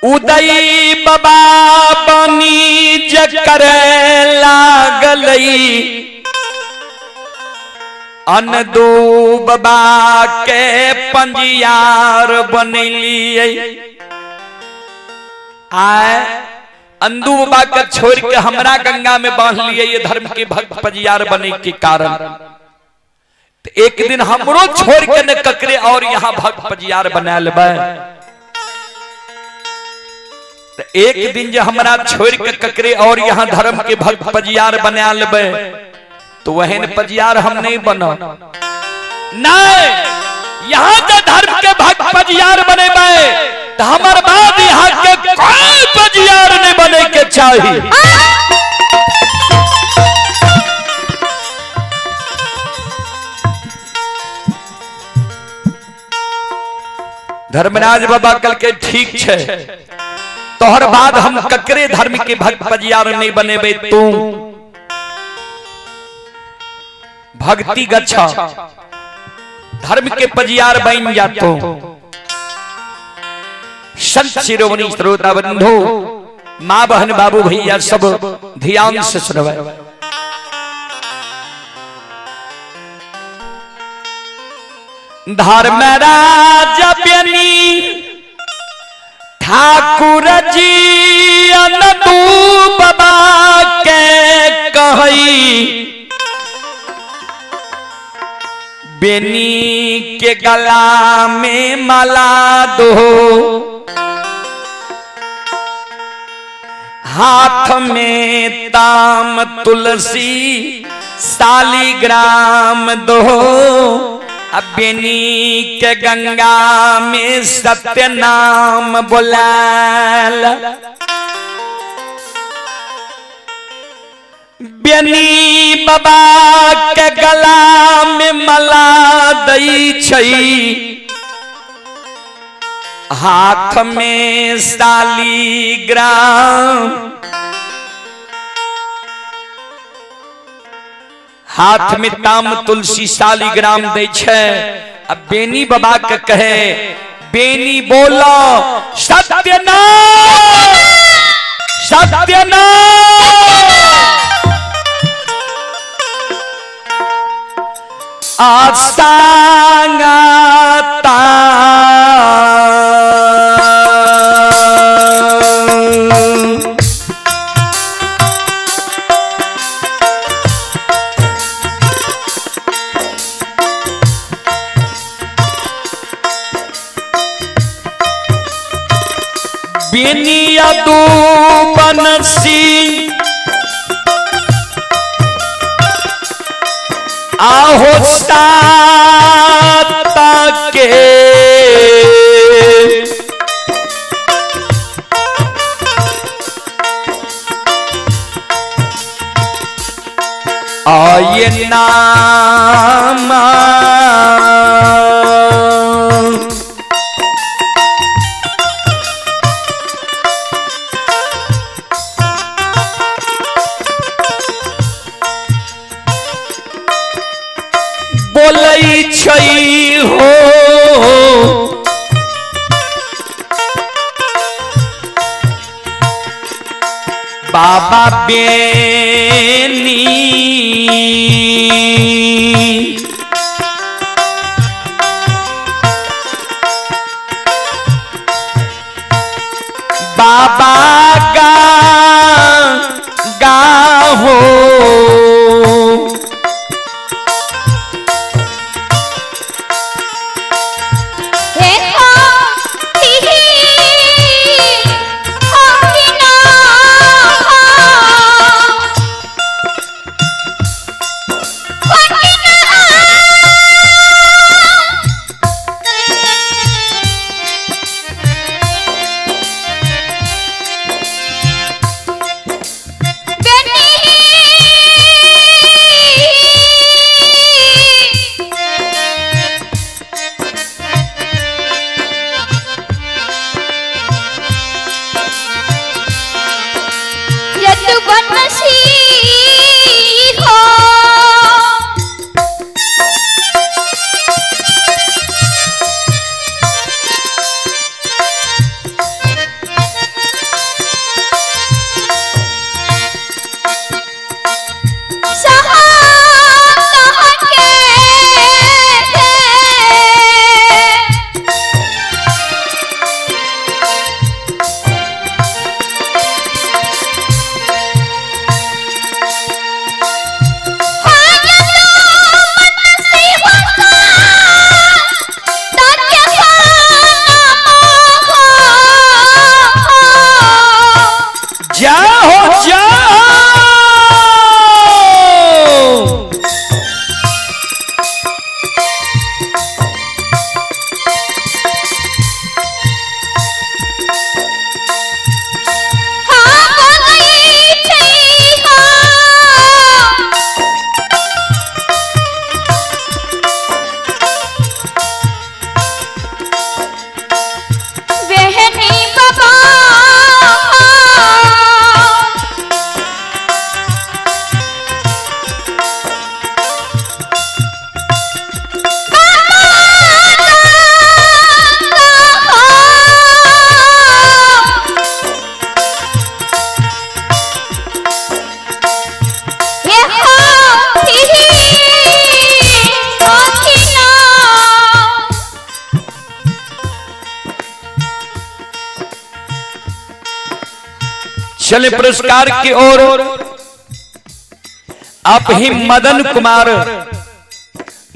उदय बाबा बनी जकर लागलई, अनदू बाबा के पंजियार बनलिए। आए अंदू बाबा के छोड़ के हमरा गंगा में बांध लिए ये धर्म के भक्त पजियार बने के कारण। तो एक दिन हमरो छोड़ के न ककरे और यहाँ भक्त पजियार बना लेबै। तो एक दिन जो हमरा छोड़ के ककरे और यहाँ धर्म के भक्त पजियार बना लेबै, तो वहन पजियार हम नहीं बनो। नहीं, यहाँ जो धर्म के भक्त पजियार बनेबै तो हमार बाद यहाँ के कोई पजियार नहीं बने के चाहिए। धर्मराज बाबा कल के ठीक छे, तोहर बाद हम ककरे धर्म के भक्त पजियार नहीं बनेबे। तू भक्ति गच्छा, धर्म के पजियार बन जातो। संत शिरोमणि श्रोता बंधु, माँ बहन बाबू भैया सब ध्यान से सुनवे। धर्मराज बेनी ठाकुर जी अनदू बाबा के कही, बेनी के गला में माला दो, हाथ में ताम तुलसी शालिग्राम दो, अब बेनी के गंगा में सत्य नाम बोलाल। बेनी बाबा के गला में मला दै छै, हाथ में शालीग्राम, हाथ में ताम तुलसी शालीग्राम दै छै। अब बेनी बाबा के कहे, बेनी बोलो सत्यनाम सत्यनाम। आसांगाता बेनिया दू बनसी आहो साता के आये नामा बोलै छै हो बाबा बेनी, बाबा गा गाहो हे हो ही हो यदुवंशी हो। सहा के जाओ जाओ। चले पुरस्कार की ओर। आप ही मदन कुमार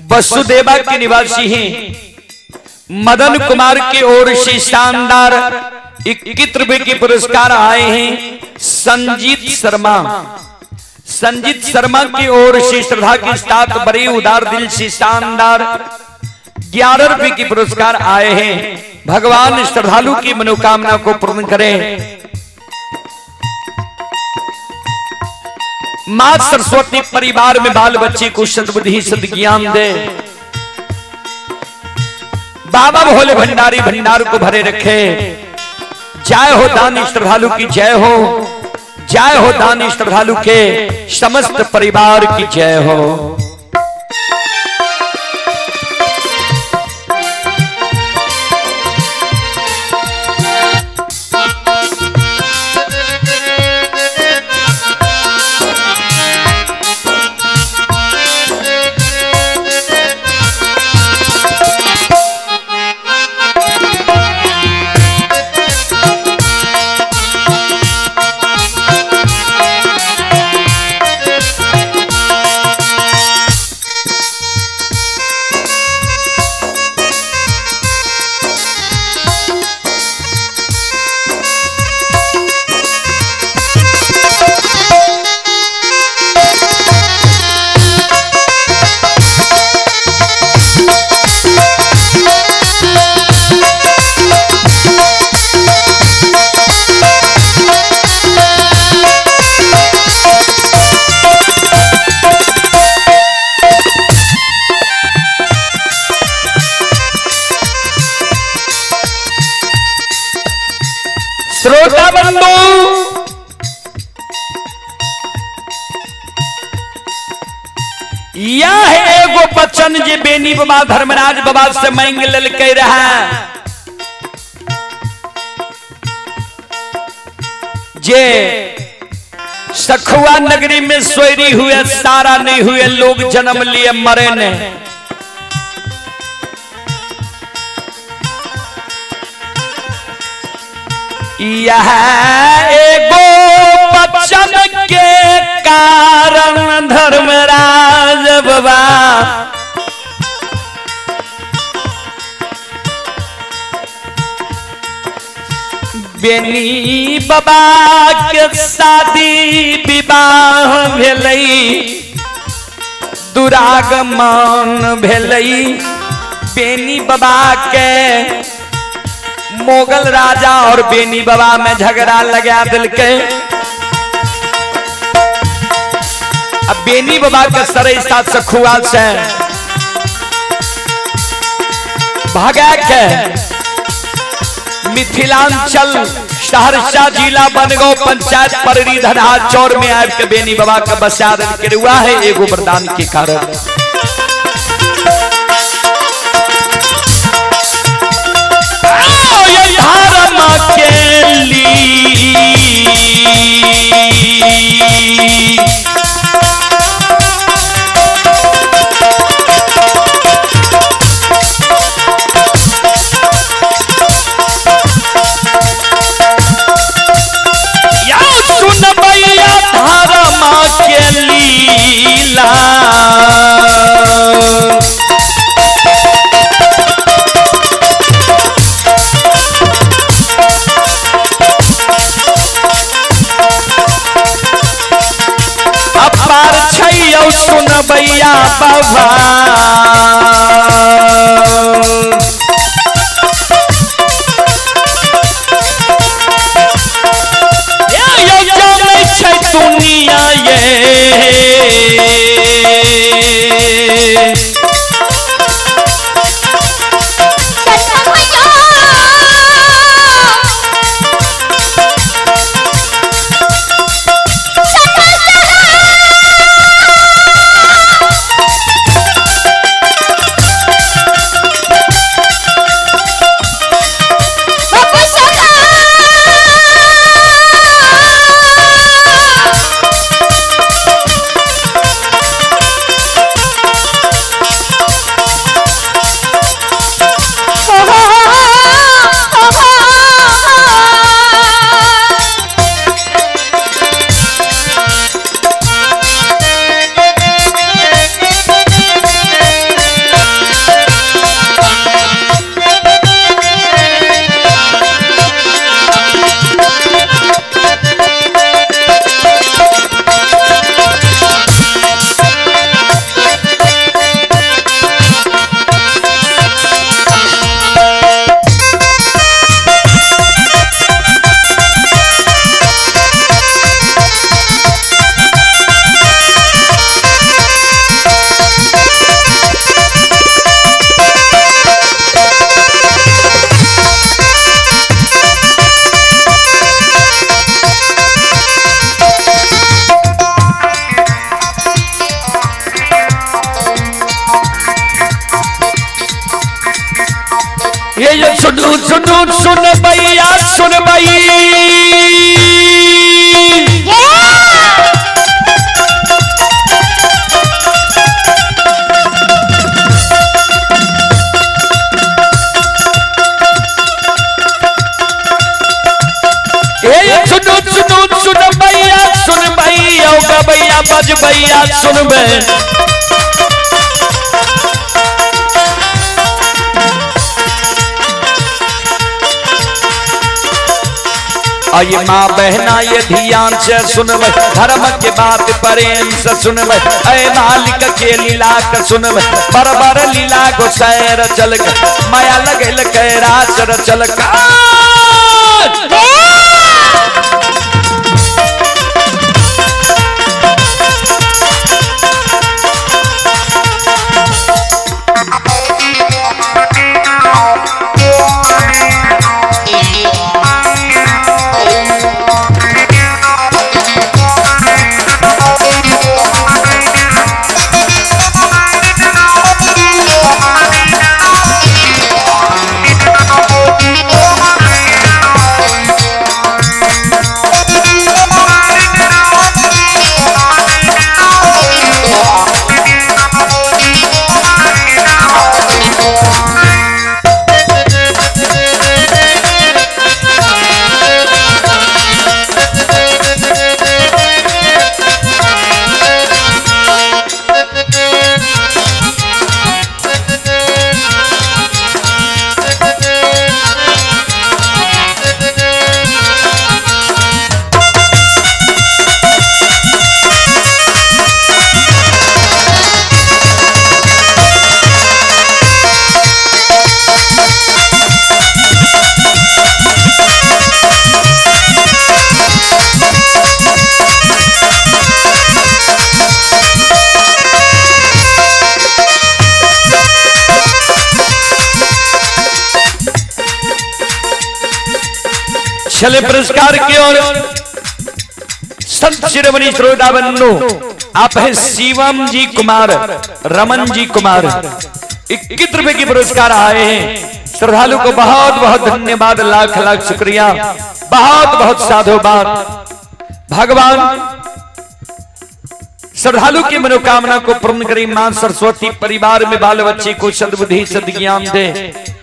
वसुदेवा के निवासी हैं। मदन कुमार की ओर से शानदार 21 रुपए के पुरस्कार आए हैं। संजीत शर्मा, संजीत शर्मा की ओर से श्रद्धा के साथ बड़े उदार दिल से शानदार 11 रुपए के पुरस्कार आए हैं। भगवान श्रद्धालु की मनोकामना को पूर्ण करें। माँ सरस्वती परिवार में बाल बच्चे को सद्बुद्धि सद्ज्ञान दे। बाबा भोले भंडारी भंडार को भरे रखे। जय हो दानी श्रद्धालु की जय हो, जय हो दानी श्रद्धालु के समस्त परिवार की जय हो। श्रोता बंधु, यह एगो वचन जे बेनी बाबा धर्मराज बाबा से मांग लेलकै रहे, जे सखुआ नगरी में सोयरी हुए सारा नहीं हुए, लोग जन्म लिए मरे ने। यह एगो वचन के कारण धर्मराज बाबा बेनी बाबा के शादी विवाह भेलै, दुरागमन भेलै। बेनी बाबा के मोगल राजा और बेनी बाबा में झगड़ा लगा दिलकै। अब बेनी बाबा के सरे साथ सखुआ से भगा के मिथिलांचल सहरसा जिला बनगांव पंचायत पररी धनहा चौर में आबि के बेनी बाबा के बसा देलकै। हुआ है एगो वरदान के कारण। धर्म के लिए या सुनबैया धर्म के लीला, अपार छैयौ सुनबैया बाबा। ये जानै छै दुनिया ये, सखा ये सुनू सुनू सुन भैया सुन भई। सुनो सुनो सुन भैया सुन भैया भैया बज भैया सुन बे। आये माँ बहना ये ध्यान से सुनब, धर्म के बात प्रेम से सुनब, ऐ मालिक के लीला के सुनब, बरबर लीला गोसैर चल माया लगल कैरास चल। चले पुरस्कार की ओर संत शिरोमणि श्रोता बंधु, आप हैं शिवम जी कुमार, रमन जी कुमार, 21 रुपए की पुरस्कार आए हैं। श्रद्धालु को बहुत बहुत धन्यवाद, लाख लाख शुक्रिया, बहुत बहुत साधुवाद। भगवान श्रद्धालु की मनोकामना को पूर्ण करें। मां सरस्वती परिवार में बाल बच्चे को सद्बुद्धि सद्ज्ञान दे।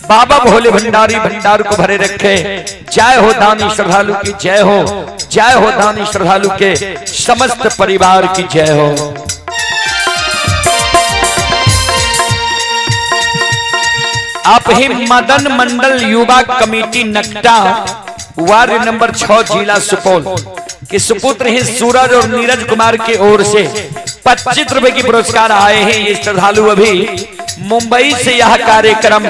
बाबा भोले भंडारी भंडार को भरे रखे। जय हो दानी श्रद्धालु की जय हो, जय हो दानी श्रद्धालु के समस्त परिवार की जय हो। आप ही मदन मंडल युवा कमेटी नकटा वार्ड नंबर 6 जिला सुपौल के सुपुत्र हैं सूरज और नीरज कुमार की ओर से 25 रुपए की पुरस्कार आए हैं। ये श्रद्धालु अभी मुंबई से यह कार्यक्रम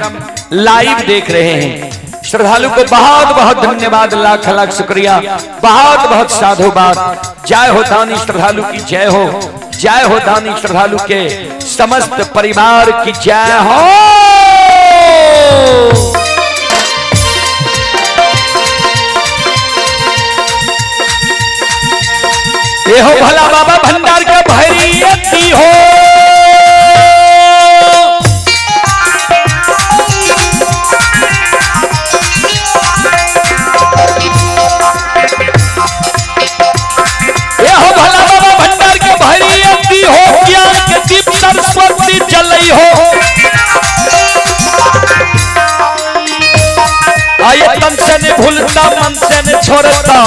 लाइव देख रहे हैं। श्रद्धालु को बहुत बहुत धन्यवाद, लाख लाख शुक्रिया, बहुत बहुत साधुवाद। जय हो दानी श्रद्धालु की जय हो, जय हो दानी श्रद्धालु के समस्त परिवार की जय हो। ये हो भला बाबा भंडार के भैरियती हो। ये हो भला बाबा भंडार के भैरियती हो, ज्ञान के दीप सरस्वती जलई हो। आये तन से ने भूलता मन से ने छोड़ता,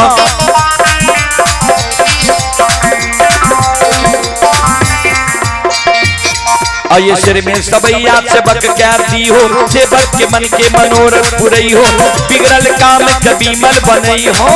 आये सिर में सबैया सेवक कहती हो, सेवक के मन के मनोरथ पुरई हो, बिगड़ल काम कभी मल बनई हो।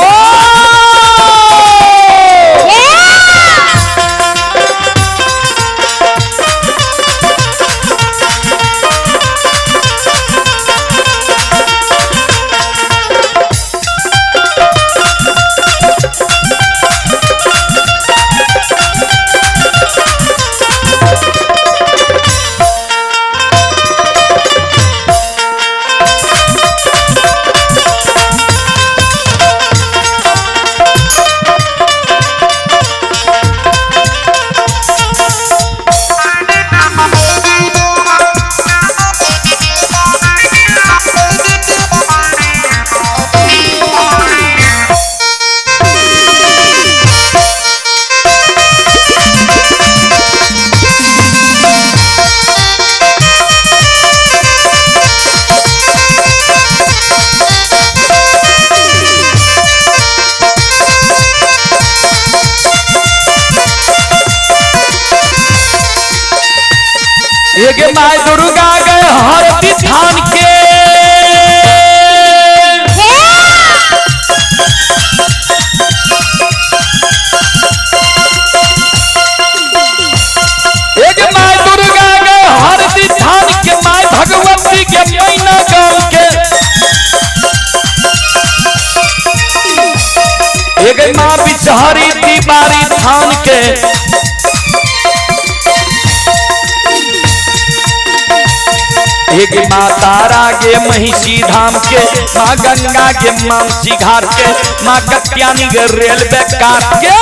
माय दुर्गा गए हरती थान के। एक माय दुर्गा गए हरती थान के, माय भगवती के मैना गांव के। एक माँ बिचहरी दीवारी थान के। एक माँ तारा के महिषी धाम के, माँ गंगा के मानसी घाट के, माँ कत्यानी के रेलवे काट के।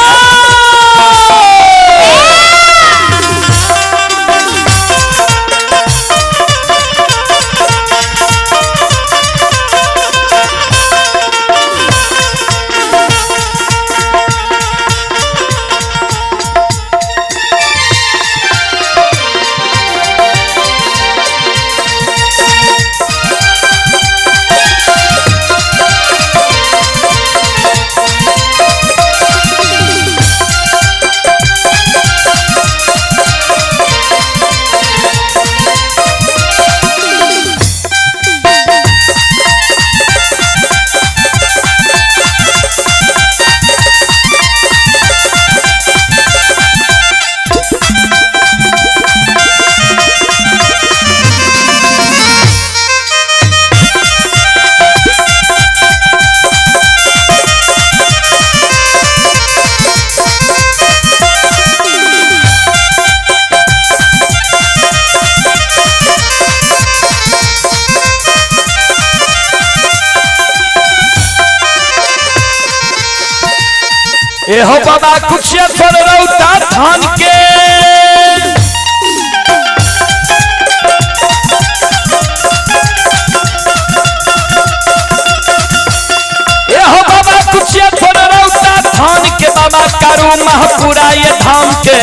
एहो बाबा कुशेश्वर रौता थान के। एहो बाबा कुशेश्वर रौता थान के, बाबा कारू महपुरा ये धाम के।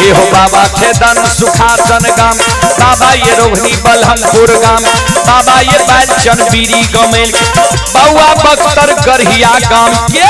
एहो बाबा खेदन सुखासन गाम, बाबा ये रोहिणी बलहनपुर गाम, बाबा ये बैलचन बीरी गमेल, बउआ बख्तर गढ़िया गाम के।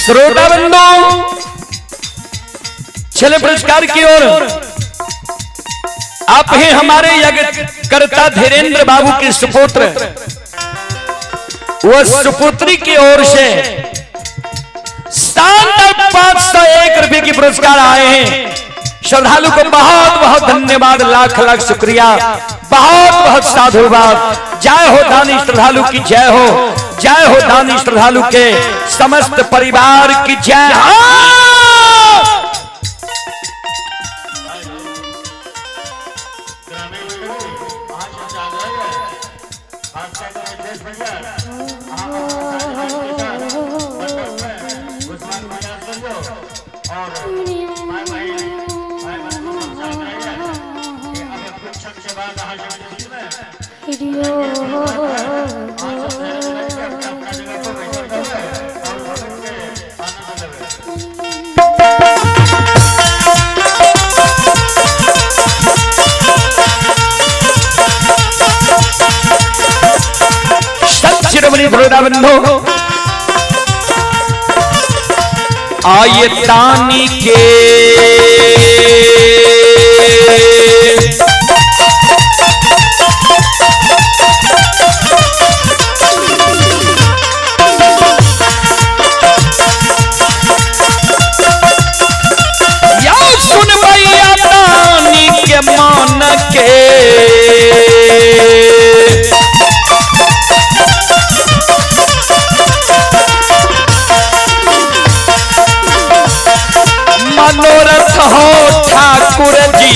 श्रोता बंधु, चले पुरस्कार की ओर। आप ही हमारे यज्ञ कर्ता धीरेन्द्र बाबू के सुपुत्र व सुपुत्री की ओर से 501 रुपए की पुरस्कार आए हैं। श्रद्धालु को बहुत बहुत धन्यवाद, लाख लाख शुक्रिया, बहुत बहुत साधुवाद। जय हो दानी श्रद्धालु की जय हो, जय हो दानी श्रद्धालु के समस्त परिवार की जय हो। बंधु आये तानी के या सुन भैया तानी के मान के। दशरथ हो ठाकुर जी,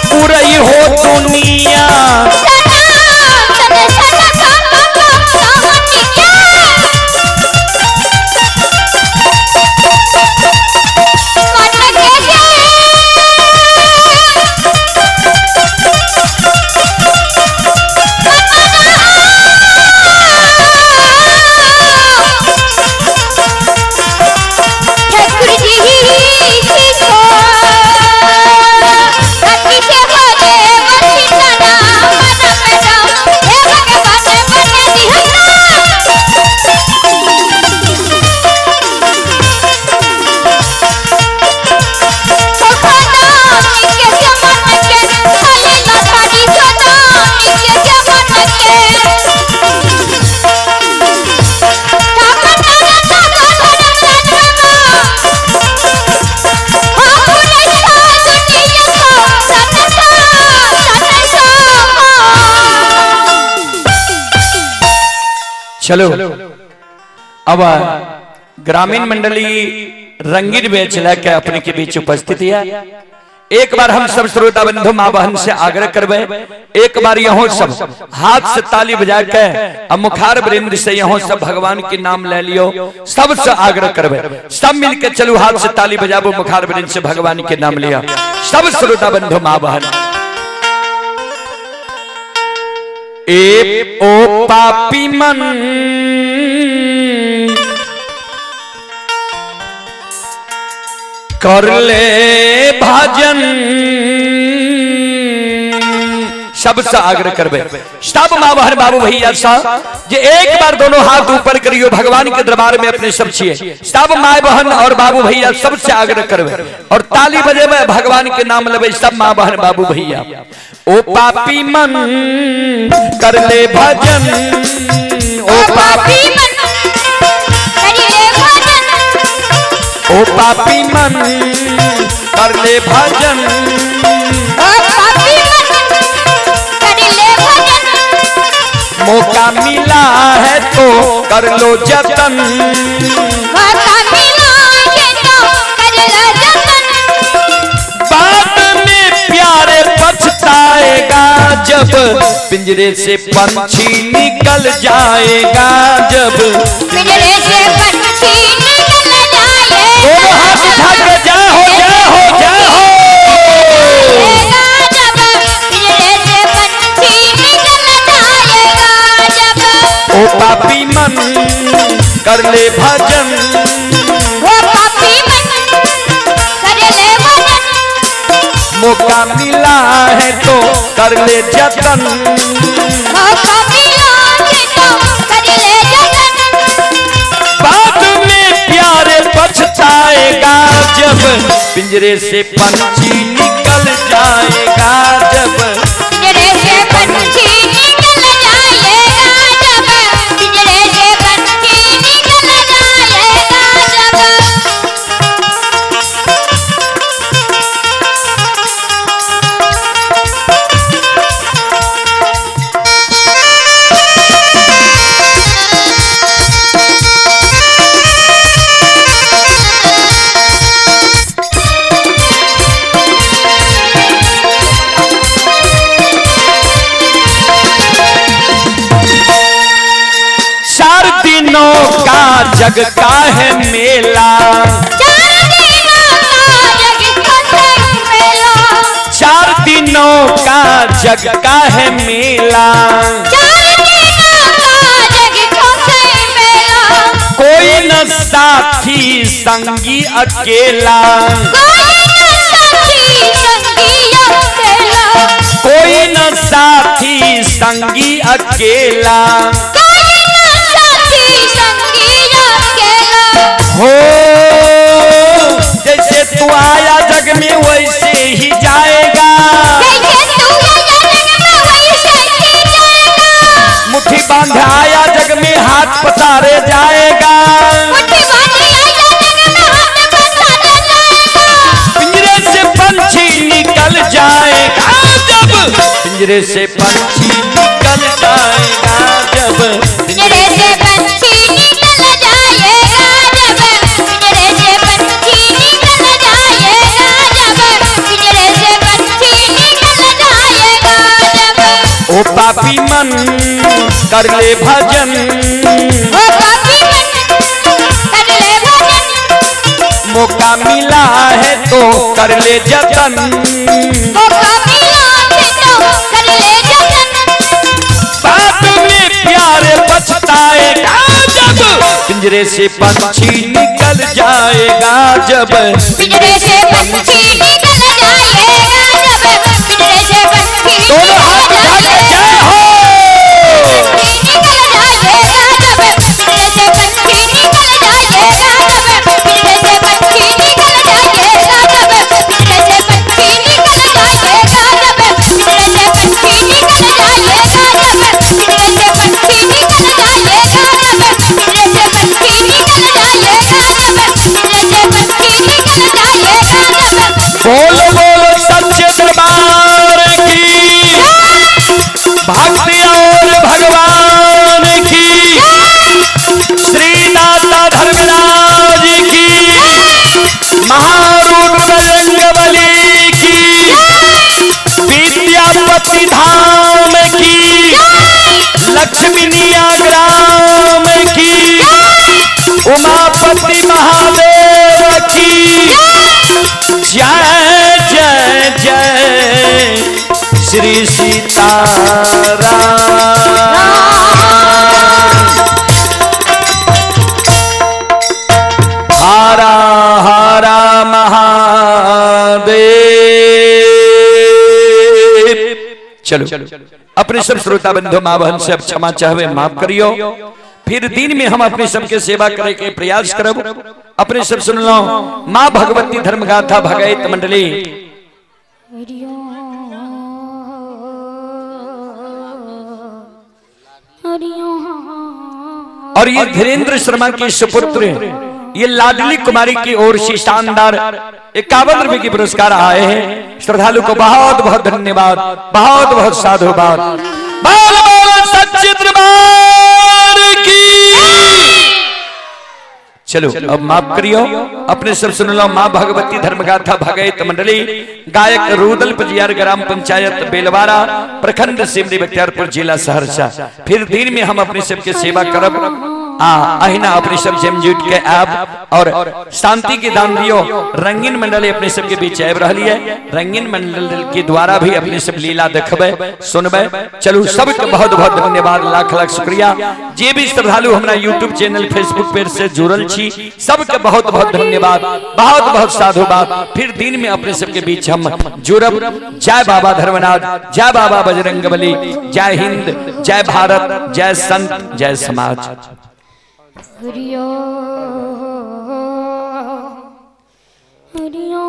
पूरई हो दुनिया। चलो अब ग्रामीण मंडली रंगीन बेच लेके अपने के बीच उपस्थित है। एक बार हम सब श्रोता बंधु माँ बहन से आग्रह करवे, एक बार यहो सब हाथ से ताली बजा के अब मुखार वृंद से यहो सब भगवान के नाम ले लियो, सबसे आग्रह करवे, सब मिलके चलो हाथ से ताली बजाबो, मुखार वृंद से भगवान के नाम लिया सब श्रोता बंधु माँ बहन। ए ओ पापी मन कर ले भजन, सबसे आग्रह करबे सब माँ बहन बाबू भैया साहब जे एक बार दोनों हाथ ऊपर करियो भगवान के दरबार में अपने सब छिए, सब माँ बहन और बाबू भैया सबसे आग्रह करबे और ताली बजेबे भगवान के नाम लेबे सब माँ बहन बाबू भैया। ओ पापी मन कर ले भजन, ओ पापी मन कर ले भजन, ओ पापी मन कर ले भजन, ओ पापी मन कर ले भजन, मौका मिला है तो कर लो जतन, मौका मिला है तो कर लो जतन, बाद में प्यारे पछताएगा जब पिंजरे से पंछी निकल जाएगा, जब पिंजरे से पंछी निकल जाएगा, दोनों हाथ उठा के जय हो जय हो जय हो, जब पिंजरे से पंछी निकल जाएगा, जब ओ पापी मन कर ले भजन, ओ पापी मन कर ले भजन, मौका मिला है तो कर ले जतन, मौका मिला है तो कर ले जतन, बाद में प्यारे पछताएगा जब पिंजरे से पंछी निकल जाएगा, जब पिंजरे से पंछी निकल जाएगा, जब पिंजरे से पंछी निकल जाएगा, जब। चार दिनों का जग का है मेला, चार दिनों का जग का है मेला, चार दिनों का जग का है मेला, चार दिनों का जग का है मेला, कोई न साथी संगी अकेला, कोई न साथी संगी अकेला, कोई न साथी संगी अकेला, कोई न साथी संगी अकेला, हो जैसे तू आया जग में वैसे ही जाएगा, जैसे तू आया जग में वैसे ही जाएगा, मुट्ठी बांध आया जग में हाथ पसारे जाएगा, मुट्ठी बांध आया जग में हाथ पसारे जाएगा, पिंजरे से पंछी निकल जाएगा, जब पिंजरे से पंछी निकल जाएगा, जब पिंजरे से पंछी निकल जाएगा, जब पापी मन कर ले भजन, ओ पापी मन कर ले भजन, मौका मिला है तो कर ले जतन, मौका मिला है तो कर ले जतन, बात में प्यार पछताएगा जब, पिंजरे से पंछी निकल जाएगा जब, पिंजरे से पंछी निकल जाएगा जब, पिंजरे से पंछी दोनों हाथ उठा के जय हो। निकल जाएगा जब, पिंजरे से पंछी निकल जाएगा जब, पिंजरे से पंछी निकल जाएगा जब, पिंजरे से पंछी निकल जाएगा जब, पिंजरे से पंछी निकल जाएगा जब, पिंजरे से पंछी निकल जाएगा जब, पिंजरे से पंछी निकल जाएगा जब, पिंजरे से पंछी निकल जाएगा जब। बोलो बोलो सच्चे दरबार की, भक्ति और भगवान की, श्री दाता धर्मराज की, महारुद्र बजरंगबली की, विद्यापति धाम की, लक्ष्मीनिया ग्राम की, उमापति महादेव की, जय जय जय श्री सीताराम। हरा हरा महादेव। चलो अपने सब श्रोता बंधु माँ बहन से अब क्षमा चाहवे, माफ करियो। फिर दिन में हम अपने सबके सेवा करे के प्रयास करब। अपने सब सुन लो माँ भगवती धर्म गाथा भगैत मंडली। और ये धीरेन्द्र शर्मा की सुपुत्र ये लाडली कुमारी की ओर से शानदार 51 रुपए की पुरस्कार आए हैं। श्रद्धालु को बहुत बहुत धन्यवाद, बहुत बहुत साधुवाद। बोल बोल सच्चे दरबार की। चलो अब माफ करियो, अपने सब सुन लो माँ भगवती धर्मगाथा भगैत मंडली, गायक रूदल पजियार, ग्राम पंचायत बेलवारा, प्रखंड सिमरी बख्तियारपुर, जिला सहरसा। फिर दिन में हम अपने सबके सेवा करब। अहिना अपने सब जम जुट के आब और शांति के दान दियो। रंगीन मंडली अपने सबके बीच आबि रही है, रंगीन मंडल के द्वारा भी अपने सब लीला देखबे सुनबे। चलू सबके बहुत बहुत धन्यवाद, लाख लाख शुक्रिया। जे भी श्रद्धालु हमरा यूट्यूब चैनल फेसबुक पेज से जुड़ल छी सबके बहुत बहुत धन्यवाद, बहुत बहुत साधुवाद। फिर दिन में अपने सबके बीच हम जुड़ब। जय बाबा धर्मनाथ, जय बाबा बजरंगबली, जय हिंद, जय भारत, जय संत, जय समाज। हरिओ हरिओ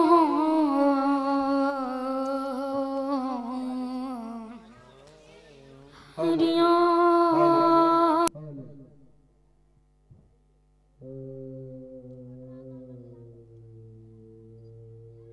हरिओ।